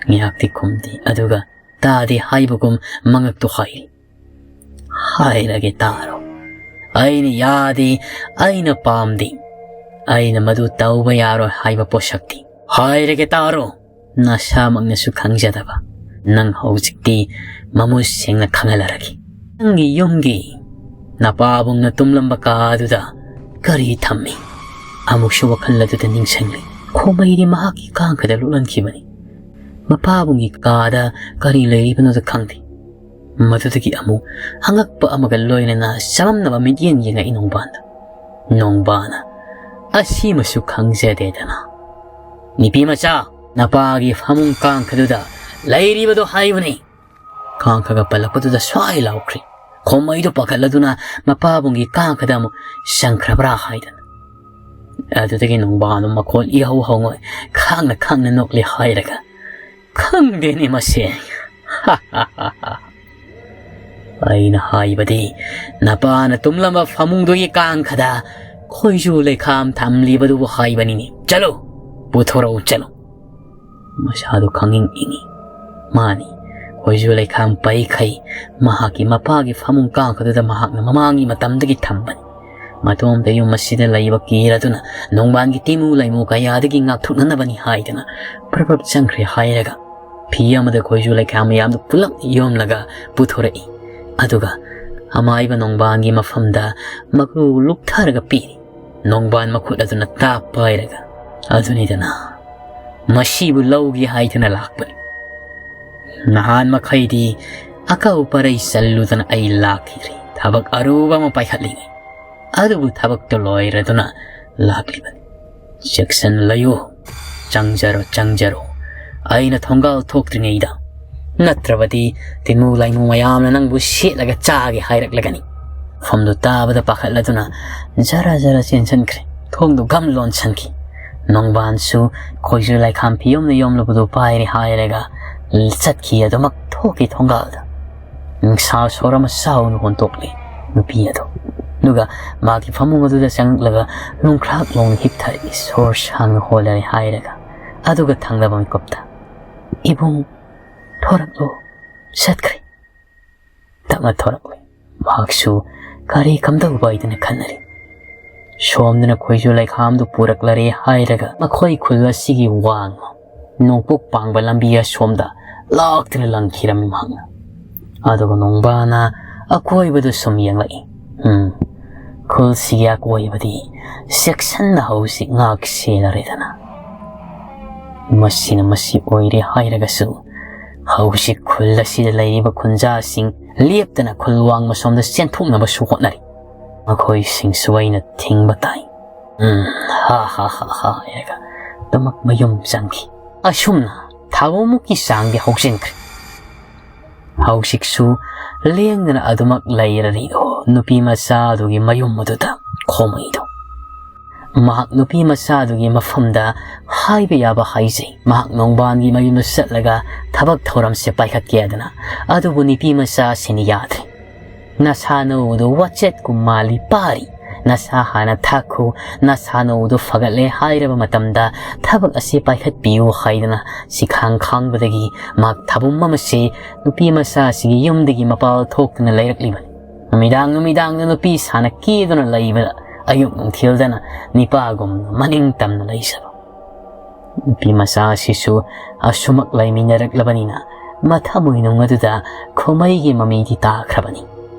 ꯉꯥꯏꯍꯥꯛꯇꯤ ꯈꯨꯝꯗꯦ, ꯑꯗꯨꯒ ꯇꯥꯗꯦ ꯍꯥꯏꯕꯒꯨꯝ ꯃꯉꯛꯇꯨ ꯍꯥꯏ꯫ "ꯍꯥꯏꯔꯒꯦ ꯇꯥꯔꯣ꯫ ꯑꯩꯅ ꯌꯥꯗꯦ, ꯑꯩꯅ ꯄꯥꯝꯗꯦ, ꯑꯩꯅ ꯃꯗꯨ ꯇꯧꯕ ꯌꯥꯔꯣꯏ ꯍꯥꯏꯕ ꯄꯣꯠꯁꯛꯇꯤ ꯍꯥꯏꯔꯒꯦ ꯇꯥꯔꯣ꯫ ꯅꯁꯥꯃꯛꯅꯁꯨ ꯈꯪꯖꯗꯕ ꯅꯪ ꯍꯧꯖꯤꯛꯇꯤ ꯃꯃꯨꯠ ꯁꯦꯡꯅ ꯈꯪꯍꯜꯂꯔꯒꯦ꯫ ꯅꯪꯒꯤ ꯌꯨꯝꯒꯤ ꯅꯄꯥꯕꯨꯡꯅ ꯇꯨꯝꯂꯝꯕ ꯀꯥ ꯑꯗꯨꯗ ꯀꯔꯤ ꯊꯝꯃꯤ?" ꯑꯃꯨꯛꯁꯨ ꯋꯥꯈꯜ ꯑꯗꯨꯗ ꯅꯤꯡꯁꯤꯡꯂꯤ꯫ ꯈꯣꯃꯩꯗꯤ ꯃꯍꯥꯛꯀꯤ ꯀꯥꯡꯈꯗ ꯂꯨꯞꯍꯟꯈꯤꯕꯅꯤ꯫ ꯃꯄꯥꯕꯨꯡꯒꯤ ꯀꯥꯗ ꯀꯔꯤ ꯂꯩꯔꯤꯕꯅꯣꯗ ꯈꯪꯗꯦ꯫ ꯃꯗꯨꯗꯒꯤ ꯑꯃꯨꯛ ꯑꯉꯛꯄ ꯑꯃꯒ ꯂꯣꯏꯅꯅ ꯆꯃꯝꯅꯕ ꯃꯤꯠꯌꯦꯡ ꯌꯦꯡꯉꯛꯏ ꯅꯣꯡꯕꯥꯟꯗ꯫ ꯅꯣꯡꯕꯥꯟꯅ, "ꯑꯁꯤꯃꯁꯨ ꯈꯪꯖꯗꯦꯗꯅ꯫ ꯅꯨꯄꯤ ꯃꯆꯥ, ꯅꯄꯥꯒꯤ ꯐꯃꯨꯡ ꯀꯥꯡꯈꯗꯨꯗ ꯂꯩꯔꯤꯕꯗꯣ ꯍꯥꯏꯕꯅꯤ!" ꯀꯥꯡꯈꯒ ꯄꯜꯂꯛꯄꯗꯨꯗ ꯁ꯭ꯋꯥꯏ ꯂꯥꯎꯈ꯭ꯔꯦ꯫ ꯈꯣꯃꯩꯗꯨ ꯄꯥꯈꯠꯂꯗꯨꯅ ꯃꯄꯥꯕꯨꯡꯒꯤ ꯀꯥꯡꯈꯗ ꯑꯃꯨꯛ ꯆꯪꯈ꯭ꯔꯕ꯭ꯔꯥ ꯍꯥꯏꯗꯅ꯫ ꯑꯗꯨꯗꯒꯤ ꯅꯣꯡꯕꯥꯟꯗꯨ ꯃꯈꯣꯜ ꯏꯍꯧ ꯍꯧꯉꯣꯏ, ꯈꯥꯡꯅ ꯈꯥꯡꯅ ꯅꯣꯛꯂꯦ ꯍꯥꯏꯔꯒ, "ꯈꯪꯗꯦꯅꯦ ꯃꯁꯦ꯫ ꯑꯩꯅ ꯍꯥꯏꯕꯗꯤ ꯅꯄꯥꯅ ꯇꯨꯝꯂꯝꯕ ꯐꯃꯨꯡꯗꯨꯒꯤ ꯀꯥꯡꯈꯗ ꯈꯣꯏꯖꯨ ꯂꯩꯈꯥꯝ ꯊꯝꯂꯤꯕꯗꯨꯕꯨ ꯍꯥꯏꯕꯅꯤꯅꯦ꯫ ꯆꯠꯂꯨ, ꯄꯨꯊꯣꯔꯛꯎ, ꯆꯠꯂꯨ!" ꯃꯁꯥꯗꯨ ꯈꯪꯏꯪ ꯏꯪꯏ꯫ ꯃꯥꯅꯤ, ꯈꯣꯏꯖꯨ ꯂꯩꯈꯥꯝ ꯄꯩꯈꯩ ꯃꯍꯥꯛꯀꯤ ꯃꯄꯥꯒꯤ ꯐꯃꯨꯡ ꯀꯥꯡꯈꯗꯨꯗ ꯃꯍꯥꯛꯅ ꯃꯃꯥꯡꯒꯤ ꯃꯇꯝꯗꯒꯤ ꯊꯝꯕꯅꯤ꯫ ꯃꯇꯣꯝꯇ ꯌꯨꯝ ꯑꯁꯤꯗ ꯂꯩꯕ ꯀꯤꯔꯗꯨꯅ ꯅꯣꯡꯕꯥꯟꯒꯤ ꯇꯤꯃꯨ ꯂꯩꯃꯨ ꯀꯌꯥꯗꯒꯤ ꯉꯥꯛꯊꯣꯛꯅꯅꯕꯅꯤ ꯍꯥꯏꯗꯅ ꯄ꯭ꯔꯞ ꯄ꯭ꯔꯞ ꯆꯪꯈ꯭ꯔꯦ ꯍꯥꯏꯔꯒ ꯐꯤ ꯑꯃꯗ ꯈꯣꯏꯖꯨ ꯂꯩꯈꯥꯝ ꯃꯌꯥꯝꯗꯨ ꯄꯨꯂꯞ ꯌꯣꯝꯂꯒ ꯄꯨꯊꯣꯔꯛꯏ꯫ ꯑꯗꯨꯒ ꯑꯃꯥꯏꯕ ꯅꯣꯡꯕꯥꯟꯒꯤ ꯃꯐꯝꯗ ꯃꯀꯨ ꯂꯨꯛꯊꯔꯒ ꯄꯤꯔꯤ꯫ ꯅꯣꯡꯕꯥꯟ ꯃꯈꯨꯠ ꯑꯗꯨꯅ ꯇꯥꯞ ꯄꯥꯏꯔꯒ, "ꯑꯗꯨꯅꯤꯗꯅ, ꯃꯁꯤꯕꯨ ꯂꯧꯒꯦ ꯍꯥꯏꯗꯅ ꯂꯥꯛꯄꯅꯤ꯫ ꯅꯍꯥꯟ ꯃꯈꯩꯗꯤ ꯑꯀꯧ ꯄꯔꯩ ꯆꯜꯂꯨꯗꯅ ꯑꯩ ꯂꯥꯛꯈꯤꯗ꯭ꯔꯤ, ꯊꯕꯛ ꯑꯔꯨꯕ ꯑꯃ ꯄꯥꯏꯈꯠꯂꯤꯉꯩ꯫ ꯑꯗꯨꯕꯨ ꯊꯕꯛꯇꯨ ꯂꯣꯏꯔꯗꯨꯅ ꯂꯥꯛꯂꯤꯕꯅꯤ꯫ ꯆꯦꯛꯁꯤꯟꯅ ꯂꯩꯌꯨ, ꯆꯪꯖꯔꯣ, ꯆꯪꯖꯔꯣ꯫ ꯑꯩꯅ ꯊꯣꯡꯒꯥꯜ ꯊꯣꯛꯇ꯭ꯔꯤꯉꯩꯗ, ꯅꯠꯇ꯭ꯔꯕꯗꯤ ꯇꯤꯃꯨ ꯂꯥꯏꯃꯨ ꯃꯌꯥꯝꯅ ꯅꯪꯕꯨ ꯁꯦꯠꯂꯒ ꯆꯥꯒꯦ ꯍꯥꯏꯔꯛꯂꯒꯅꯤ꯫" ꯃꯐꯝꯗꯨ ꯇꯥꯕꯗ ꯄꯥꯈꯠꯂꯗꯨꯅ ꯖꯔ ꯖꯔ ꯆꯦꯟꯁꯤꯟꯈ꯭ꯔꯦ꯫ ꯊꯣꯡꯗꯨ ꯒꯝ ꯂꯣꯟꯁꯤꯟꯈꯤ꯫ ꯅꯣꯡꯕꯥꯟꯁꯨ ꯈꯣꯏꯖꯨ ꯂꯩꯈꯥꯝ ꯐꯤꯌꯣꯝꯅ ꯌꯣꯝꯂꯨꯕꯗꯨ ꯄꯥꯏꯔꯦ ꯍꯥꯏꯔꯒ ꯆꯠꯈꯤ꯫ ꯑꯗꯨꯃꯛ ꯊꯣꯛꯈꯤ ꯊꯣꯡꯒꯥꯜꯗ꯫ ꯅꯨꯡꯁꯥ ꯁꯣꯔ ꯑꯃ ꯆꯥꯎꯅ ꯍꯣꯟꯇꯣꯛꯂꯦ ꯅꯨꯄꯤ ꯑꯗꯨ꯫ ꯑꯗꯨꯒ ꯃꯥꯒꯤ ꯐꯃꯨꯡ ꯑꯗꯨꯗ ꯆꯪꯂꯛꯂꯒ ꯂꯣꯡꯈ꯭ꯔꯥꯛ ꯂꯣꯡꯅ ꯍꯤꯞꯊꯔꯛꯏ꯫ ꯁꯣꯔ ꯁꯥꯡꯅ ꯍꯣꯜꯂꯔꯦ ꯍꯥꯏꯔꯒ꯫ ꯑꯗꯨꯒ ꯊꯪꯅꯕ ꯃꯤꯀꯨꯞꯇ, "ꯏꯕꯨꯡ, ꯊꯣꯔꯛꯂꯣ, ꯆꯠꯈ꯭ꯔꯦ꯫" ꯇꯞꯅ ꯊꯣꯔꯛꯂꯦ꯫ ꯃꯍꯥꯛꯁꯨ ꯀꯔꯤ ꯀꯝꯗꯧꯕ ꯍꯥꯏꯗꯅ ꯈꯟꯅꯔꯤ꯫ ꯁꯣꯝꯗꯅ ꯈꯣꯏꯖꯨ ꯂꯩꯈꯥꯝꯗꯨ ꯄꯨꯔꯛꯂꯔꯦ ꯍꯥꯏꯔꯒ ꯃꯈꯣꯏ ꯈꯨꯜ ꯑꯁꯤꯒꯤ ꯋꯥꯡꯃ ꯅꯣꯡꯄꯣꯛ ꯄꯥꯡꯕ ꯂꯝꯕꯤ ꯑꯁꯣꯝꯗ ꯂꯥꯛꯇꯨꯅ ꯂꯪꯈꯤꯔꯝꯃꯤ ꯃꯍꯥꯛꯅ꯫ ꯑꯗꯨꯒ ꯅꯣꯡꯕꯥꯅ ꯑꯀꯣꯏꯕꯗꯨ ꯁꯨꯝ ꯌꯦꯡꯂꯛꯏ꯫ ꯎꯝ, ꯈꯨꯜꯁꯤꯒꯤ ꯑꯀꯣꯏꯕꯗꯤ ꯆꯦꯛꯁꯤꯟꯅ ꯍꯧꯖꯤꯛ ꯉꯥꯛ ꯁꯦꯟꯅꯔꯦꯗꯅ꯫ ꯃꯁꯤꯅ ꯃꯁꯤ ꯑꯣꯏꯔꯦ ꯍꯥꯏꯔꯒꯁꯨ, ꯍꯧꯖꯤꯛ ꯈꯨꯜ ꯑꯁꯤꯗ ꯂꯩꯔꯤꯕ ꯈꯨꯟꯖꯥꯁꯤꯡ ꯂꯦꯞꯇꯅ ꯈꯨꯜ ꯋꯥꯡꯃ ꯁꯣꯝꯗ ꯆꯦꯟꯊꯣꯛꯅꯕꯁꯨ ꯍꯣꯠꯅꯔꯤ꯫ ꯃꯈꯣꯏꯁꯤꯡꯁꯨ ꯑꯩꯅ ꯊꯤꯡꯕ ꯇꯥꯏ꯫ ꯎꯝ, ꯍꯥ ꯍꯥ ꯍꯥ ꯍꯥ ꯍꯥꯏꯔꯒ ꯑꯗꯨꯃꯛ ꯃꯌꯨꯝ ꯆꯪꯈꯤ꯫ ꯑꯁꯨꯝꯅ ꯊꯥꯕꯨꯃꯨꯛꯀꯤ ꯆꯥꯡꯗꯤ ꯍꯧꯖꯤꯟꯈ꯭ꯔꯦ꯫ ꯍꯧꯖꯤꯛꯁꯨ ꯂꯦꯡꯗꯅ ꯑꯗꯨꯃꯛ ꯂꯩꯔꯔꯤꯗꯣ ꯅꯨꯄꯤ ꯃꯆꯥ ꯑꯗꯨꯒꯤ ꯃꯌꯨꯝ ꯑꯗꯨꯗ ꯈꯣꯃꯩꯗꯣ꯫ ꯃꯍꯥꯛ ꯅꯨꯄꯤ ꯃꯆꯥ ꯑꯗꯨꯒꯤ ꯃꯐꯝꯗ ꯍꯥꯏꯕ ꯌꯥꯕ ꯍꯥꯏꯖꯩ꯫ ꯃꯍꯥꯛ ꯅꯣꯡꯕꯥꯟꯒꯤ ꯃꯌꯨꯝꯗ ꯆꯠꯂꯒ ꯊꯕꯛ ꯊꯧꯔꯝꯁꯦ ꯄꯥꯏꯈꯠꯀꯦ ꯍꯥꯏꯗꯅ, ꯑꯗꯨꯕꯨ ꯅꯨꯄꯤ ꯃꯆꯥ ꯑꯁꯤꯅ ꯌꯥꯗ꯭ꯔꯦ꯫ "ꯅꯁꯥ ꯅꯎꯗꯨ ꯋꯥꯆꯦꯠꯀꯨꯝ ꯃꯥꯜꯂꯤ ꯄꯥꯔꯤ, ꯅꯁꯥ ꯍꯥꯟꯅ ꯊꯥꯛꯈꯨ, ꯅꯁꯥ ꯅꯎꯗꯨ ꯐꯒꯠꯂꯦ ꯍꯥꯏꯔꯕ ꯃꯇꯝꯗ ꯊꯕꯛ ꯑꯁꯤ ꯄꯥꯏꯈꯠꯄꯤꯌꯨ" ꯍꯥꯏꯗꯅ ꯁꯤꯈꯥꯡ ꯈꯥꯡꯕꯗꯒꯤ ꯃꯍꯥꯛ ꯊꯥꯕꯨꯝ ꯑꯃꯁꯦ ꯅꯨꯄꯤ ꯃꯆꯥ ꯑꯁꯤꯒꯤ ꯌꯨꯝꯗꯒꯤ ꯃꯄꯥꯜ ꯊꯣꯛꯇꯨꯅ ꯂꯩꯔꯛꯂꯤꯕꯅꯤ꯫ ꯅꯨꯃꯤꯗꯥꯡ ꯅꯨꯃꯤꯗꯥꯡꯗ ꯅꯨꯄꯤ ꯁꯥꯟꯅ ꯀꯦꯗꯨꯅ ꯂꯩꯕꯗ ꯑꯌꯨꯛ ꯅꯨꯡꯊꯤꯜꯗꯅ ꯅꯤꯄꯥꯒꯨꯝꯅ ꯃꯅꯤꯡ ꯇꯝꯅ ꯂꯩꯖꯕ꯫ ꯅꯨꯄꯤ ꯃꯆꯥ ꯑꯁꯤꯁꯨ ꯑꯁꯨꯃꯛ ꯂꯩꯃꯤꯟꯅꯔꯛꯂꯕꯅꯤꯅ ꯃꯊꯃꯣꯏꯅꯨꯡ ꯑꯗꯨꯗ ꯈꯣꯃꯩꯒꯤ ꯃꯃꯤꯗꯤ ꯇꯥꯈ꯭ꯔꯕꯅꯤ꯫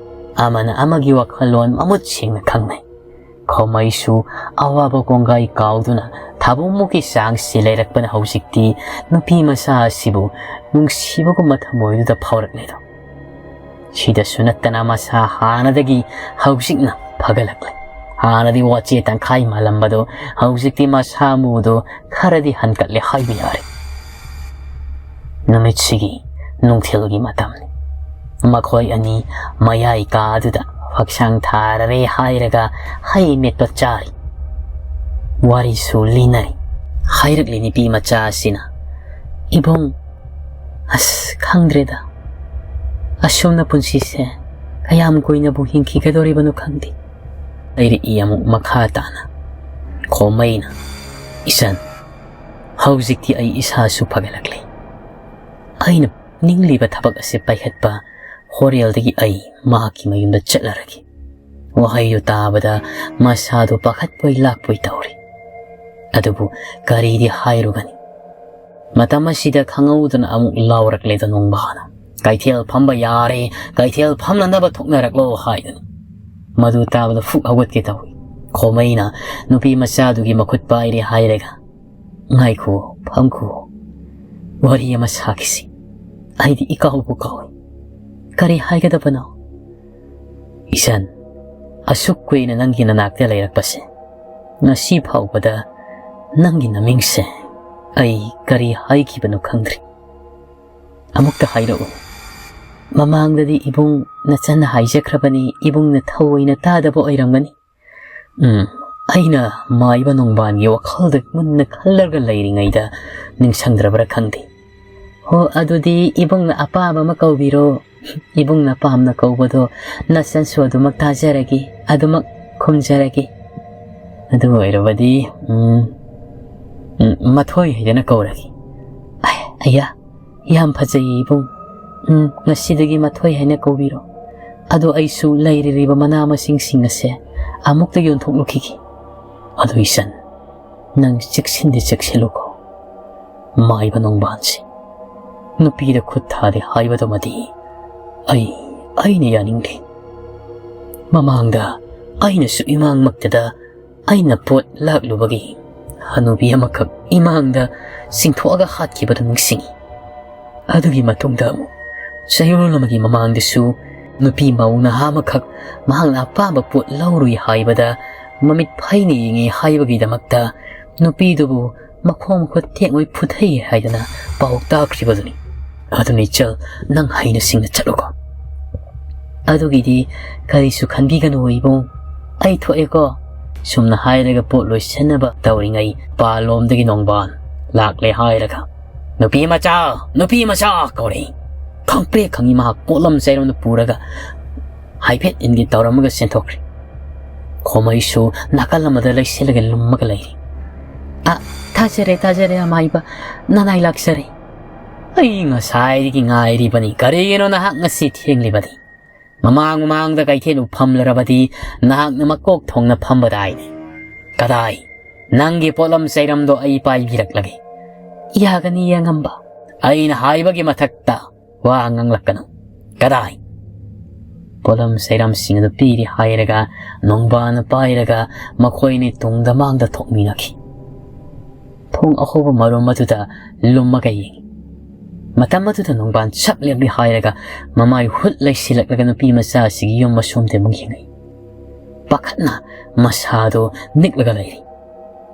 ꯑꯃꯅ ꯑꯃꯒꯤ ꯋꯥꯈꯜꯂꯣꯟ ꯃꯃꯨꯠ ꯁꯦꯡꯅ ꯈꯪꯅꯩ꯫ ꯈꯣꯃꯩꯁꯨ ꯑꯋꯥꯕ ꯀꯣꯡꯒꯥꯏ ꯀꯥꯎꯗꯨꯅ ꯊꯥꯕꯨꯡꯃꯨꯛꯀꯤ ꯆꯥꯡꯁꯤ ꯂꯩꯔꯛꯄꯅ ꯍꯧꯖꯤꯛꯇꯤ ꯅꯨꯄꯤ ꯃꯆꯥ ꯑꯁꯤꯕꯨ ꯅꯨꯡꯁꯤꯕꯒꯨꯝꯕ ꯊꯃꯣꯏꯗꯨꯗ ꯐꯥꯎꯔꯛꯂꯦꯗꯣ꯫ ꯁꯤꯗꯁꯨ ꯅꯠꯇꯅ ꯃꯁꯥ ꯍꯥꯟꯅꯗꯒꯤ ꯍꯧꯖꯤꯛꯅ ꯐꯒꯠꯂꯛꯂꯦ꯫ ꯍꯥꯟꯅꯗꯤ ꯋꯥꯆꯦ ꯇꯪꯈꯥꯏ ꯃꯥꯜꯂꯝꯕꯗꯣ ꯍꯧꯖꯤꯛꯇꯤ ꯃꯁꯥ ꯃꯎꯗꯣ ꯈꯔꯗꯤ ꯍꯟꯀꯠꯂꯦ ꯍꯥꯏꯕ ꯌꯥꯔꯦ꯫ ꯅꯨꯃꯤꯠꯁꯤꯒꯤ ꯅꯨꯡꯊꯤꯜꯒꯤ ꯃꯇꯝꯅꯤ꯫ ꯃꯈꯣꯏ ꯑꯅꯤ ꯃꯌꯥꯏ ꯀꯥ ꯑꯗꯨꯗ ꯐꯛꯁꯥꯡ ꯊꯥꯔꯔꯦ ꯍꯥꯏꯔꯒ ꯍꯩ ꯃꯦꯠꯄ ꯆꯥꯔꯤ꯫ ꯋꯥꯔꯤꯁꯨ ꯂꯤꯅꯔꯤ꯫ ꯍꯥꯏꯔꯛꯂꯤ ꯅꯨꯄꯤ ꯃꯆꯥ ꯑꯁꯤꯅ, "ꯏꯕꯨꯡ, ꯑꯁ, ꯈꯪꯗ꯭ꯔꯦꯗ꯫ ꯑꯁꯨꯝꯅ ꯄꯨꯟꯁꯤꯁꯦ ꯀꯌꯥꯝ ꯀꯨꯏꯅꯕꯨ ꯍꯤꯡꯈꯤꯒꯗꯧꯔꯤꯕꯅꯣ ꯈꯪꯗꯦ"꯫ ꯂꯩꯔꯛꯏ ꯑꯃꯨꯛ ꯃꯈꯥ ꯇꯥꯅ꯫ ꯈꯣꯃꯩꯅ, "ꯏꯆꯟ, ꯍꯧꯖꯤꯛꯇꯤ ꯑꯩ ꯏꯁꯥꯁꯨ ꯐꯒꯠꯂꯛꯂꯦ꯫ ꯑꯩꯅ ꯅꯤꯡꯂꯤꯕ ꯊꯕꯛ ꯑꯁꯤ ꯄꯥꯏꯈꯠꯄ ꯍꯣꯔꯦꯜꯗꯒꯤ ꯑꯩ ꯃꯍꯥꯛꯀꯤ ꯃꯌꯨꯝꯗ ꯆꯠꯂꯔꯒꯦ"꯫ ꯋꯥꯍꯩꯗꯨ ꯇꯥꯕꯗ ꯃꯁꯥꯗꯨ ꯄꯥꯈꯠꯄꯣꯏ ꯂꯥꯛꯄꯣꯏ ꯇꯧꯔꯤ꯫ ꯑꯗꯨꯕꯨ ꯀꯔꯤꯗꯤ ꯍꯥꯏꯔꯨꯒꯅꯤ? ꯃꯇꯝ ꯑꯁꯤꯗ ꯈꯪꯍꯧꯗꯅ ꯑꯃꯨꯛ ꯂꯥꯎꯔꯛꯂꯦꯗꯣ ꯅꯣꯡꯕꯥꯅ, "ꯀꯩꯊꯦꯜ ꯐꯝꯕ ꯌꯥꯔꯦ, ꯀꯩꯊꯦꯜ ꯐꯝꯅꯅꯕ ꯊꯣꯛꯅꯔꯛꯂꯣ" ꯍꯥꯏꯗꯅ꯫ ꯃꯗꯨ ꯇꯥꯕꯗ ꯐꯨꯛ ꯍꯧꯒꯠꯀꯦ ꯇꯧꯏ꯫ ꯈꯣꯃꯩꯅ ꯅꯨꯄꯤ ꯃꯆꯥꯗꯨꯒꯤ ꯃꯈꯨꯠ ꯄꯥꯏꯔꯦ ꯍꯥꯏꯔꯒ, "ꯉꯥꯏꯈꯣ, ꯐꯝꯈꯣ꯫ ꯋꯥꯔꯤ ꯑꯃ ꯁꯥꯈꯤꯁꯤ꯫ ꯑꯩꯗꯤ ꯏꯀꯥꯎꯕꯨ ꯀꯥꯎꯏ꯫ ꯀꯔꯤ ꯍꯥꯏꯒꯗꯕꯅꯣ?" "ꯏꯆꯟ, ꯑꯁꯨꯛ ꯀꯨꯏꯅ ꯅꯪꯒꯤ ꯅꯅꯥꯛꯇ ꯂꯩꯔꯛꯄꯁꯦ, ꯉꯁꯤ ꯐꯥꯎꯕꯗ ꯅꯪꯒꯤ ꯅꯃꯤꯡꯁꯦ ꯑꯩ ꯀꯔꯤ ꯍꯥꯏꯈꯤꯕꯅꯣ ꯈꯪꯗ꯭ꯔꯤ꯫ ꯑꯃꯨꯛꯇ ꯍꯥꯏꯔꯛꯎ꯫ ꯃꯃꯥꯡꯗꯗꯤ ꯏꯕꯨꯡ ꯅꯆꯟꯅ ꯍꯥꯏꯖꯈ꯭ꯔꯕꯅꯤ, ꯏꯕꯨꯡꯅ ꯊꯑꯣꯏꯅ ꯇꯥꯗꯕ ꯑꯣꯏꯔꯝꯒꯅꯤ꯫ ꯎꯝ, ꯑꯩꯅ ꯃꯥꯏꯕ ꯅꯣꯡꯕꯥꯟꯒꯤ ꯋꯥꯈꯜꯗ ꯃꯨꯟꯅ ꯈꯜꯂꯒ ꯂꯩꯔꯤꯉꯩꯗ ꯅꯤꯡꯁꯤꯡꯗ꯭ꯔꯕ꯭ꯔꯥ ꯈꯪꯗꯦ꯫ ꯍꯣ, ꯑꯗꯨꯗꯤ ꯏꯕꯨꯡꯅ ꯑꯄꯥꯝꯕ ꯑꯃ ꯀꯧꯕꯤꯔꯣ꯫ ꯏꯕꯨꯡꯅ ꯄꯥꯝꯅ ꯀꯧꯕꯗꯣ ꯅꯆꯟꯁꯨ ꯑꯗꯨꯃꯛ ꯇꯥꯖꯔꯒꯦ, ꯑꯗꯨꯃꯛ ꯈꯨꯝꯖꯔꯒꯦ꯫ ꯑꯗꯨ ꯑꯣꯏꯔꯕꯗꯤ, ꯎꯝ, ꯎꯝ, ꯃꯊꯣꯏ ꯍꯥꯏꯗꯅ ꯀꯧꯔꯒꯦ꯫" "ꯑꯌꯥ, ꯌꯥꯝ ꯐꯖꯩ ꯏꯕꯨꯡ꯫ ꯎꯝ, ꯉꯁꯤꯗꯒꯤ ꯃꯊꯣꯏ ꯍꯥꯏꯅ ꯀꯧꯕꯤꯔꯣ꯫ ꯑꯗꯣ ꯑꯩꯁꯨ ꯂꯩꯔꯤꯕ ꯃꯅꯥ ꯃꯁꯤꯡꯁꯤꯡ ꯑꯁꯦ ꯑꯃꯨꯛꯇ ꯌꯣꯟꯊꯣꯛꯂꯨꯈꯤꯒꯦ꯫" "ꯑꯗꯨ ꯏꯆꯟ, ꯅꯪ ꯆꯦꯛꯁꯤꯟꯗꯤ ꯆꯦꯛꯁꯤꯜꯂꯨꯀꯣ꯫ ꯃꯥꯏꯕ ꯅꯣꯡꯕꯥꯟꯁꯤ ꯅꯨꯄꯤꯗ ꯈꯨꯠ ꯊꯥꯗꯦ ꯍꯥꯏꯕꯗꯨꯃꯗꯤ ꯑꯩ, ꯑꯩꯅ ꯌꯥꯅꯤꯡꯗꯦ꯫ ꯃꯃꯥꯡꯗ ꯑꯩꯅꯁꯨ ꯏꯃꯥꯡꯃꯛꯇꯗ ꯑꯩꯅ ꯄꯣꯠ ꯂꯥꯛꯂꯨꯕꯒꯤ ꯍꯅꯨꯕꯤ ꯑꯃꯈꯛ ꯏꯃꯥꯡꯗ ꯆꯤꯡꯊꯣꯛꯑꯒ ꯍꯥꯠꯈꯤꯕꯗꯨ ꯅꯤꯡꯁꯤꯡꯏ꯫ ꯑꯗꯨꯒꯤ ꯃꯇꯨꯡꯗ ꯑꯃꯨꯛ ꯆꯌꯣꯜ ꯑꯃꯒꯤ ꯃꯃꯥꯡꯗꯁꯨ ꯅꯨꯄꯤ ꯃꯧ ꯅꯍꯥ ꯑꯃꯈꯛ ꯃꯍꯥꯛꯅ ꯑꯄꯥꯝꯕ ꯄꯣꯠ ꯂꯧꯔꯨꯏ ꯍꯥꯏꯕꯗ ꯃꯃꯤꯠ ꯐꯩꯅ ꯌꯦꯡꯉꯤ ꯍꯥꯏꯕꯒꯤꯗꯃꯛꯇ ꯅꯨꯄꯤꯗꯨꯕꯨ ꯃꯈꯣꯡ ꯃꯈꯨꯠ ꯊꯦꯛꯉꯣꯏ ꯐꯨꯊꯩ ꯍꯥꯏꯗꯅ ꯄꯥꯎ ꯇꯥꯈ꯭ꯔꯤꯕꯗꯨꯅꯤ꯫ ꯑꯗꯨꯅ ꯏꯆꯜ, ꯅꯪ ꯍꯩꯅ ꯁꯤꯡꯅ ꯆꯠꯂꯨꯀꯣ꯫ ꯑꯗꯨꯒꯤꯗꯤ ꯀꯔꯤꯁꯨ ꯈꯟꯕꯤꯒꯅꯨ ꯏꯕꯨꯡ, ꯑꯩ ꯊꯣꯛꯑꯦꯀꯣ꯫" ꯁꯨꯝꯅ ꯍꯥꯏꯔꯒ ꯄꯣꯠ ꯂꯣꯏꯁꯤꯟꯅꯕ ꯇꯧꯔꯤꯉꯩ ꯄꯥꯂꯣꯝꯗꯒꯤ ꯅꯣꯡꯕꯥꯟ ꯂꯥꯛꯂꯦ ꯍꯥꯏꯔꯒ, "ꯅꯨꯄꯤ ꯃꯆꯥ, ꯅꯨꯄꯤ ꯃꯆꯥ!" ꯀꯧꯔꯛꯏ꯫ ꯈꯪꯄ꯭ꯔꯦꯛ ꯈꯪꯉꯤ ꯃꯍꯥꯛ ꯄꯣꯠꯂꯝ ꯆꯩꯔꯝꯗꯨ ꯄꯨꯔꯒ ꯍꯥꯏꯐꯦꯠ ꯏꯟꯒꯦ ꯇꯧꯔꯝꯃꯒ ꯆꯦꯟꯊꯣꯛꯈ꯭ꯔꯦ꯫ ꯈꯣꯃꯩꯁꯨ ꯅꯥꯀꯜ ꯑꯃꯗ ꯂꯩꯁꯤꯜꯂꯒ ꯂꯨꯝꯃꯒ ꯂꯩꯔꯤ꯫ "ꯑ, ꯊꯥꯖꯔꯦ, ꯊꯥꯖꯔꯦ, ꯑꯃꯥꯏꯕ, ꯅꯅꯥꯏ ꯂꯥꯛꯆꯔꯦ꯫ ꯑꯩ ꯉꯁꯥꯏꯗꯒꯤ ꯉꯥꯏꯔꯤꯕꯅꯤ꯫ ꯀꯔꯤꯒꯤꯅꯣ ꯅꯍꯥꯛ ꯉꯁꯤ ꯊꯦꯡꯂꯤꯕꯗꯤ? ꯃꯃꯥꯡ ꯃꯃꯥꯡꯗ ꯀꯩꯊꯦꯜ ꯎꯐꯝꯂꯔꯕꯗꯤ ꯅꯍꯥꯛꯅ ꯃꯀꯣꯛ ꯊꯣꯡꯅ ꯐꯝꯕꯗꯥꯏꯅꯤ꯫ ꯀꯗꯥꯏ? ꯅꯪꯒꯤ ꯄꯣꯠꯂꯝ ꯆꯩꯔꯝꯗꯣ ꯑꯩ ꯄꯥꯏꯕꯤꯔꯛꯂꯒꯦ꯫" "ꯌꯥꯒꯅꯤ, ꯌꯦꯡꯉꯝꯕ꯫" "ꯑꯩꯅ ꯍꯥꯏꯕꯒꯤ ꯃꯊꯛꯇ ꯋꯥ ꯉꯥꯡꯂꯛꯀꯅꯨ꯫ ꯀꯗꯥꯏ?" ꯄꯣꯠꯂꯝ ꯆꯩꯔꯝꯁꯤꯡ ꯑꯗꯨ ꯄꯤꯔꯦ ꯍꯥꯏꯔꯒ ꯅꯣꯡꯕꯥꯅ ꯄꯥꯏꯔꯒ ꯃꯈꯣꯏꯅꯤ ꯇꯨꯡꯗ ꯃꯥꯡꯗ ꯊꯣꯛꯃꯤꯟꯅꯈꯤ꯫ ꯊꯣꯡ ꯑꯍꯣꯕ ꯃꯔꯨꯝ ꯑꯗꯨꯗ ꯂꯨꯝꯃꯒ ꯌꯦꯡꯏ꯫ ꯃꯇꯝ ꯑꯗꯨꯗ ꯅꯣꯡꯕꯥꯟ ꯆꯞ ꯂꯦꯞꯂꯤ ꯍꯥꯏꯔꯒ ꯃꯃꯥꯏ ꯍꯨꯠ ꯂꯩꯁꯤꯜꯂꯛꯂꯒ ꯅꯨꯄꯤ ꯃꯆꯥ ꯑꯁꯤꯒꯤ ꯌꯨꯝ ꯃꯁꯣꯝꯗ ꯑꯃꯨꯛ ꯌꯦꯡꯉꯛꯏ꯫ ꯄꯥꯈꯠꯅ ꯃꯁꯥꯗꯣ ꯅꯤꯛꯂꯒ ꯂꯩꯔꯤ꯫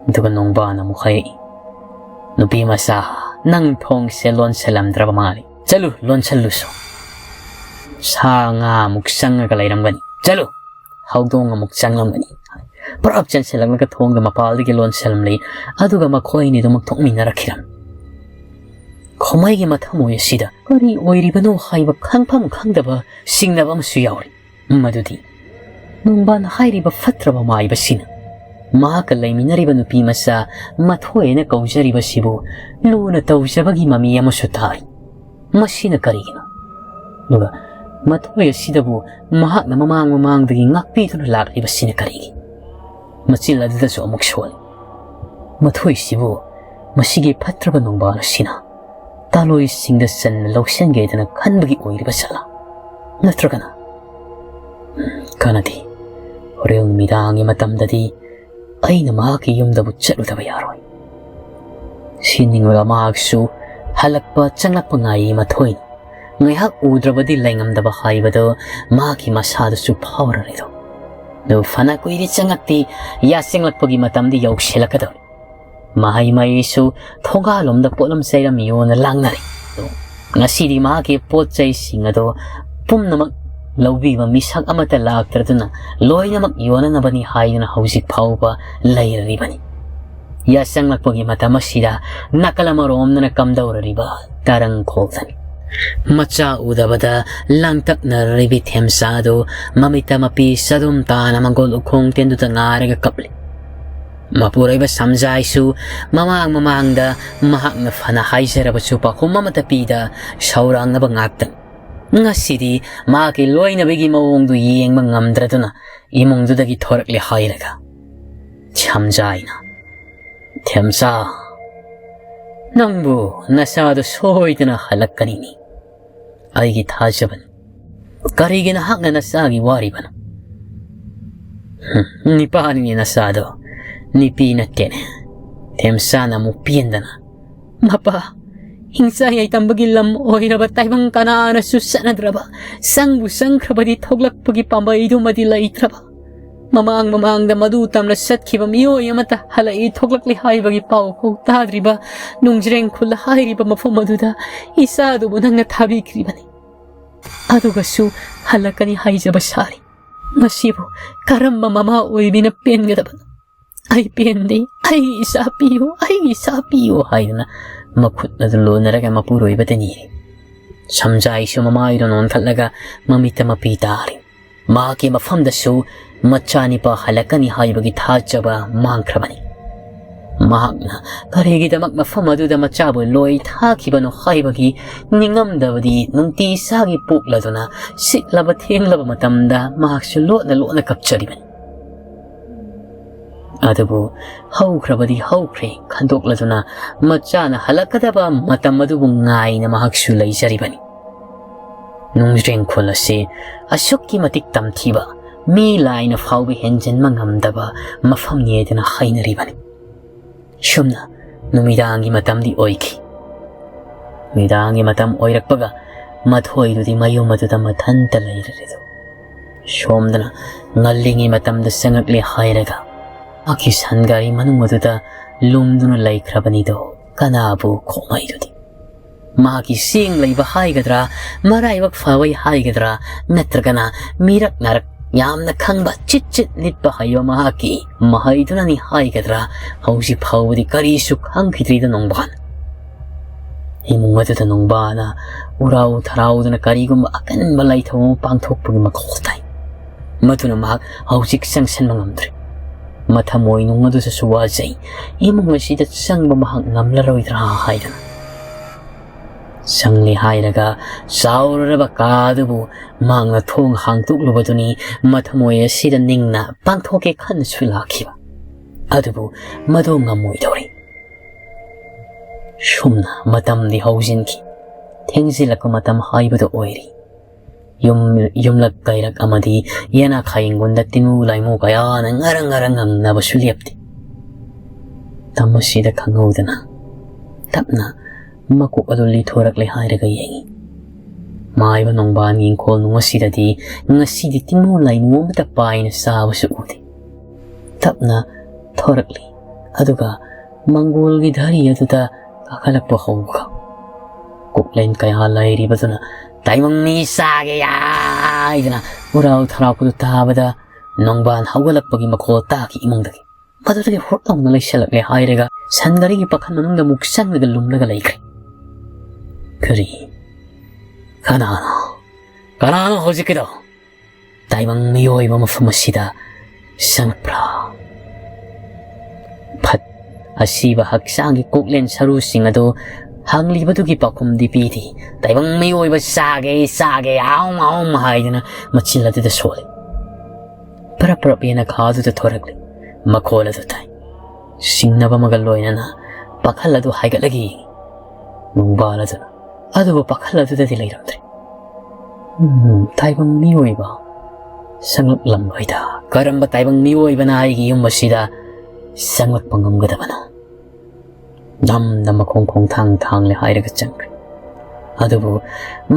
ꯑꯗꯨꯒ ꯅꯣꯡꯕꯥꯟ ꯑꯃꯨꯛ ꯍꯥꯏꯔꯛꯏ, "ꯅꯨꯄꯤ ꯃꯆꯥ, ꯅꯪ ꯊꯣꯡꯁꯦ ꯂꯣꯟꯁꯤꯜꯂꯝꯗ꯭ꯔꯕ ꯃꯥꯜꯂꯤ꯫ ꯆꯠꯂꯨ, ꯂꯣꯟꯁꯤꯜꯂꯨꯁꯨ꯫ ꯁꯥ ꯉꯥ ꯑꯃꯨꯛ ꯆꯪꯉꯒ ꯂꯩꯔꯝꯒꯅꯤ꯫ ꯆꯠꯂꯨ, ꯍꯧꯗꯣꯡ ꯑꯃꯨꯛ ꯆꯪꯂꯝꯒꯅꯤ꯫" ꯄꯨꯔꯥ ꯆꯦꯟꯁꯤꯜꯂꯛꯂꯒ ꯊꯣꯡꯗ ꯃꯄꯥꯜꯗꯒꯤ ꯂꯣꯟꯁꯤꯜꯂꯝꯂꯤ꯫ ꯑꯗꯨꯒ ꯃꯈꯣꯏ ꯑꯅꯤꯗꯨꯃꯛ ꯊꯣꯛꯃꯤꯟꯅꯔꯛꯈꯤꯔꯝꯃꯤ꯫ ꯈꯣꯃꯩꯒꯤ ꯃꯊꯃꯣꯏ ꯑꯁꯤꯗ ꯀꯔꯤ ꯑꯣꯏꯔꯤꯕꯅꯣ ꯍꯥꯏꯕ ꯈꯪꯐꯝ ꯈꯪꯗꯕ ꯆꯤꯡꯅꯕ ꯑꯃꯁꯨ ꯌꯥꯎꯔꯤ꯫ ꯃꯗꯨꯗꯤ ꯅꯣꯡꯕꯥꯟ ꯍꯥꯏꯔꯤꯕ ꯐꯠꯇ꯭ꯔꯕ ꯃꯥꯏꯕꯁꯤꯅ ꯃꯍꯥꯛꯀ ꯂꯩꯃꯤꯟꯅꯔꯤꯕ ꯅꯨꯄꯤ ꯃꯆꯥ ꯃꯊꯣꯏ ꯍꯥꯏꯅ ꯀꯧꯖꯔꯤꯕꯁꯤꯕꯨ ꯂꯨꯅ ꯇꯧꯖꯕꯒꯤ ꯃꯃꯤ ꯑꯃꯁꯨ ꯇꯥꯔꯤ꯫ ꯃꯁꯤꯅ ꯀꯔꯤꯒꯤꯅꯣ? ꯑꯗꯨꯒ ꯃꯊꯣꯏ ꯑꯁꯤꯗꯕꯨ ꯃꯍꯥꯛꯅ ꯃꯃꯥꯡ ꯃꯃꯥꯡꯗꯒꯤ ꯉꯥꯛꯄꯤꯗꯨꯅ ꯂꯥꯛꯂꯤꯕꯁꯤꯅ ꯀꯔꯤꯒꯤ? ꯃꯆꯤꯜ ꯑꯗꯨꯗꯁꯨ ꯑꯃꯨꯛ ꯁꯣꯜꯂꯤ꯫ ꯃꯊꯣꯏꯁꯤꯕꯨ ꯃꯁꯤꯒꯤ ꯐꯠꯇ꯭ꯔꯕ ꯅꯣꯡꯕꯥꯟ ꯑꯁꯤꯅ ꯇꯥꯂꯣꯏꯁꯤꯡꯗ ꯆꯟꯅ ꯂꯧꯁꯤꯟꯒꯦꯗꯅ ꯈꯟꯕꯒꯤ ꯑꯣꯏꯔꯤꯕ ꯖꯥꯠꯂꯥ? ꯅꯠꯇ꯭ꯔꯒꯅ, ꯎꯝ, ꯀꯥꯟꯅꯗꯦ꯫ ꯍꯣꯔꯦꯟ ꯅꯨꯃꯤꯗꯥꯡꯒꯤ ꯃꯇꯝꯗꯗꯤ ꯑꯩꯅ ꯃꯍꯥꯛꯀꯤ ꯌꯨꯝꯗꯕꯨ ꯆꯠꯂꯨꯗꯕ ꯌꯥꯔꯣꯏ꯫ ꯁꯤ ꯅꯤꯡꯂꯒ ꯃꯍꯥꯛꯁꯨ ꯍꯜꯂꯛꯄ ꯆꯪꯂꯛꯄ ꯉꯥꯏꯔꯤ꯫ ꯃꯊꯣꯏꯅ ꯉꯥꯏꯍꯥꯛ ꯎꯗ꯭ꯔꯕꯗꯤ ꯂꯩꯉꯝꯗꯕ ꯍꯥꯏꯕꯗꯣ ꯃꯍꯥꯛꯀꯤ ꯃꯁꯥꯗꯁꯨ ꯐꯥꯎꯔꯔꯦꯗꯣ꯫ ꯑꯗꯨ ꯐꯅ ꯀꯨꯏꯔꯦ ꯆꯪꯂꯛꯇꯦ꯫ ꯌꯥꯆꯪꯂꯛꯄꯒꯤ ꯃꯇꯝꯗꯤ ꯌꯧꯁꯤꯜꯂꯛꯀꯗꯧꯔꯦ꯫ ꯃꯍꯩ ꯃꯍꯩꯁꯨ ꯊꯣꯡꯒꯥꯜꯂꯣꯝꯗ ꯄꯣꯠꯂꯝ ꯆꯩꯔꯝ ꯌꯣꯟꯅ ꯂꯥꯡꯅꯔꯤ꯫ ꯉꯁꯤꯗꯤ ꯃꯍꯥꯛꯀꯤ ꯄꯣꯠ ꯆꯩꯁꯤꯡ ꯑꯗꯣ ꯄꯨꯝꯅꯃꯛ ꯂꯧꯕꯤꯕ ꯃꯤꯁꯛ ꯑꯃꯠꯇ ꯂꯥꯛꯇ꯭ꯔꯗꯨꯅ ꯂꯣꯏꯅꯃꯛ ꯌꯣꯟꯅꯅꯕꯅꯤ ꯍꯥꯏꯗꯨꯅ ꯍꯧꯖꯤꯛ ꯐꯥꯎꯕ ꯂꯩꯔꯤꯕꯅꯤ꯫ ꯌꯥꯆꯪꯂꯛꯄꯒꯤ ꯃꯇꯝ ꯑꯁꯤꯗ ꯅꯥꯀꯜ ꯑꯃꯔꯣꯝꯗꯅ ꯀꯝꯗꯧꯔꯔꯤꯕ ꯇꯔꯪ ꯈꯣꯜꯗꯅꯤ꯫ ꯃꯆꯥ ꯎꯗꯕꯗ ꯂꯥꯡꯇꯛꯅꯔꯤꯕꯤ ꯊꯦꯝꯆꯥꯗꯨ ꯃꯃꯤꯠꯇ ꯃꯄꯤ ꯆꯗꯨꯝ ꯇꯥꯅ ꯃꯪꯒꯣꯜ ꯎꯈꯣꯡ ꯇꯦꯟꯗꯨꯗ ꯉꯥꯏꯔꯒ ꯀꯞꯂꯤ꯫ ꯃꯄꯨꯔꯣꯏꯕ ꯁꯝꯖꯥꯏꯁꯨ ꯃꯃꯥꯡ ꯃꯃꯥꯡꯗ ꯃꯍꯥꯛꯅ ꯐꯅ ꯍꯥꯏꯖꯔꯕꯁꯨ ꯄꯥꯎꯈꯨꯝ ꯑꯃꯠꯇ ꯄꯤꯗ ꯁꯧꯔꯥꯡꯅꯕ ꯉꯥꯛꯇꯅꯤ꯫ ꯉꯁꯤꯗꯤ ꯃꯍꯥꯛꯀꯤ ꯂꯣꯏꯅꯕꯤꯒꯤ ꯃꯑꯣꯡꯗꯨ ꯌꯦꯡꯕ ꯉꯝꯗ꯭ꯔꯗꯨꯅ ꯏꯃꯨꯡꯗꯨꯗꯒꯤ ꯊꯣꯔꯛꯂꯦ ꯍꯥꯏꯔꯒ ꯁꯝꯖꯥꯏꯅ, "ꯊꯦꯝꯆꯥ, ꯅꯪꯕꯨ ꯅꯆꯥꯗꯨ ꯁꯣꯏꯗꯅ ꯍꯜꯂꯛꯀꯅꯤꯅꯤ꯫ ꯑꯩꯒꯤ ꯊꯥꯖꯕꯅꯤ꯫ ꯀꯔꯤꯒꯤ ꯅꯍꯥꯛꯅ ꯅꯆꯥꯒꯤ ꯋꯥꯔꯤꯕꯅꯣ? ꯍꯨꯝ, ꯅꯤꯄꯥꯅꯤꯅꯦ ꯅꯆꯥꯗꯣ, ꯅꯤꯄꯤ ꯅꯠꯇꯦꯅꯦ꯫ ꯊꯦꯝꯆꯥꯅ ꯑꯃꯨꯛ ꯄꯦꯟꯗꯅ, "ꯃꯄꯥ, ꯍꯤꯡꯆꯥ ꯌꯥꯏꯇꯝꯕꯒꯤ ꯂꯝ ꯑꯣꯏꯔꯕ ꯇꯥꯏꯕꯪ ꯀꯅꯥꯅꯁꯨ ꯆꯠꯅꯗ꯭ꯔꯕ, ꯆꯪꯕꯨ ꯆꯪꯈ꯭ꯔꯕꯗꯤ ꯊꯣꯛꯂꯛꯄꯒꯤ ꯄꯥꯝꯕꯩꯗꯨꯃꯗꯤ ꯂꯩꯇ꯭ꯔꯕ, ꯃꯃꯥꯡ ꯃꯃꯥꯡꯗ ꯃꯗꯨ ꯇꯝꯅ ꯆꯠꯈꯤꯕ ꯃꯤꯑꯣꯏ ꯑꯃꯠꯇ ꯍꯜꯂꯛꯏ ꯊꯣꯛꯂꯛꯂꯤ ꯍꯥꯏꯕꯒꯤ ꯄꯥꯎ ꯐꯥꯎ ꯇꯥꯗ꯭ꯔꯤꯕ ꯅꯨꯡꯖ꯭ꯔꯦꯡ ꯈꯨꯜ ꯍꯥꯏꯔꯤꯕ ꯃꯐꯝ ꯑꯗꯨꯗ ꯏꯆꯥꯗꯨꯕꯨ ꯅꯪꯅ ꯊꯥꯕꯤꯈ꯭ꯔꯤꯕꯅꯤ꯫ ꯑꯗꯨꯒꯁꯨ ꯍꯜꯂꯛꯀꯅꯤ ꯍꯥꯏꯖꯕ ꯁꯥꯔꯤ꯫ ꯃꯁꯤꯕꯨ ꯀꯔꯝꯕ ꯃꯃꯥ ꯑꯣꯏꯕꯤꯅ ꯄꯦꯟꯒꯗꯕꯅꯣ? ꯑꯩ ꯄꯦꯟꯗꯦ, ꯑꯩꯒꯤ ꯏꯆꯥ ꯄꯤꯌꯨ, ꯑꯩꯒꯤ ꯏꯆꯥ ꯄꯤꯌꯨ" ꯍꯥꯏꯗꯨꯅ ꯃꯈꯨꯠ ꯑꯗꯨ ꯂꯣꯟꯅꯔꯒ ꯃꯄꯨꯔꯣꯏꯕꯗ ꯅꯤꯔꯦ꯫ ꯁꯝꯖꯥꯏꯁꯨ ꯃꯃꯥꯏꯗꯨ ꯅꯣꯟꯈꯠꯂꯒ ꯃꯃꯤꯠꯇ ꯃꯄꯤ ꯇꯥꯔꯤ꯫ ꯃꯍꯥꯛꯀꯤ ꯃꯐꯝꯗꯁꯨ ꯃꯆꯥꯅꯤꯄꯥ ꯍꯜꯂꯛꯀꯅꯤ ꯍꯥꯏꯕꯒꯤ ꯊꯥꯖꯕ ꯃꯥꯡꯈ꯭ꯔꯕꯅꯤ꯫ ꯃꯍꯥꯛꯅ ꯀꯔꯤꯒꯤꯗꯃꯛ ꯃꯐꯝ ꯑꯗꯨꯗ ꯃꯆꯥꯕꯨ ꯂꯣꯏ ꯊꯥꯈꯤꯕꯅꯣ ꯍꯥꯏꯕꯒꯤ ꯅꯤꯡꯉꯝꯗꯕꯗꯤ ꯅꯨꯡꯇꯤ ꯏꯁꯥꯒꯤ ꯄꯣꯛꯂꯗꯨꯅ ꯁꯤꯠꯂꯕ ꯊꯦꯡꯂꯕ ꯃꯇꯝꯗ ꯃꯍꯥꯛꯁꯨ ꯂꯣꯠꯅ ꯂꯣꯠꯅ ꯀꯞꯆꯔꯤꯕꯅꯤ꯫ ꯑꯗꯨꯕꯨ ꯍꯧꯈ꯭ꯔꯕꯗꯤ ꯍꯧꯈ꯭ꯔꯦ ꯈꯟꯗꯣꯛꯂꯗꯨꯅ ꯃꯆꯥꯅ ꯍꯜꯂꯛꯀꯗꯕ ꯃꯇꯝ ꯑꯗꯨꯕꯨ ꯉꯥꯏꯅ ꯃꯍꯥꯛꯁꯨ ꯂꯩꯖꯔꯤꯕꯅꯤ꯫ ꯅꯨꯡꯖ꯭ꯔꯦꯡ ꯈꯨꯜ ꯑꯁꯤ ꯑꯁꯨꯛꯀꯤ ꯃꯇꯤꯛ ꯇꯝꯊꯤꯕ, ꯃꯤ ꯂꯥꯏꯅ ꯐꯥꯎꯕ ꯍꯦꯟꯖꯤꯟꯕ ꯉꯝꯗꯕ ꯃꯐꯝꯅꯤ ꯍꯥꯏꯗꯨꯅ ꯍꯥꯏꯅꯔꯤꯕꯅꯤ꯫ ꯁꯨꯝꯅ ꯅꯨꯃꯤꯗꯥꯡꯒꯤ ꯃꯇꯝꯗꯤ ꯑꯣꯏꯈꯤ꯫ ꯅꯨꯃꯤꯗꯥꯡꯒꯤ ꯃꯇꯝ ꯑꯣꯏꯔꯛꯄꯒ ꯃꯊꯣꯏꯗꯨꯗꯤ ꯃꯌꯨꯝ ꯑꯗꯨꯗ ꯃꯊꯟꯇ ꯂꯩꯔꯔꯤꯗꯨ ꯁꯣꯝꯗꯅ ꯉꯜꯂꯤꯉꯩ ꯃꯇꯝꯗ ꯆꯪꯉꯛꯂꯦ ꯍꯥꯏꯔꯒ ꯃꯍꯥꯛꯀꯤ ꯁꯟ ꯒꯥꯔꯤ ꯃꯅꯨꯡ ꯑꯗꯨꯗ ꯂꯨꯝꯗꯨꯅ ꯂꯩꯈ꯭ꯔꯕꯅꯤꯗꯣ ꯀꯅꯥꯕꯨ ꯈꯣꯡꯍꯩꯗꯨꯗꯤ꯫ ꯃꯍꯥꯛꯀꯤ ꯆꯦꯡ ꯂꯩꯕ ꯍꯥꯏꯒꯗ꯭ꯔꯥ, ꯃꯔꯥꯏꯕꯛ ꯐꯕꯩ ꯍꯥꯏꯒꯗ꯭ꯔꯥ, ꯅꯠꯇ꯭ꯔꯒꯅ ꯃꯤꯔꯛ ꯅꯥꯔꯛ ꯌꯥꯝꯅ ꯈꯪꯕ, ꯆꯤꯠ ꯆꯤꯠ ꯂꯤꯠꯄ ꯍꯩꯕ ꯃꯍꯥꯛꯀꯤ ꯃꯍꯩꯗꯨꯅꯅꯤ ꯍꯥꯏꯒꯗ꯭ꯔꯥ, ꯍꯧꯖꯤꯛ ꯐꯥꯎꯕꯗꯤ ꯀꯔꯤꯁꯨ ꯈꯪꯈꯤꯗ꯭ꯔꯤꯗ ꯅꯣꯡꯕꯥꯟ꯫ ꯏꯃꯨꯡ ꯑꯗꯨꯗ ꯅꯣꯡꯕꯥꯟꯅ ꯎꯔꯥꯎ ꯊꯔꯥꯎꯗꯨꯅ ꯀꯔꯤꯒꯨꯝꯕ ꯑꯀꯟꯕ ꯂꯥꯏꯊꯧ ꯑꯃ ꯄꯥꯡꯊꯣꯛꯄꯒꯤ ꯃꯈꯣꯜ ꯇꯥꯏ꯫ ꯃꯗꯨꯅ ꯃꯍꯥꯛ ꯍꯧꯖꯤꯛ ꯆꯪꯁꯤꯟꯕ ꯉꯝꯗ꯭ꯔꯦ꯫ ꯃꯊꯃꯣꯏ ꯅꯨꯡ ꯑꯗꯨꯗꯁꯨ ꯋꯥꯖꯩ꯫ ꯏꯃꯨꯡ ꯑꯁꯤꯗ ꯆꯪꯕ ꯃꯍꯥꯛ ꯉꯝꯂꯔꯣꯏꯗ꯭ꯔꯥ ꯍꯥꯏꯗꯨꯅ꯫ ꯆꯪꯂꯦ ꯍꯥꯏꯔꯒ ꯆꯥꯎꯔꯔꯕ ꯀꯥ ꯑꯗꯨꯕꯨ ꯃꯍꯥꯛꯅ ꯊꯣꯡ ꯍꯥꯡꯗꯣꯛꯂꯨꯕꯗꯨꯅꯤ ꯃꯊꯃꯣꯏ ꯑꯁꯤꯗ ꯅꯤꯡꯅ ꯄꯥꯡꯊꯣꯛꯀꯦ ꯈꯟꯅꯁꯨ ꯂꯥꯛꯈꯤꯕ꯫ ꯑꯗꯨꯕꯨ ꯃꯗꯨ ꯉꯝꯃꯣꯏꯗꯧꯔꯤ꯫ ꯁꯨꯝꯅ ꯃꯇꯝꯗꯤ ꯍꯧꯖꯤꯟꯈꯤ꯫ ꯊꯦꯡꯖꯤꯜꯂꯛꯄ ꯃꯇꯝ ꯍꯥꯏꯕꯗꯨ ꯑꯣꯏꯔꯤ꯫ ꯌꯨꯝ, ꯌꯨꯝꯂꯛ ꯀꯩꯔꯛ ꯑꯃꯗꯤ ꯌꯦꯅꯥꯈꯥ ꯌꯦꯡꯒꯣꯟꯗ ꯇꯤꯟꯃꯨ ꯂꯥꯏꯃꯨ ꯀꯌꯥꯅ ꯉꯔꯪ ꯉꯔꯪ ꯉꯪꯅꯕꯁꯨ ꯂꯦꯞꯇꯦ꯫ ꯃꯇꯝ ꯑꯁꯤꯗ ꯈꯪꯍꯧꯗꯅ ꯇꯞꯅ ꯃꯀꯣꯛ ꯑꯗꯨ ꯂꯤꯊꯣꯔꯛꯂꯦ ꯍꯥꯏꯔꯒ ꯌꯦꯡꯏ꯫ ꯃꯥꯏꯕ ꯅꯣꯡꯕꯥꯟꯒꯤ ꯏꯪꯈꯣꯜ ꯅꯨꯡ ꯑꯁꯤꯗꯗꯤ ꯉꯁꯤꯗꯤ ꯇꯤꯡꯅꯧ ꯂꯥꯏꯅꯨ ꯑꯃꯠꯇ ꯄꯥꯏꯅ ꯆꯥꯕꯁꯨ ꯎꯗꯦ꯫ ꯇꯞꯅ ꯊꯣꯔꯛꯂꯤ, ꯑꯗꯨꯒ ꯃꯪꯒꯣꯜꯒꯤ ꯙꯔꯤ ꯑꯗꯨꯗ ꯀꯥꯈꯠꯂꯛꯄ ꯍꯧꯈ꯭ꯔꯦ꯫ ꯀꯣꯛꯂꯦꯟ ꯀꯌꯥ ꯂꯩꯔꯤꯕꯗꯨꯅ "ꯇꯥꯏꯕꯪ ꯃꯤ ꯆꯥꯒꯦ" ꯍꯥꯏꯗꯅ ꯎꯔꯥꯎ ꯊꯔꯥꯎꯕꯗꯨ ꯇꯥꯕꯗ ꯅꯣꯡꯕꯥꯟ ꯍꯧꯒꯠꯂꯛꯄꯒꯤ ꯃꯈꯣꯜ ꯇꯥꯈꯤ ꯏꯃꯨꯡꯗꯒꯤ꯫ ꯃꯗꯨꯗꯒꯤ ꯍꯨꯠ ꯂꯥꯎꯅ ꯂꯩꯁꯜꯂꯛꯂꯦ ꯍꯥꯏꯔꯒ ꯁꯟꯒꯥꯔꯤꯒꯤ ꯄꯥꯈꯟ ꯃꯅꯨꯡꯗ ꯑꯃꯨꯛ ꯆꯪꯂꯒ ꯂꯨꯝꯂꯒ ꯂꯩꯈ꯭ꯔꯦ꯫ "ꯀꯔꯤ? ꯀꯅꯥꯅꯣ? ꯀꯅꯥꯅꯣ ꯍꯧꯖꯤꯛꯀꯤꯗꯣ? ꯇꯥꯏꯕꯪ ꯃꯤꯑꯣꯏꯕ ꯃꯐꯝ ꯑꯁꯤꯗ ꯆꯪꯂꯛꯄ꯭ꯔꯥ?" ꯐꯠ, ꯑꯁꯤꯕ ꯍꯛꯆꯥꯡꯒꯤ ꯀꯣꯛꯂꯦꯟ ꯁꯔꯨꯁꯤꯡ ꯑꯗꯨ ꯍꯪꯂꯤꯕꯗꯨꯒꯤ ꯄꯥꯎꯈꯨꯝꯗꯤ ꯄꯤꯗꯦ꯫ "ꯇꯥꯏꯕꯪ ꯃꯤꯑꯣꯏꯕ ꯆꯥꯒꯦ, ꯆꯥꯒꯦ, ꯑꯥꯎꯝ, ꯑꯥꯎꯝ" ꯍꯥꯏꯗꯨꯅ ꯃꯆꯤꯜ ꯑꯗꯨꯗ ꯁꯣꯜꯂꯤ꯫ ꯄꯔꯞ ꯄꯔꯞ ꯌꯦꯅꯈꯥ ꯑꯗꯨꯗ ꯊꯣꯔꯛꯂꯤ꯫ ꯃꯈꯣꯜ ꯑꯗꯨ ꯇꯥꯏ꯫ ꯆꯤꯡꯅꯕ ꯑꯃꯒ ꯂꯣꯏꯅꯅ ꯄꯥꯈꯜ ꯑꯗꯨ ꯍꯥꯏꯒꯠꯂꯒ ꯌꯦꯡꯏ꯫ ꯅꯣꯡꯕꯥꯜ ꯑꯗꯨꯅ ꯑꯗꯨꯕꯨ ꯄꯥꯈꯜ ꯑꯗꯨꯗꯗꯤ ꯂꯩꯔꯝꯗ꯭ꯔꯦ꯫ "ꯎꯝ, ꯇꯥꯏꯕꯪ ꯃꯤꯑꯣꯏꯕ ꯆꯪꯂꯛꯂꯝꯂꯣꯏꯗ꯫ ꯀꯔꯝꯕ ꯇꯥꯏꯕꯪ ꯃꯤꯑꯣꯏꯕꯅ ꯑꯩꯒꯤ ꯌꯨꯝ ꯑꯁꯤꯗ ꯆꯪꯂꯛꯄ ꯉꯝꯒꯗꯕꯅꯣ?" ꯅꯝꯅ ꯃꯈꯣꯡ ꯈꯣꯡꯊꯥꯡ ꯊꯥꯡꯂꯦ ꯍꯥꯏꯔꯒ ꯆꯪꯈ꯭ꯔꯦ꯫ ꯑꯗꯨꯕꯨ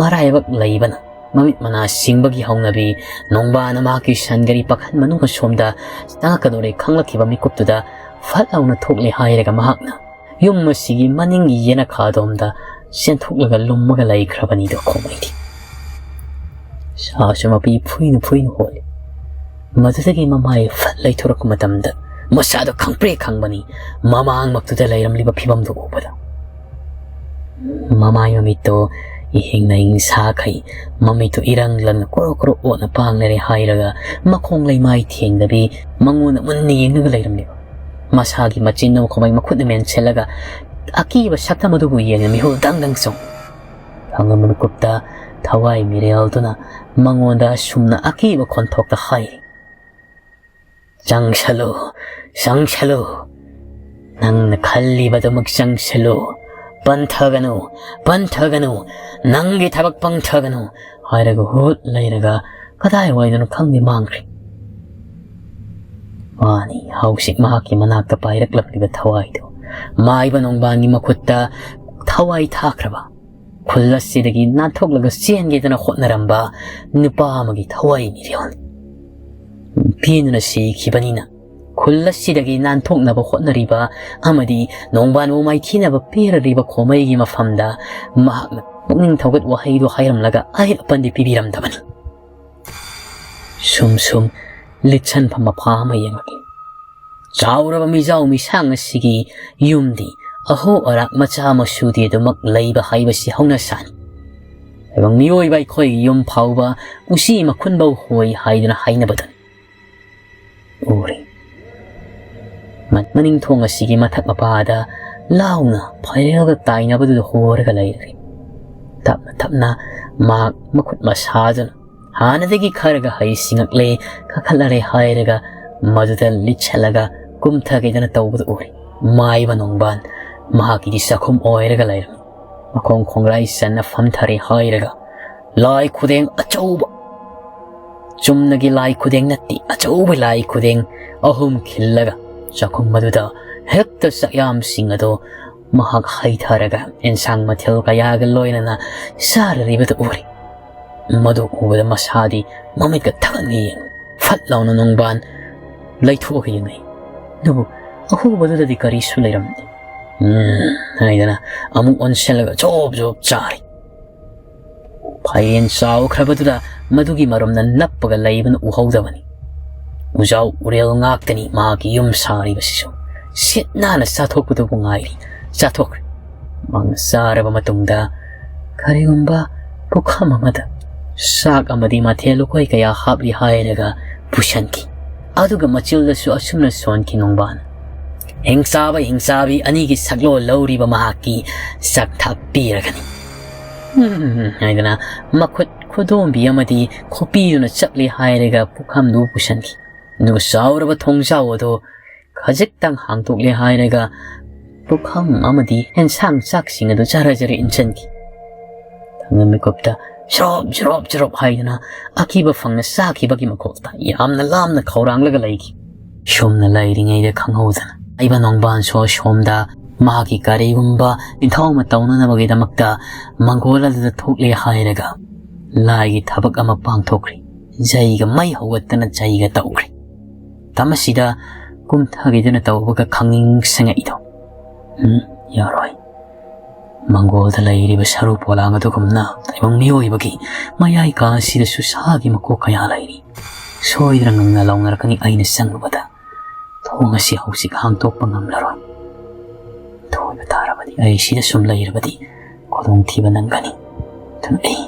ꯃꯔꯥꯏꯕꯛ ꯂꯩꯕꯅ ꯃꯃꯤꯠ ꯃꯅꯥ ꯁꯤꯡꯕꯒꯤ ꯍꯧꯅꯕꯤ ꯅꯣꯡꯕꯥꯅ ꯃꯍꯥꯛꯀꯤ ꯁꯟꯒꯔꯤ ꯄꯥꯈꯟ ꯃꯅꯨꯡ ꯑꯁꯣꯝꯗ ꯆꯪꯉꯛꯀꯗꯧꯔꯦ ꯈꯪꯂꯛꯈꯤꯕ ꯃꯤꯀꯨꯞꯇꯨꯗ ꯐꯠ ꯂꯥꯎꯅ ꯊꯣꯛꯂꯦ ꯍꯥꯏꯔꯒ ꯃꯍꯥꯛꯅ ꯌꯨꯝ ꯑꯁꯤꯒꯤ ꯃꯅꯤꯡꯒꯤ ꯌꯦꯅꯈꯥꯗꯣꯝꯗ ꯆꯦꯟꯊꯣꯛꯂꯒ ꯂꯨꯝꯃꯒ ꯂꯩꯈ꯭ꯔꯕꯅꯤꯗꯣ ꯈꯣꯡꯃꯩꯗꯤ꯫ ꯁꯥꯁꯨ ꯃꯄꯤ ꯐꯨꯏꯅ ꯐꯨꯏꯅ ꯍꯣꯜꯂꯤ꯫ ꯃꯗꯨꯗꯒꯤ ꯃꯃꯥꯏ ꯐꯠ ꯂꯩꯊꯣꯔꯛꯄ ꯃꯇꯝꯗ ꯃꯁꯥꯗꯣ ꯈꯪꯄ꯭ꯔꯦꯛ ꯈꯪꯕꯅꯤ, ꯃꯃꯥꯡꯃꯛꯇꯨꯗ ꯂꯩꯔꯝꯂꯤꯕ ꯐꯤꯕꯝꯗꯨ ꯎꯕꯗ꯫ ꯃꯃꯥꯏ ꯃꯃꯤꯠꯇꯣ ꯏꯍꯤꯡ ꯅꯥꯍꯤꯡ ꯁꯥꯈꯩ, ꯃꯃꯤꯠꯇꯣ ꯏꯔꯪ ꯂꯪꯅ ꯀ꯭ꯔꯣꯛ ꯀ꯭ꯔꯣꯛ ꯑꯣꯠꯅ ꯄꯥꯡꯂꯔꯦ ꯍꯥꯏꯔꯒ ꯃꯈꯣꯡ ꯂꯩꯃꯥꯏ ꯊꯦꯡꯗꯕꯤ ꯃꯉꯣꯟꯗ ꯃꯨꯟꯅ ꯌꯦꯡꯂꯒ ꯂꯩꯔꯝꯂꯤꯕ꯫ ꯃꯁꯥꯒꯤ ꯃꯆꯤꯟ ꯑꯃ ꯈꯨꯃꯩ ꯃꯈꯨꯠꯅ ꯃꯦꯟꯁꯤꯜꯂꯒ ꯑꯀꯤꯕ ꯁꯛꯇꯝ ꯑꯗꯨꯕꯨ ꯌꯦꯡꯅ ꯃꯤꯍꯨꯜ ꯗꯪ ꯗꯪ ꯆꯣꯡ꯫ ꯈꯪꯉꯕ ꯃꯤꯀꯨꯞꯇ ꯊꯋꯥꯏ ꯃꯤꯔꯦꯜꯗꯨꯅ ꯃꯉꯣꯟꯗ ꯑꯁꯨꯝꯅ ꯑꯀꯤꯕ ꯈꯣꯟꯊꯣꯛꯇ ꯍꯥꯏꯔꯤ, "ꯆꯪꯁꯜꯂꯨ, ꯆꯪꯁꯜꯂꯨ, ꯅꯪꯅ ꯈꯜꯂꯤꯕꯗꯨꯃꯛ ꯆꯪꯁꯜꯂꯨ, ꯄꯟꯊꯒꯅꯨ, ꯄꯟꯊꯒꯅꯨ, ꯅꯪꯒꯤ ꯊꯕꯛ ꯄꯪꯊꯒꯅꯨ" ꯍꯥꯏꯔꯒ ꯍꯨꯠ ꯂꯩꯔꯒ ꯀꯗꯥꯏꯋꯥꯏꯗꯅꯣ ꯈꯪꯗꯦ ꯃꯥꯡꯈ꯭ꯔꯦ꯫ ꯃꯥꯅꯤ, ꯍꯧꯖꯤꯛ ꯃꯍꯥꯛꯀꯤ ꯃꯅꯥꯛꯇ ꯄꯥꯏꯔꯛꯂꯛꯂꯤꯕ ꯊꯋꯥꯏꯗꯨ ꯃꯥꯏꯕ ꯅꯣꯡꯕꯥꯟꯒꯤ ꯃꯈꯨꯠꯇ ꯊꯋꯥꯏ ꯊꯥꯈ꯭ꯔꯕ, ꯈꯨꯜ ꯑꯁꯤꯗꯒꯤ ꯅꯥꯟꯊꯣꯛꯂꯒ ꯆꯦꯟꯒꯦꯗꯅ ꯍꯣꯠꯅꯔꯝꯕ ꯅꯨꯄꯥ ꯑꯃꯒꯤ ꯊꯋꯥꯏ ꯃꯤꯔꯦꯜꯅꯤ꯫ ꯄꯦꯟꯗꯨꯅ ꯁꯤꯈꯤꯕꯅꯤꯅ ꯈꯨꯜ ꯑꯁꯤꯗꯒꯤ ꯅꯥꯟꯊꯣꯛꯅꯕ ꯍꯣꯠꯅꯔꯤꯕ ꯑꯃꯗꯤ ꯅꯣꯡꯕꯥꯟꯕꯨ ꯃꯥꯏꯊꯤꯅꯕ ꯄꯤꯔꯔꯤꯕ ꯈꯣꯃꯩꯒꯤ ꯃꯐꯝꯗ ꯃꯍꯥꯛꯅ ꯄꯨꯛꯅꯤꯡ ꯊꯧꯒꯠ ꯋꯥꯍꯩꯗꯨ ꯍꯥꯏꯔꯝꯂꯒ ꯑꯍꯦꯜ ꯑꯄꯟꯗꯤ ꯄꯤꯕꯤꯔꯝꯗꯕꯅꯤ꯫ ꯁꯨꯝ ꯁꯨꯝ ꯂꯤꯠꯁꯟꯐꯝ ꯃꯐꯥ ꯑꯃ ꯌꯦꯡꯂꯛꯏ꯫ ꯆꯥꯎꯔꯕ ꯃꯤꯖꯥꯎ ꯃꯤꯁꯥꯡ ꯑꯁꯤꯒꯤ ꯌꯨꯝꯗꯤ ꯑꯍꯣ ꯑꯔꯥꯛ ꯃꯆꯥ ꯃꯁꯨꯗꯤ ꯑꯗꯨꯃꯛ ꯂꯩꯕ ꯍꯥꯏꯕꯁꯤ ꯍꯧꯅꯁꯥꯅꯤ꯫ ꯑꯗꯨꯒ ꯃꯤꯑꯣꯏꯕ ꯑꯩꯈꯣꯏꯒꯤ ꯌꯨꯝ ꯐꯥꯎꯕ ꯎꯆꯤ ꯃꯈꯨꯟꯐꯧ ꯍꯣꯏ ꯍꯥꯏꯗꯨꯅ ꯍꯥꯏꯅꯕꯗꯨꯅꯤ꯫ ꯎꯔꯤ꯫ ꯃ-, ꯃꯅꯤꯡ ꯊꯣꯡ ꯑꯁꯤꯒꯤ ꯃꯊꯛ ꯃꯄꯥꯗ ꯂꯥꯎꯅ ꯐꯥꯏꯔꯦꯜꯒ ꯇꯥꯏꯅꯕꯗꯨꯗ ꯍꯣꯔꯒ ꯂꯩꯔꯤ꯫ ꯇꯞꯅ ꯇꯞꯅ ꯃꯍꯥꯛ ꯃꯈꯨꯠ ꯃꯁꯥꯗꯨꯅ ꯍꯥꯟꯅꯗꯒꯤ ꯈꯔꯒ ꯍꯩ ꯁꯤꯡꯉꯛꯂꯦ, ꯀꯥꯈꯠꯂꯔꯦ ꯍꯥꯏꯔꯒ ꯃꯗꯨꯗ ꯂꯤꯠꯁꯜꯂꯒ ꯀꯨꯝꯊꯒꯦꯗꯅ ꯇꯧꯕꯗꯨ ꯎꯔꯤ꯫ ꯃꯥꯏꯕ ꯅꯣꯡꯕꯥꯟ ꯃꯍꯥꯛꯀꯤꯗꯤ ꯆꯥꯛꯈꯨꯝ ꯑꯣꯏꯔꯒ ꯂꯩꯔꯝꯃꯤ꯫ ꯃꯈꯣꯡ ꯈꯣꯡꯒ꯭ꯔꯥꯏ ꯆꯟꯅ ꯐꯝꯊꯔꯦ ꯍꯥꯏꯔꯒ ꯂꯥꯏ ꯈꯨꯗꯦꯡ ꯑꯆꯧꯕ, ꯆꯨꯝꯅꯒꯤ ꯂꯥꯏ ꯈꯨꯗꯦꯡ ꯅꯠꯇꯦ, ꯑꯆꯧꯕ ꯂꯥꯏ ꯈꯨꯗꯦꯡ ꯑꯍꯨꯝ ꯈꯤꯜꯂꯒ ꯆꯥꯛꯈꯨꯝ ꯑꯗꯨꯗ ꯍꯦꯛꯇ ꯆꯥꯛꯌꯥꯝꯁꯤꯡ ꯑꯗꯨ ꯃꯍꯥꯛ ꯍꯩꯊꯔꯒ ꯑꯦꯟꯁꯥꯡ ꯃꯊꯦꯜ ꯀꯌꯥꯒ ꯂꯣꯏꯅꯅ ꯆꯥꯔꯔꯤꯕꯗꯨ ꯎꯔꯤ꯫ ꯃꯗꯨ ꯎꯕꯗ ꯃꯁꯥꯗꯤ ꯃꯃꯤꯠꯀ ꯊꯛꯀꯠꯅ ꯌꯦꯡ ꯐꯠ ꯂꯥꯎꯅ ꯅꯣꯡꯕꯥꯟ ꯂꯩꯊꯣꯛꯑꯒ ꯌꯦꯡꯅꯩ꯫ ꯑꯗꯨꯕꯨ ꯑꯍꯨꯕꯗꯨꯗꯗꯤ ꯀꯔꯤꯁꯨ ꯂꯩꯔꯝꯗꯦ꯫ "ꯎꯝ," ꯍꯥꯏꯗꯅ ꯑꯃꯨꯛ ꯑꯣꯟꯁꯤꯜꯂꯒ ꯖꯣꯞ ꯖꯣꯞ ꯆꯥꯔꯤ꯫ ꯐꯥꯏꯔꯦꯟ ꯆꯥꯎꯈ꯭ꯔꯕꯗꯨꯗ ꯃꯗꯨꯒꯤ ꯃꯔꯨꯝꯅ ꯅꯞꯄꯒ ꯂꯩꯕꯅ ꯎꯍꯧꯗꯕꯅꯤ꯫ ꯎꯖꯥꯎ ꯎꯔꯦꯜ ꯉꯥꯛꯇꯅꯤ ꯃꯍꯥꯛꯀꯤ ꯌꯨꯝ ꯁꯥꯔꯤꯕꯁꯤꯁꯨ꯫ ꯁꯤꯠ ꯅꯥꯟꯅ ꯆꯥꯊꯣꯛꯄꯗꯨꯕꯨ ꯉꯥꯏꯔꯤ꯫ ꯆꯥꯊꯣꯛꯈ꯭ꯔꯦ꯫ ꯃꯍꯥꯛꯅ ꯆꯥꯔꯕ ꯃꯇꯨꯡꯗ ꯀꯔꯤꯒꯨꯝꯕ ꯄꯨꯈꯝ ꯑꯃꯗ ꯆꯥꯛ ꯑꯃꯗꯤ ꯃꯊꯦꯜ ꯂꯨꯀꯣꯏ ꯀꯌꯥ ꯍꯥꯞꯂꯤ ꯍꯥꯏꯔꯒ ꯄꯨꯁꯤꯟꯈꯤ꯫ ꯑꯗꯨꯒ ꯃꯆꯤꯜꯗꯁꯨ ꯑꯁꯨꯝꯅ ꯁꯣꯟꯈꯤ ꯅꯣꯡꯕꯥꯟ꯫ "ꯍꯤꯡꯆꯥꯕ ꯍꯤꯡꯆꯥꯕꯤ ꯑꯅꯤꯒꯤ ꯁꯛꯂꯣꯟ ꯂꯧꯔꯤꯕ ꯃꯍꯥꯛꯀꯤ ꯆꯥꯛꯊꯥꯛ ꯄꯤꯔꯒꯅꯤ," ꯍꯥꯏꯗꯅ ꯃꯈꯨꯠ ꯈꯨꯗꯣꯝꯕꯤ ꯑꯃꯗꯤ ꯈꯨꯄꯤꯗꯨꯅ ꯆꯞꯂꯤ ꯍꯥꯏꯔꯒ ꯄꯨꯈꯝꯗꯨ ꯄꯨꯁꯤꯟꯈꯤ꯫ ꯑꯗꯨꯒ ꯆꯥꯎꯔꯕ ꯊꯣꯡꯖꯥꯎ ꯑꯗꯨ ꯈꯖꯤꯛꯇꯪ ꯍꯥꯡꯗꯣꯛꯂꯦ ꯍꯥꯏꯔꯒ ꯄꯨꯈꯝ ꯑꯃꯗꯤ ꯑꯦꯟꯁꯥꯡ ꯆꯥꯛꯁꯤꯡ ꯑꯗꯨ ꯖꯔ ꯖꯔ ꯏꯟꯁꯤꯟꯈꯤ꯫ ꯊꯪꯅ ꯃꯤꯀꯨꯞꯇ ꯁ꯭ꯔꯣꯞ ꯁ꯭ꯔꯣꯞ ꯁ꯭ꯔꯣꯞ ꯍꯥꯏꯗꯨꯅ ꯑꯀꯤꯕ ꯐꯪꯅ ꯆꯥꯈꯤꯕꯒꯤ ꯃꯈꯣꯜ ꯇꯥꯏ꯫ ꯌꯥꯝꯅ ꯂꯥꯝꯅ ꯈꯧꯔꯥꯡꯂꯒ ꯂꯩꯈꯤ꯫ ꯁꯨꯝꯅ ꯂꯩꯔꯤꯉꯩꯗ ꯈꯪꯍꯧꯗꯅ ꯃꯥꯏꯕ ꯅꯣꯡꯕꯥꯟꯁꯨ ꯑꯁꯣꯝꯗ ꯃꯍꯥꯛꯀꯤ ꯀꯔꯤꯒꯨꯝꯕ ꯅꯤꯡꯊꯧ ꯑꯃ ꯇꯧꯅꯅꯕꯒꯤꯗꯃꯛꯇ ꯃꯪꯒꯣꯜ ꯑꯗꯨꯗ ꯊꯣꯛꯂꯦ ꯍꯥꯏꯔꯒ ꯂꯥꯏꯒꯤ ꯊꯕꯛ ꯑꯃ ꯄꯥꯡꯊꯣꯛꯈ꯭ꯔꯤ꯫ ꯖꯩꯒ ꯃꯩ ꯍꯧꯒꯠꯇꯅ ꯖꯩꯒ ꯇꯧꯈ꯭ꯔꯤ꯫ ꯃꯇꯝ ꯑꯁꯤꯗ ꯀꯨꯝꯊꯈꯤꯗꯨꯅ ꯇꯧꯕꯒ ꯈꯪꯅꯤꯡ ꯁꯤꯡꯉꯛꯏꯗꯣ꯫ ꯎꯝ, ꯌꯥꯔꯣꯏ꯫ ꯃꯪꯒꯣꯜꯗ ꯂꯩꯔꯤꯕ ꯁꯔꯨ ꯄꯣꯂꯥꯡ ꯑꯗꯨꯒꯨꯝꯅ ꯇꯥꯏꯕꯪ ꯃꯤꯑꯣꯏꯕꯒꯤ ꯃꯌꯥꯏ ꯀꯥ ꯑꯁꯤꯗꯁꯨ ꯁꯥꯒꯤ ꯃꯀꯣꯛ ꯀꯌꯥ ꯂꯩꯔꯤ꯫ ꯁꯣꯏꯗꯅ ꯉꯝꯅ ꯂꯧꯅꯔꯛꯀꯅꯤ ꯑꯩꯅ ꯆꯪꯂꯨꯕꯗ꯫ ꯊꯣꯡ ꯑꯁꯤ ꯍꯧꯖꯤꯛ ꯍꯥꯡꯗꯣꯛꯄ ꯉꯝꯂꯔꯣꯏ꯫ ꯊꯣꯏꯕ ꯇꯥꯔꯕꯗꯤ ꯑꯩ ꯁꯤꯗ ꯁꯨꯝ ꯂꯩꯔꯕꯗꯤ ꯈꯨꯗꯣꯡꯊꯤꯕ ꯅꯪꯒꯅꯤ꯫ ꯑꯗꯨꯅ ꯑꯩ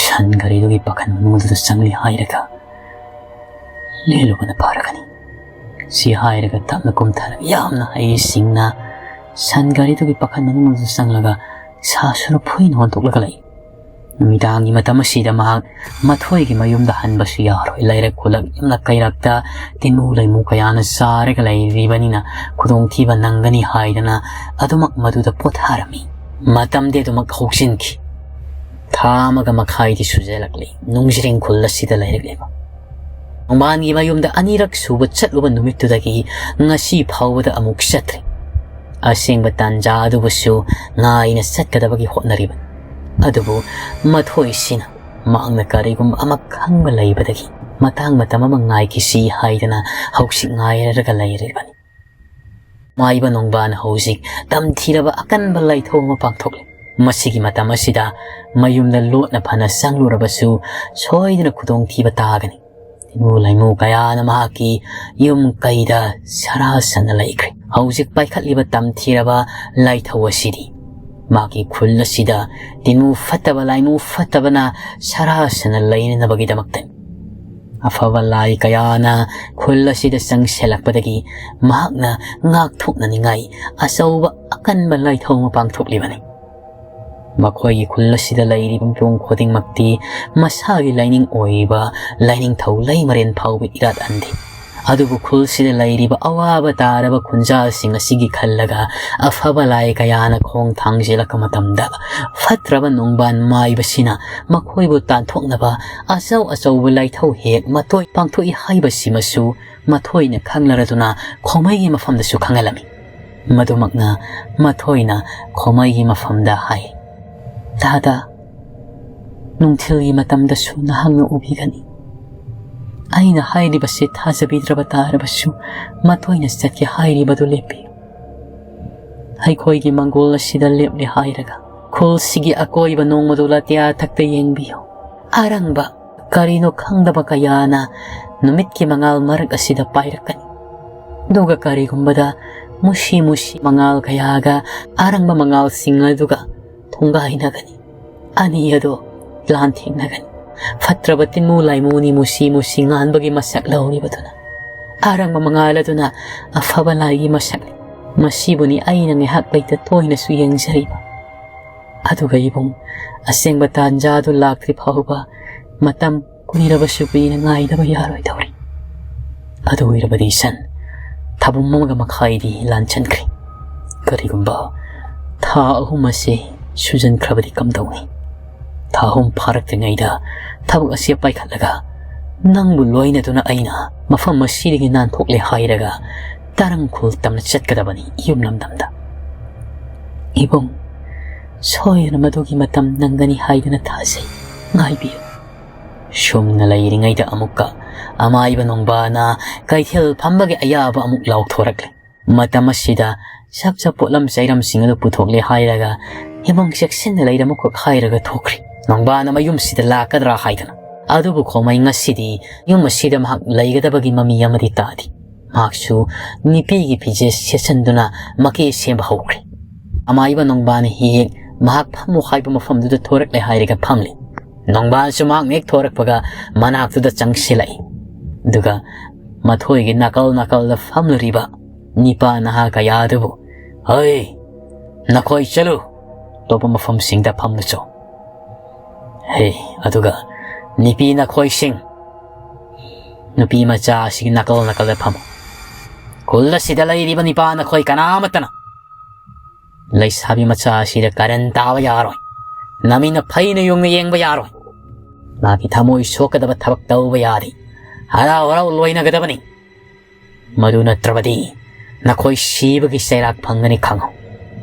ꯁꯟ ꯒꯥꯔꯤꯗꯨꯒꯤ ꯄꯥꯈꯟ ꯃꯅꯨꯡꯗꯨꯗ ꯆꯪꯂꯤ ꯍꯥꯏꯔꯒ ꯂꯦꯜꯂꯨꯕꯅ ꯐꯔꯒꯅꯤ꯫ ꯁꯤ ꯍꯥꯏꯔꯒ ꯇꯞꯅ ꯀꯨꯝꯊꯔꯒ ꯌꯥꯝꯅ ꯍꯩꯁꯤꯡꯅ ꯁꯟ ꯒꯥꯔꯤꯗꯨꯒꯤ ꯄꯥꯈꯟ ꯃꯅꯨꯡꯗꯨꯗ ꯆꯪꯂꯒ ꯁꯥ ꯁꯨꯔꯨꯞ ꯐꯨꯏꯅ ꯑꯣꯟꯊꯣꯛꯂꯒ ꯂꯩ꯫ ꯅꯨꯃꯤꯗꯥꯡꯒꯤ ꯃꯇꯝ ꯑꯁꯤꯗ ꯃꯍꯥꯛ ꯃꯊꯣꯏꯒꯤ ꯃꯌꯨꯝꯗ ꯍꯟꯕꯁꯨ ꯌꯥꯔꯣꯏ꯫ ꯂꯩꯔꯛ ꯈꯨꯜꯂꯛ ꯌꯥꯝꯅ ꯀꯩꯔꯛꯇ ꯇꯤꯟꯃꯨ ꯂꯩꯃꯨ ꯀꯌꯥꯅ ꯆꯥꯔꯒ ꯂꯩꯔꯤꯕꯅꯤꯅ ꯈꯨꯗꯣꯡꯊꯤꯕ ꯅꯪꯒꯅꯤ ꯍꯥꯏꯗꯅ ꯑꯗꯨꯃꯛ ꯃꯗꯨꯗ ꯄꯣꯊꯥꯔꯝꯃꯤ꯫ ꯃꯇꯝꯗꯤ ꯑꯗꯨꯃꯛ ꯍꯧꯖꯤꯟꯈꯤ꯫ ꯊꯥ ꯑꯃꯒ ꯃꯈꯥꯏꯗꯤ ꯁꯨꯖꯜꯂꯛꯂꯤ ꯅꯨꯡꯖ꯭ꯔꯤꯡ ꯈꯨꯜ ꯑꯁꯤꯗ ꯂꯩꯔꯛꯂꯤꯕ꯫ ꯅꯣꯡꯕꯥꯟꯒꯤ ꯃꯌꯨꯝꯗ ꯑꯅꯤꯔꯛ ꯁꯨꯕ ꯆꯠꯂꯨꯕ ꯅꯨꯃꯤꯠꯇꯨꯗꯒꯤ ꯉꯁꯤ ꯐꯥꯎꯕꯗ ꯑꯃꯨꯛ ꯆꯠꯇ꯭ꯔꯤ꯫ ꯑꯁꯦꯡꯕ ꯇꯥꯟꯖꯥ ꯑꯗꯨꯕꯨꯁꯨ ꯉꯥꯏꯅ ꯆꯠꯀꯗꯕꯒꯤ ꯍꯣꯠꯅꯔꯤꯕꯅꯤ꯫ ꯑꯗꯨꯕꯨ ꯃꯊꯣꯏꯁꯤꯅ ꯃꯍꯥꯛꯅ ꯀꯔꯤꯒꯨꯝꯕ ꯑꯃ ꯈꯪꯕ ꯂꯩꯕꯗꯒꯤ ꯃꯇꯥꯡ ꯃꯇꯝ ꯑꯃ ꯉꯥꯏꯈꯤꯁꯤ ꯍꯥꯏꯗꯅ ꯍꯧꯖꯤꯛ ꯉꯥꯏꯔꯒ ꯂꯩꯔꯤꯕꯅꯤ꯫ ꯃꯥꯏꯕ ꯅꯣꯡꯕꯥꯟ ꯍꯧꯖꯤꯛ ꯇꯝꯊꯤꯔꯕ ꯑꯀꯟꯕ ꯂꯥꯏꯊꯧ ꯑꯃ ꯄꯥꯡꯊꯣꯛꯂꯤ꯫ ꯃꯁꯤꯒꯤ ꯃꯇꯝ ꯑꯁꯤꯗ ꯃꯌꯨꯝꯗ ꯂꯣꯠꯅ ꯐꯅ ꯆꯪꯂꯨꯔꯕꯁꯨ ꯁꯣꯏꯗꯅ ꯈꯨꯗꯣꯡꯊꯤꯕ ꯇꯥꯒꯅꯤ꯫ ꯇꯤꯟꯃꯨ ꯂꯩꯃꯨ ꯀꯌꯥꯅ ꯃꯍꯥꯛꯀꯤ ꯌꯨꯝ ꯀꯩꯗ ꯁꯔꯥ ꯁꯟꯅ ꯂꯩꯈ꯭ꯔꯦ꯫ ꯍꯧꯖꯤꯛ ꯄꯥꯏꯈꯠꯂꯤꯕ ꯇꯝꯊꯤꯔꯕ ꯂꯥꯏꯊꯧ ꯑꯁꯤꯗꯤ ꯃꯍꯥꯛꯀꯤ ꯈꯨꯜ ꯑꯁꯤꯗ ꯇꯤꯟꯃꯨ ꯐꯠꯇꯕ ꯂꯥꯏꯃꯨ ꯐꯠꯇꯕꯅ ꯁꯔꯥ ꯁꯟꯅ ꯂꯩꯅꯅꯕꯒꯤꯗꯃꯛꯇꯅꯤ꯫ ꯑꯐꯕ ꯂꯥꯏ ꯀꯌꯥꯅ ꯈꯨꯜ ꯑꯁꯤꯗ ꯆꯪꯁꯤꯜꯂꯛꯄꯗꯒꯤ ꯃꯍꯥꯛꯅ ꯉꯥꯛꯊꯣꯛꯅꯅꯤꯡꯉꯥꯏ ꯑꯆꯧꯕ ꯑꯀꯟꯕ ꯂꯥꯏꯊꯧ ꯑꯃ ꯄꯥꯡꯊꯣꯛꯂꯤꯕꯅꯤ꯫ ꯃꯈꯣꯏꯒꯤ ꯈꯨꯜ ꯑꯁꯤꯗ ꯂꯩꯔꯤꯕ ꯃꯤꯄꯨꯝ ꯈꯨꯗꯤꯡꯃꯛꯇꯤ ꯃꯁꯥꯒꯤ ꯂꯥꯏꯅꯤꯡ ꯑꯣꯏꯔꯤꯕ ꯂꯥꯏꯅꯤꯡꯊꯧ ꯂꯩꯃꯔꯦꯟ ꯐꯥꯎꯕ ꯏꯔꯥꯠ ꯑꯟꯗꯦ꯫ ꯑꯗꯨꯕꯨ ꯈꯨꯜꯁꯤꯗ ꯂꯩꯔꯤꯕ ꯑꯋꯥꯕ ꯇꯥꯔꯕ ꯈꯨꯟꯖꯥꯁꯤꯡ ꯑꯁꯤꯒꯤ ꯈꯜꯂꯒ ꯑꯐꯕ ꯂꯥꯏ ꯀꯌꯥꯅ ꯈꯣꯡ ꯊꯥꯡꯖꯤꯜꯂꯛꯄ ꯃꯇꯝꯗ, ꯐꯠꯇ꯭ꯔꯕ ꯅꯣꯡꯕꯥꯟ ꯃꯥꯏꯕꯁꯤꯅ ꯃꯈꯣꯏꯕꯨ ꯇꯥꯟꯊꯣꯛꯅꯕ ꯑꯆꯧ ꯑꯆꯧꯕ ꯂꯥꯏꯊꯧ ꯍꯦꯛ ꯃꯇꯣꯏ ꯄꯥꯡꯊꯣꯛꯏ ꯍꯥꯏꯕꯁꯤꯃꯁꯨ ꯃꯊꯣꯏꯅ ꯈꯪꯂꯔꯗꯨꯅ ꯈꯣꯃꯩꯒꯤ ꯃꯐꯝꯗꯁꯨ ꯈꯪꯍꯜꯂꯝꯃꯤ꯫ ꯃꯗꯨꯃꯛꯅ ꯃꯊꯣꯏꯅ ꯈꯣꯃꯩꯒꯤ ꯃꯐꯝꯗ ꯍꯥꯏ, "ꯇꯥꯗ, ꯅꯨꯡꯊꯤꯜꯒꯤ ꯃꯇꯝꯗꯁꯨ ꯅꯍꯥꯛꯅ ꯎꯕꯤꯒꯅꯤ꯫ ꯑꯩꯅ ꯍꯥꯏꯔꯤꯕꯁꯤ ꯊꯥꯖꯕꯤꯗ꯭ꯔꯕ ꯇꯥꯔꯕꯁꯨ, ꯃꯊꯣꯏꯅ ꯆꯠꯀꯦ ꯍꯥꯏꯔꯤꯕꯗꯨ ꯂꯦꯞꯄꯤꯌꯨ꯫ ꯑꯩꯈꯣꯏꯒꯤ ꯃꯪꯒꯣꯜ ꯑꯁꯤꯗ ꯂꯦꯞꯂꯦ ꯍꯥꯏꯔꯒ ꯈꯨꯜꯁꯤꯒꯤ ꯑꯀꯣꯏꯕ ꯅꯣꯡꯃꯗꯨ ꯂꯥꯇꯤꯌꯥ ꯊꯛꯇ ꯌꯦꯡꯕꯤꯌꯨ꯫ ꯑꯔꯪꯕ ꯀꯔꯤꯅꯣ ꯈꯪꯗꯕ ꯀꯌꯥꯅ ꯅꯨꯃꯤꯠꯀꯤ ꯃꯉꯥꯜ ꯃꯔꯛ ꯑꯁꯤꯗ ꯄꯥꯏꯔꯛꯀꯅꯤ꯫ ꯑꯗꯨꯒ ꯀꯔꯤꯒꯨꯝꯕꯗ ꯃꯨꯁꯤ ꯃꯨꯁꯤ ꯃꯉꯥꯜ ꯀꯌꯥꯒ ꯑꯔꯪꯕ ꯃꯉꯥꯜꯁꯤꯡ ꯑꯗꯨꯒ ꯊꯨꯡꯒꯥꯏꯅꯒꯅꯤ꯫ ꯑꯅꯤ ꯑꯗꯨ ꯂꯥꯟꯊꯦꯡꯅꯒꯅꯤ꯫ ꯐꯠꯇ꯭ꯔꯕ ꯇꯤꯟꯃꯨ ꯂꯥꯏꯃꯨꯅꯤ ꯃꯨꯁꯤ ꯃꯨꯁꯤ ꯉꯥꯟꯕꯒꯤ ꯃꯁꯛ ꯂꯧꯔꯤꯕꯗꯨꯅ꯫ ꯑꯔꯪꯕ ꯃꯉꯥꯜ ꯑꯗꯨꯅ ꯑꯐꯕ ꯂꯥꯏꯒꯤ ꯃꯁꯛꯅꯤ꯫ ꯃꯁꯤꯕꯨꯅꯤ ꯑꯩꯅ ꯉꯥꯏꯍꯥꯛ ꯂꯩꯇ ꯇꯣꯏꯅꯁꯨ ꯌꯦꯡꯖꯔꯤꯕ꯫ ꯑꯗꯨꯒ ꯏꯕꯨꯡ, ꯑꯁꯦꯡꯕ ꯇꯥꯟꯖꯥ ꯑꯗꯨ ꯂꯥꯛꯇ꯭ꯔꯤ ꯐꯥꯎꯕ ꯃꯇꯝ ꯀꯨꯏꯔꯕꯁꯨ ꯀꯨꯏꯅ ꯉꯥꯏꯗꯕ ꯌꯥꯔꯣꯏꯗꯧꯔꯤ꯫ ꯑꯗꯨ ꯑꯣꯏꯔꯕꯗꯤ ꯏꯆꯟ, ꯊꯥꯕꯨꯝ ꯑꯃꯒ ꯃꯈꯥꯏꯗꯤ ꯂꯥꯟꯖꯟꯈ꯭ꯔꯦ꯫ ꯀꯔꯤꯒꯨꯝꯕ ꯊꯥ ꯑꯍꯨꯝ ꯑꯁꯤ ꯁꯨꯖꯟꯈ꯭ꯔꯕꯗꯤ ꯀꯝꯗꯧꯅꯤ? ꯊꯥ ꯑꯍꯨꯝ ꯐꯥꯔꯛꯇ꯭ꯔꯤꯉꯩꯗ ꯊꯕꯛ ꯑꯁꯤ ꯄꯥꯏꯈꯠꯂꯒ ꯅꯪꯕꯨ ꯂꯣꯏꯅꯗꯨꯅ ꯑꯩꯅ ꯃꯐꯝ ꯑꯁꯤꯗꯒꯤ ꯅꯥꯟꯊꯣꯛꯂꯦ ꯍꯥꯏꯔꯒ ꯇꯔꯪ ꯈꯨꯜ ꯇꯝꯅ ꯆꯠꯀꯗꯕꯅꯤ ꯌꯨꯝ ꯂꯝꯗꯝꯗ꯫ ꯏꯕꯨꯡ, ꯁꯣꯏꯗꯅ ꯃꯗꯨꯒꯤ ꯃꯇꯝ ꯅꯪꯒꯅꯤ ꯍꯥꯏꯗꯨꯅ ꯊꯥꯖꯩ꯫ ꯉꯥꯏꯕꯤꯌꯨ꯫" ꯁꯨꯝꯅ ꯂꯩꯔꯤꯉꯩꯗ ꯑꯃꯨꯛꯀ ꯑꯃꯥꯏꯕ ꯅꯣꯡꯕꯥꯅ ꯀꯩꯊꯦꯜ ꯐꯝꯕꯒꯤ ꯑꯌꯥꯕ ꯑꯃꯨꯛ ꯂꯥꯎꯊꯣꯔꯛꯂꯦ꯫ ꯃꯇꯝ ꯑꯁꯤꯗ ꯆꯥꯛ ꯆꯥ ꯄꯣꯠꯂꯝ ꯆꯩꯔꯝꯁꯤꯡ ꯑꯗꯨ ꯄꯨꯊꯣꯛꯂꯦ ꯍꯥꯏꯔꯒ ꯏꯕꯨꯡ ꯆꯦꯛꯁꯤꯟꯅ ꯂꯩꯔꯝꯃꯨꯀꯣ ꯍꯥꯏꯔꯒ ꯊꯣꯛꯈ꯭ꯔꯦ꯫ ꯅꯣꯡꯕꯥꯅ ꯃꯌꯨꯝꯁꯤꯗ ꯂꯥꯛꯀꯗ꯭ꯔꯥ ꯍꯥꯏꯗꯅ꯫ ꯑꯗꯨꯕꯨ ꯈꯣꯃꯩ ꯉꯁꯤꯗꯤ ꯌꯨꯝ ꯑꯁꯤꯗ ꯃꯍꯥꯛ ꯂꯩꯒꯗꯕꯒꯤ ꯃꯃꯤ ꯑꯃꯗꯤ ꯇꯥꯗꯦ꯫ ꯃꯍꯥꯛꯁꯨ ꯅꯨꯄꯤꯒꯤ ꯐꯤꯖꯦꯠ ꯁꯦꯠꯆꯟꯗꯨꯅ ꯃꯀꯦ ꯁꯦꯝꯕ ꯍꯧꯈ꯭ꯔꯦ꯫ ꯑꯃꯥꯏꯕ ꯅꯣꯡꯕꯥꯅ ꯍꯦꯛ ꯍꯦꯛ ꯃꯍꯥꯛ ꯐꯝꯃꯨ ꯍꯥꯏꯕ ꯃꯐꯝꯗꯨꯗ ꯊꯣꯔꯛꯂꯦ ꯍꯥꯏꯔꯒ ꯐꯝꯂꯤ꯫ ꯅꯣꯡꯕꯥꯅꯁꯨ ꯃꯍꯥꯛꯅ ꯍꯦꯛ ꯊꯣꯔꯛꯄꯒ ꯃꯅꯥꯛꯇꯨꯗ ꯆꯪꯁꯤꯜꯂꯛꯏ꯫ ꯑꯗꯨꯒ ꯃꯊꯣꯏꯒꯤ ꯅꯥꯀꯜ ꯅꯥꯀꯜꯗ ꯐꯝꯂꯨꯔꯤꯕ ꯅꯤꯄꯥ ꯅꯍꯥ ꯀꯌꯥ ꯑꯗꯨꯕꯨ, "ꯍꯩ, ꯅꯈꯣꯏ ꯆꯠꯂꯨ, ꯑꯇꯣꯞꯄ ꯃꯐꯝꯁꯤꯡꯗ ꯐꯝꯂꯨꯆꯣ꯫ ꯍꯦ, ꯑꯗꯨꯒ ꯅꯨꯄꯤ ꯅꯈꯣꯏꯁꯤꯡ, ꯅꯨꯄꯤ ꯃꯆꯥ ꯑꯁꯤꯒꯤ ꯅꯥꯀꯜ ꯅꯥꯀꯜꯗ ꯐꯝꯃꯨ꯫ ꯈꯨꯜ ꯑꯁꯤꯗ ꯂꯩꯔꯤꯕ ꯅꯤꯄꯥ ꯅꯈꯣꯏ ꯀꯅꯥꯃꯠꯇꯅ ꯂꯩꯁꯥꯕꯤ ꯃꯆꯥ ꯑꯁꯤꯗ ꯀꯔꯟ ꯇꯥꯕ ꯌꯥꯔꯣꯏ꯫ ꯅꯃꯤꯠꯅ ꯐꯩꯅ ꯌꯨꯡꯅ ꯌꯦꯡꯕ ꯌꯥꯔꯣꯏ꯫ ꯃꯥꯒꯤ ꯊꯃꯣꯏ ꯁꯣꯛꯀꯗꯕ ꯊꯕꯛ ꯇꯧꯕ ꯌꯥꯗꯦ꯫ ꯍꯔꯥꯎ ꯍꯔꯥꯎ ꯂꯣꯏꯅꯒꯗꯕꯅꯤ꯫ ꯃꯗꯨ ꯅꯠꯇ꯭ꯔꯕꯗꯤ ꯅꯈꯣꯏ ꯁꯤꯕꯒꯤ ꯆꯩꯔꯥꯛ ꯐꯪꯒꯅꯤ, ꯈꯪꯉꯨ꯫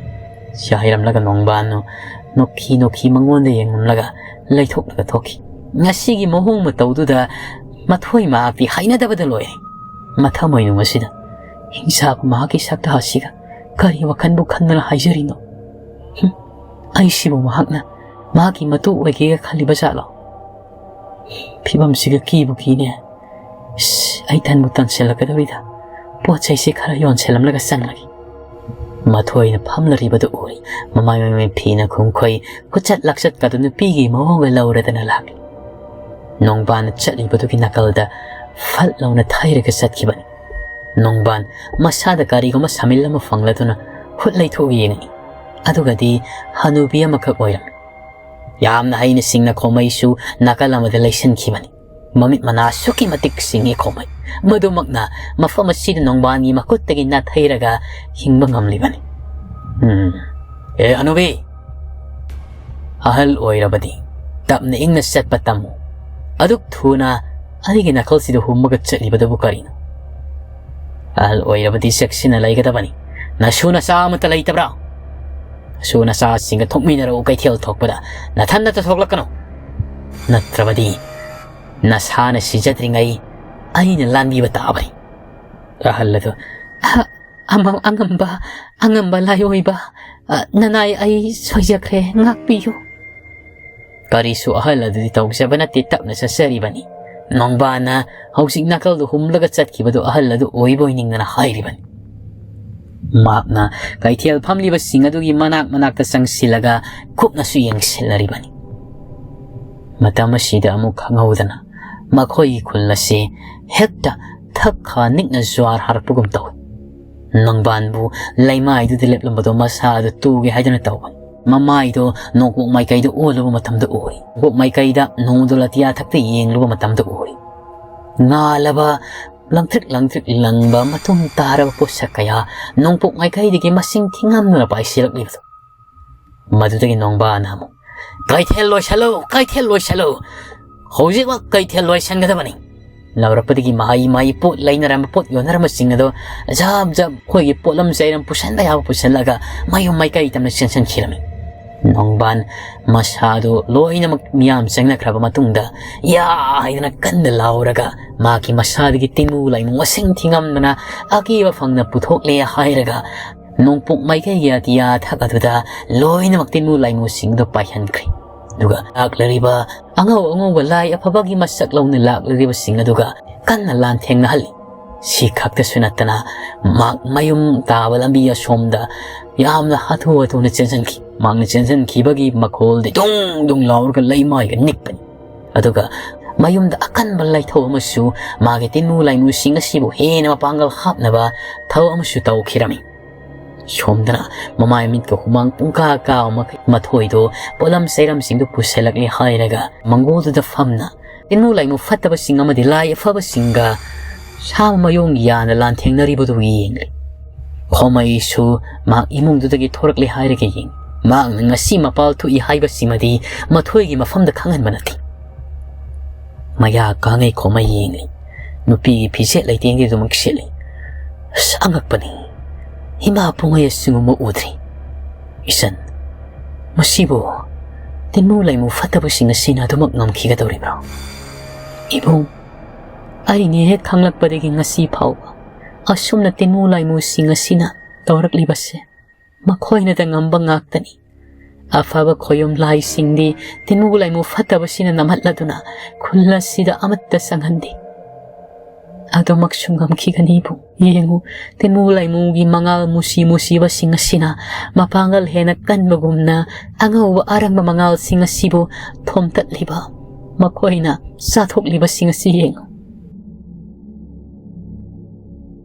ꯁꯤ ꯍꯥꯏꯔꯝꯂꯒ ꯅꯣꯡꯕꯥꯟꯅ ꯅꯣꯛꯈꯤ ꯅꯣꯛꯈꯤ ꯃꯉꯣꯟꯗ ꯌꯦꯡꯂꯝꯂꯒ ꯂꯩꯊꯣꯛꯂꯒ ꯊꯣꯛꯈꯤ꯫ ꯉꯁꯤꯒꯤ ꯃꯑꯣꯡ ꯃꯇꯧꯗꯨꯗ ꯃꯊꯣꯏ ꯃꯍꯥꯛꯇꯤ ꯍꯩꯅꯗꯕꯗ ꯂꯣꯏꯔꯦ꯫ ꯃꯊꯃꯣꯏꯅꯨꯡ ꯑꯁꯤꯗ ꯍꯤꯡꯁꯥꯕ ꯃꯍꯥꯛꯀꯤ ꯁꯛꯇ ꯑꯁꯤꯒ ꯀꯔꯤ ꯋꯥꯈꯜꯕꯨ ꯈꯟꯗꯨꯅ ꯍꯥꯏꯖꯔꯤꯅꯣ? ꯍꯨꯝ, ꯑꯩꯁꯤꯕꯨ ꯃꯍꯥꯛꯅ ꯃꯍꯥꯛꯀꯤ ꯃꯇꯨ ꯑꯣꯏꯒꯦꯒ ꯈꯜꯂꯤꯕ ꯖꯥꯠꯂꯣ? ꯐꯤꯕꯝꯁꯤꯒ ꯀꯤꯕꯨ ꯀꯤꯅꯦ꯫ ꯏꯁ, ꯑꯩ ꯇꯟꯕꯨ ꯇꯟꯁꯤꯜꯂꯛꯀꯗꯧꯔꯤꯗ꯫ ꯄꯣꯠ ꯆꯩꯁꯦ ꯈꯔ ꯌꯣꯟꯁꯤꯜꯂꯝꯂꯒ ꯆꯪꯂꯒꯦ꯫ ꯃꯊꯣꯏꯅ ꯐꯝꯂꯔꯤꯕꯗꯨ ꯎꯔꯤ꯫ ꯃꯃꯥꯏ ꯃꯃꯤꯠ ꯐꯤꯅ ꯈꯨꯝꯈꯣꯏ, ꯈꯨꯆꯠ ꯂꯥꯛꯆꯠꯀꯗꯨ ꯅꯨꯄꯤꯒꯤ ꯃꯑꯣꯡꯒ ꯂꯧꯔꯗꯅ ꯂꯥꯛꯂꯤ꯫ ꯅꯣꯡꯕꯥꯟꯅ ꯆꯠꯂꯤꯕꯗꯨꯒꯤ ꯅꯥꯀꯜꯗ ꯐꯠ ꯂꯥꯎꯅ ꯊꯩꯔꯒ ꯆꯠꯈꯤꯕꯅꯤ꯫ ꯅꯣꯡꯕꯥꯟ ꯃꯁꯥꯗ ꯀꯔꯤꯒꯨꯝꯕ ꯁꯥꯃꯤꯜ ꯑꯃ ꯐꯪꯂꯗꯨꯅ ꯍꯨꯠ ꯂꯩꯊꯣꯛꯑꯒ ꯌꯦꯡꯉꯤ꯫ ꯑꯗꯨꯒꯗꯤ ꯍꯅꯨꯕꯤ ꯑꯃꯈꯛ ꯑꯣꯏꯔꯝꯃꯤ꯫ ꯌꯥꯝꯅ ꯍꯩꯅ ꯁꯤꯡꯅ ꯈꯣꯃꯩꯁꯨ ꯅꯥꯀꯜ ꯑꯃꯗ ꯂꯩꯁꯤꯟꯈꯤꯕꯅꯤ꯫ ꯃꯃꯤꯠ ꯃꯅꯥ ꯑꯁꯨꯛꯀꯤ ꯃꯇꯤꯛ ꯁꯤꯡꯉꯤ ꯈꯣꯃꯩ꯫ ꯃꯗꯨꯃꯛꯅ ꯃꯐꯝ ꯑꯁꯤꯗ ꯅꯣꯡꯕꯥꯟꯒꯤ ꯃꯈꯨꯠꯇꯒꯤ ꯅꯥꯊꯩꯔꯒ ꯍꯤꯡꯕ ꯉꯝꯂꯤꯕꯅꯤ꯫ ꯎꯝ꯫ ꯑꯦ ꯍꯅꯨꯕꯤ! ꯑꯍꯜ ꯑꯣꯏꯔꯕꯗꯤ ꯇꯞꯅ ꯏꯪꯅ ꯆꯠꯄ ꯇꯝꯃꯨ꯫ ꯑꯗꯨꯛ ꯊꯨꯅ ꯑꯩꯒꯤ ꯅꯥꯀꯜꯁꯤꯗ ꯍꯨꯝꯃꯒ ꯆꯠꯂꯤꯕꯗꯨꯕꯨ ꯀꯔꯤꯅꯣ? ꯑꯍꯜ ꯑꯣꯏꯔꯕꯗꯤ ꯆꯦꯛꯁꯤꯟꯅ ꯂꯩꯒꯗꯕꯅꯤ꯫ ꯅꯁꯨ ꯅꯆꯥ ꯑꯃꯠꯇ ꯂꯩꯇꯕ꯭ꯔꯥ? ꯅꯁꯨ ꯅꯆꯥꯁꯤꯡꯒ ꯊꯣꯛꯃꯤꯟꯅꯔꯛꯎ ꯀꯩꯊꯦꯜ ꯊꯣꯛꯄꯗ꯫ ꯅꯊꯟꯅꯇ ꯊꯣꯛꯂꯛꯀꯅꯨ꯫ ꯅꯠꯇ꯭ꯔꯕꯗꯤ ꯅꯁꯥꯅ ꯁꯤꯖꯗ꯭ꯔꯤꯉꯩ ꯑꯩꯅ ꯂꯥꯟꯕꯤꯕ ꯇꯥꯕꯅꯤ꯫ ꯑꯍꯜ ꯑꯗꯨ, "ꯑ-, ꯑꯃ-, ꯑꯉꯝꯕ, ꯑꯉꯝꯕ ꯂꯥꯏꯑꯣꯏꯕ, ꯑ, ꯅꯅꯥꯏ ꯑꯩ ꯁꯣꯏꯖꯈ꯭ꯔꯦ, ꯉꯥꯛꯄꯤꯌꯨ"꯫ ꯀꯔꯤꯁꯨ ꯑꯍꯜ ꯑꯗꯨꯗꯤ ꯇꯧꯖꯕ ꯅꯠꯇꯦ, ꯇꯞꯅ ꯆꯠꯆꯔꯤꯕꯅꯤ꯫ ꯅꯣꯡꯕꯥꯟꯅ ꯍꯧꯖꯤꯛ ꯅꯥꯀꯜꯗꯨ ꯍꯨꯝꯂꯒ ꯆꯠꯈꯤꯕꯗꯨ ꯑꯍꯜ ꯑꯗꯨ ꯑꯣꯏꯕꯣꯏ ꯅꯤꯡꯗꯅ ꯍꯥꯏꯔꯤꯕꯅꯤ꯫ ꯃꯍꯥꯛꯅ ꯀꯩꯊꯦꯜ ꯐꯝꯂꯤꯕꯁꯤꯡ ꯑꯗꯨꯒꯤ ꯃꯅꯥꯛ ꯃꯅꯥꯛꯇ ꯆꯪꯁꯤꯜꯂꯒ ꯀꯨꯞꯅꯁꯨ ꯌꯦꯡꯁꯤꯜꯂꯔꯤꯕꯅꯤ꯫ ꯃꯇꯝ ꯑꯁꯤꯗ ꯑꯃꯨꯛ ꯈꯪꯍꯧꯗꯅ ꯃꯈꯣꯏꯒꯤ ꯈꯨꯜ ꯑꯁꯤ ꯍꯦꯛꯇ ꯊꯛ ꯈꯥ ꯅꯤꯛꯅ ꯖ꯭ꯋꯥꯔ ꯍꯥꯔꯛꯄꯒꯨꯝ ꯇꯧꯏ꯫ ꯅꯣꯡꯕꯥꯟꯕꯨ ꯂꯩꯃꯥꯏꯗꯨꯗ ꯂꯦꯞꯂꯝꯕꯗꯣ ꯃꯁꯥꯗꯨ ꯇꯨꯒꯦ ꯍꯥꯏꯗꯨꯅ ꯇꯧꯕꯅꯤ꯫ ꯃꯃꯥꯏꯗꯣ ꯅꯣꯡꯄꯣꯛ ꯃꯥꯏꯀꯩꯗ ꯑꯣꯜꯂꯨꯕ ꯃꯇꯝꯗ ꯎꯔꯤ꯫ ꯅꯣꯡꯄꯣꯛ ꯃꯥꯏꯀꯩꯗ ꯅꯣꯡꯗꯣ ꯂꯇꯤꯌꯥ ꯊꯛꯇ ꯌꯦꯡꯂꯨꯕ ꯃꯇꯝꯗ ꯎꯔꯤ꯫ ꯉꯥꯜꯂꯕ, ꯂꯪꯇ꯭ꯔꯤꯛ ꯂꯪꯇ꯭ꯔꯤꯛ ꯂꯪꯕ ꯃꯇꯨꯝ ꯇꯥꯔꯕ ꯄꯣꯠꯁꯛ ꯀꯌꯥ ꯅꯣꯡꯄꯣꯛ ꯃꯥꯏꯀꯩꯗꯒꯤ ꯃꯁꯤꯡ ꯊꯤꯉꯝꯗꯅ ꯄꯥꯏꯁꯤꯜꯂꯛꯂꯤꯕꯗꯨ꯫ ꯃꯗꯨꯗꯒꯤ ꯅꯣꯡꯕꯥꯟ ꯑꯃꯨꯛ, "ꯀꯩꯊꯦꯜ ꯂꯣꯏꯁꯜꯂꯨ, ꯀꯩꯊꯦꯜ ꯂꯣꯏꯁꯜꯂꯨ, ꯍꯧꯖꯤꯛꯃꯛ ꯀꯩꯊꯦꯜ ꯂꯣꯏꯁꯟꯒꯗꯕꯅꯤ" ꯂꯥꯎꯔꯛꯄꯗꯒꯤ ꯃꯍꯩ ꯃꯍꯩ ꯄꯣꯠ ꯂꯩꯅꯔꯝꯕ ꯄꯣꯠ ꯌꯣꯟꯅꯔꯝꯕꯁꯤꯡ ꯑꯗꯣ ꯖꯥꯞ ꯖꯥꯞ ꯑꯩꯈꯣꯏꯒꯤ ꯄꯣꯠꯂꯝ ꯆꯩꯔꯝ ꯄꯨꯁꯟꯕ ꯌꯥꯕ ꯄꯨꯁꯜꯂꯒ ꯃꯌꯨꯝ ꯃꯥꯏꯀꯩ ꯇꯝꯅ ꯆꯦꯟꯁꯤꯟꯈꯤꯔꯝꯃꯤ꯫ ꯅꯣꯡꯕꯥꯟ ꯃꯁꯥꯗꯨ ꯂꯣꯏꯅꯃꯛ ꯃꯤꯌꯥꯝ ꯆꯪꯅꯈ꯭ꯔꯕ ꯃꯇꯨꯡꯗ ꯌꯥ ꯍꯥꯏꯗꯅ ꯀꯟꯅ ꯂꯥꯎꯔꯒ ꯃꯥꯒꯤ ꯃꯁꯥꯗꯒꯤ ꯇꯤꯟꯃꯨ ꯂꯥꯏꯃꯨ ꯃꯁꯤꯡ ꯊꯤꯉꯝꯗꯅ ꯑꯀꯤꯕ ꯐꯪꯅ ꯄꯨꯊꯣꯛꯂꯦ ꯍꯥꯏꯔꯒ ꯅꯣꯡꯄꯣꯛ ꯃꯥꯏꯀꯩꯒꯤ ꯑꯇꯤꯌꯥ ꯊꯛ ꯑꯗꯨꯗ ꯂꯣꯏꯅꯃꯛ ꯇꯤꯟꯃꯨ ꯂꯥꯏꯃꯨꯁꯤꯡꯗꯨ ꯄꯥꯏꯍꯟꯈ꯭ꯔꯦ꯫ ꯑꯗꯨꯒ ꯂꯥꯛꯂꯤꯕ ꯑꯉꯧ ꯑꯉꯧꯕ ꯂꯥꯏ ꯑꯐꯕꯒꯤ ꯃꯁꯛ ꯂꯧꯅ ꯂꯥꯛꯂꯤꯕꯁꯤꯡ ꯑꯗꯨꯒ ꯀꯟꯅ ꯂꯥꯟꯊꯦꯡꯅꯍꯜꯂꯤ꯫ ꯁꯤ ꯈꯛꯇꯁꯨ ꯅꯠꯇꯅ ꯃꯍꯥꯛ ꯃꯌꯨꯝ ꯇꯥꯕ ꯂꯝꯕꯤ ꯑꯁꯣꯝꯗ ꯌꯥꯝꯅ ꯍꯥꯊꯨ ꯍꯥꯊꯨꯅ ꯆꯦꯟꯁꯤꯟꯈꯤ꯫ ꯃꯍꯥꯛꯅ ꯆꯦꯟꯁꯤꯟꯈꯤꯕꯒꯤ ꯃꯈꯣꯜꯗꯤ ꯗꯨꯡ ꯗꯨꯡ ꯂꯥꯎꯔꯒ ꯂꯩꯃꯥꯏꯒ ꯅꯤꯛꯄꯅꯤ꯫ ꯑꯗꯨꯒ ꯃꯌꯨꯝꯗ ꯑꯀꯟꯕ ꯂꯥꯏꯊꯧ ꯑꯃꯁꯨ ꯃꯥꯒꯤ ꯇꯤꯟꯃꯨ ꯂꯥꯏꯃꯨꯁꯤꯡ ꯑꯁꯤꯕꯨ ꯍꯦꯟꯅ ꯃꯄꯥꯡꯒꯜ ꯍꯥꯞꯅꯕ ꯊꯕꯛ ꯑꯃꯁꯨ ꯇꯧꯈꯤꯔꯝꯃꯤ꯫ ꯁꯣꯝꯗꯅ ꯃꯃꯥꯏ ꯃꯤꯠꯀ ꯍꯨꯃꯥꯡ ꯄꯨꯡꯀꯥ ꯀꯥꯕ ꯃꯈꯩ ꯃꯊꯣꯏꯗꯣ ꯄꯣꯠꯂꯝ ꯆꯩꯔꯝꯁꯤꯡꯗꯨ ꯄꯨꯁꯤꯜꯂꯛꯂꯦ ꯍꯥꯏꯔꯒ ꯃꯪꯒꯣꯜꯗꯨꯗ ꯐꯝꯅ ꯇꯤꯟꯃꯨ ꯂꯥꯏꯃꯨ ꯐꯠꯇꯕꯁꯤꯡ ꯑꯃꯗꯤ ꯂꯥꯏ ꯑꯐꯕꯁꯤꯡꯒ ꯁꯥ ꯃꯌꯣꯡ ꯌꯥꯅ ꯂꯥꯟꯊꯦꯡꯅꯔꯤꯕꯗꯨ ꯌꯦꯡꯂꯤ꯫ ꯈꯣꯃꯩꯁꯨ ꯃꯍꯥꯛ ꯏꯃꯨꯡꯗꯨꯗꯒꯤ ꯊꯣꯔꯛꯂꯦ ꯍꯥꯏꯔꯒ ꯌꯦꯡꯂꯤ꯫ ꯃꯍꯥꯛꯅ ꯉꯁꯤ ꯃꯄꯥꯜ ꯊꯣꯛꯏ ꯍꯥꯏꯕꯁꯤꯃꯗꯤ ꯃꯊꯣꯏꯒꯤ ꯃꯐꯝꯗ ꯈꯪꯍꯟꯕ ꯅꯠꯇꯦ꯫ ꯃꯌꯥ ꯀꯥꯡꯉꯩ ꯈꯣꯃꯩ ꯌꯦꯡꯂꯤ꯫ ꯅꯨꯄꯤꯒꯤ ꯐꯤꯖꯦꯠ ꯂꯩꯇꯦꯡꯗꯤ ꯑꯗꯨꯃꯛ ꯁꯦꯠꯂꯤ꯫ ꯑꯁ, ꯑꯉꯛꯄꯅꯤ꯫ ꯏꯃꯥ ꯄꯨꯡꯉꯩ ꯑꯁꯤꯒꯨꯝꯕ ꯎꯗ꯭ꯔꯤ꯫ ꯏꯆꯟ, ꯃꯁꯤꯕꯨ ꯇꯤꯟꯃꯨ ꯂꯥꯏꯃꯨ ꯐꯠꯇꯕꯁꯤꯡ ꯑꯁꯤꯅ ꯑꯗꯨꯃꯛ ꯉꯝꯈꯤꯒꯗꯧꯔꯤꯕ꯭ꯔꯣ? ꯏꯕꯨꯡ, ꯑꯩꯅ ꯍꯦꯛ ꯈꯪꯂꯛꯄꯗꯒꯤ ꯉꯁꯤ ꯐꯥꯎꯕ ꯑꯁꯨꯝꯅ ꯇꯤꯟꯃꯨ ꯂꯥꯏꯃꯨꯁꯤꯡ ꯑꯁꯤꯅ ꯇꯧꯔꯛꯂꯤꯕꯁꯦ ꯃꯈꯣꯏꯅꯗ ꯉꯝꯕ ꯉꯥꯛꯇꯅꯤ꯫ ꯑꯐꯕ ꯈꯣꯌꯨꯝ ꯂꯥꯏꯁꯤꯡꯗꯤ ꯇꯤꯟꯃꯨ ꯂꯥꯏꯃꯨ ꯐꯠꯇꯕꯁꯤꯅ ꯅꯝꯍꯠꯂꯗꯨꯅ ꯈꯨꯜ ꯑꯁꯤꯗ ꯑꯃꯠꯇ ꯆꯪꯍꯟꯗꯦ꯫ ꯑꯗꯨꯃꯛꯁꯨ ꯉꯝꯈꯤꯒꯅꯤꯕꯨ꯫ ꯌꯦꯡꯉꯨ, ꯇꯤꯟꯃꯨ ꯂꯥꯏꯃꯨꯒꯤ ꯃꯉꯥꯜ ꯃꯨꯁꯤ ꯃꯨꯁꯤꯕꯁꯤꯡ ꯑꯁꯤꯅ ꯃꯄꯥꯡꯒꯜ ꯍꯦꯟꯅ ꯀꯟꯕꯒꯨꯝꯅ ꯑꯉꯧꯕ ꯑꯔꯪꯕ ꯃꯉꯥꯜꯁꯤꯡ ꯑꯁꯤꯕꯨ ꯊꯣꯝꯇꯠꯂꯤꯕ, ꯃꯈꯣꯏꯅ ꯆꯥꯊꯣꯛꯂꯤꯕꯁꯤꯡ ꯑꯁꯤ ꯌꯦꯡꯉꯨ꯫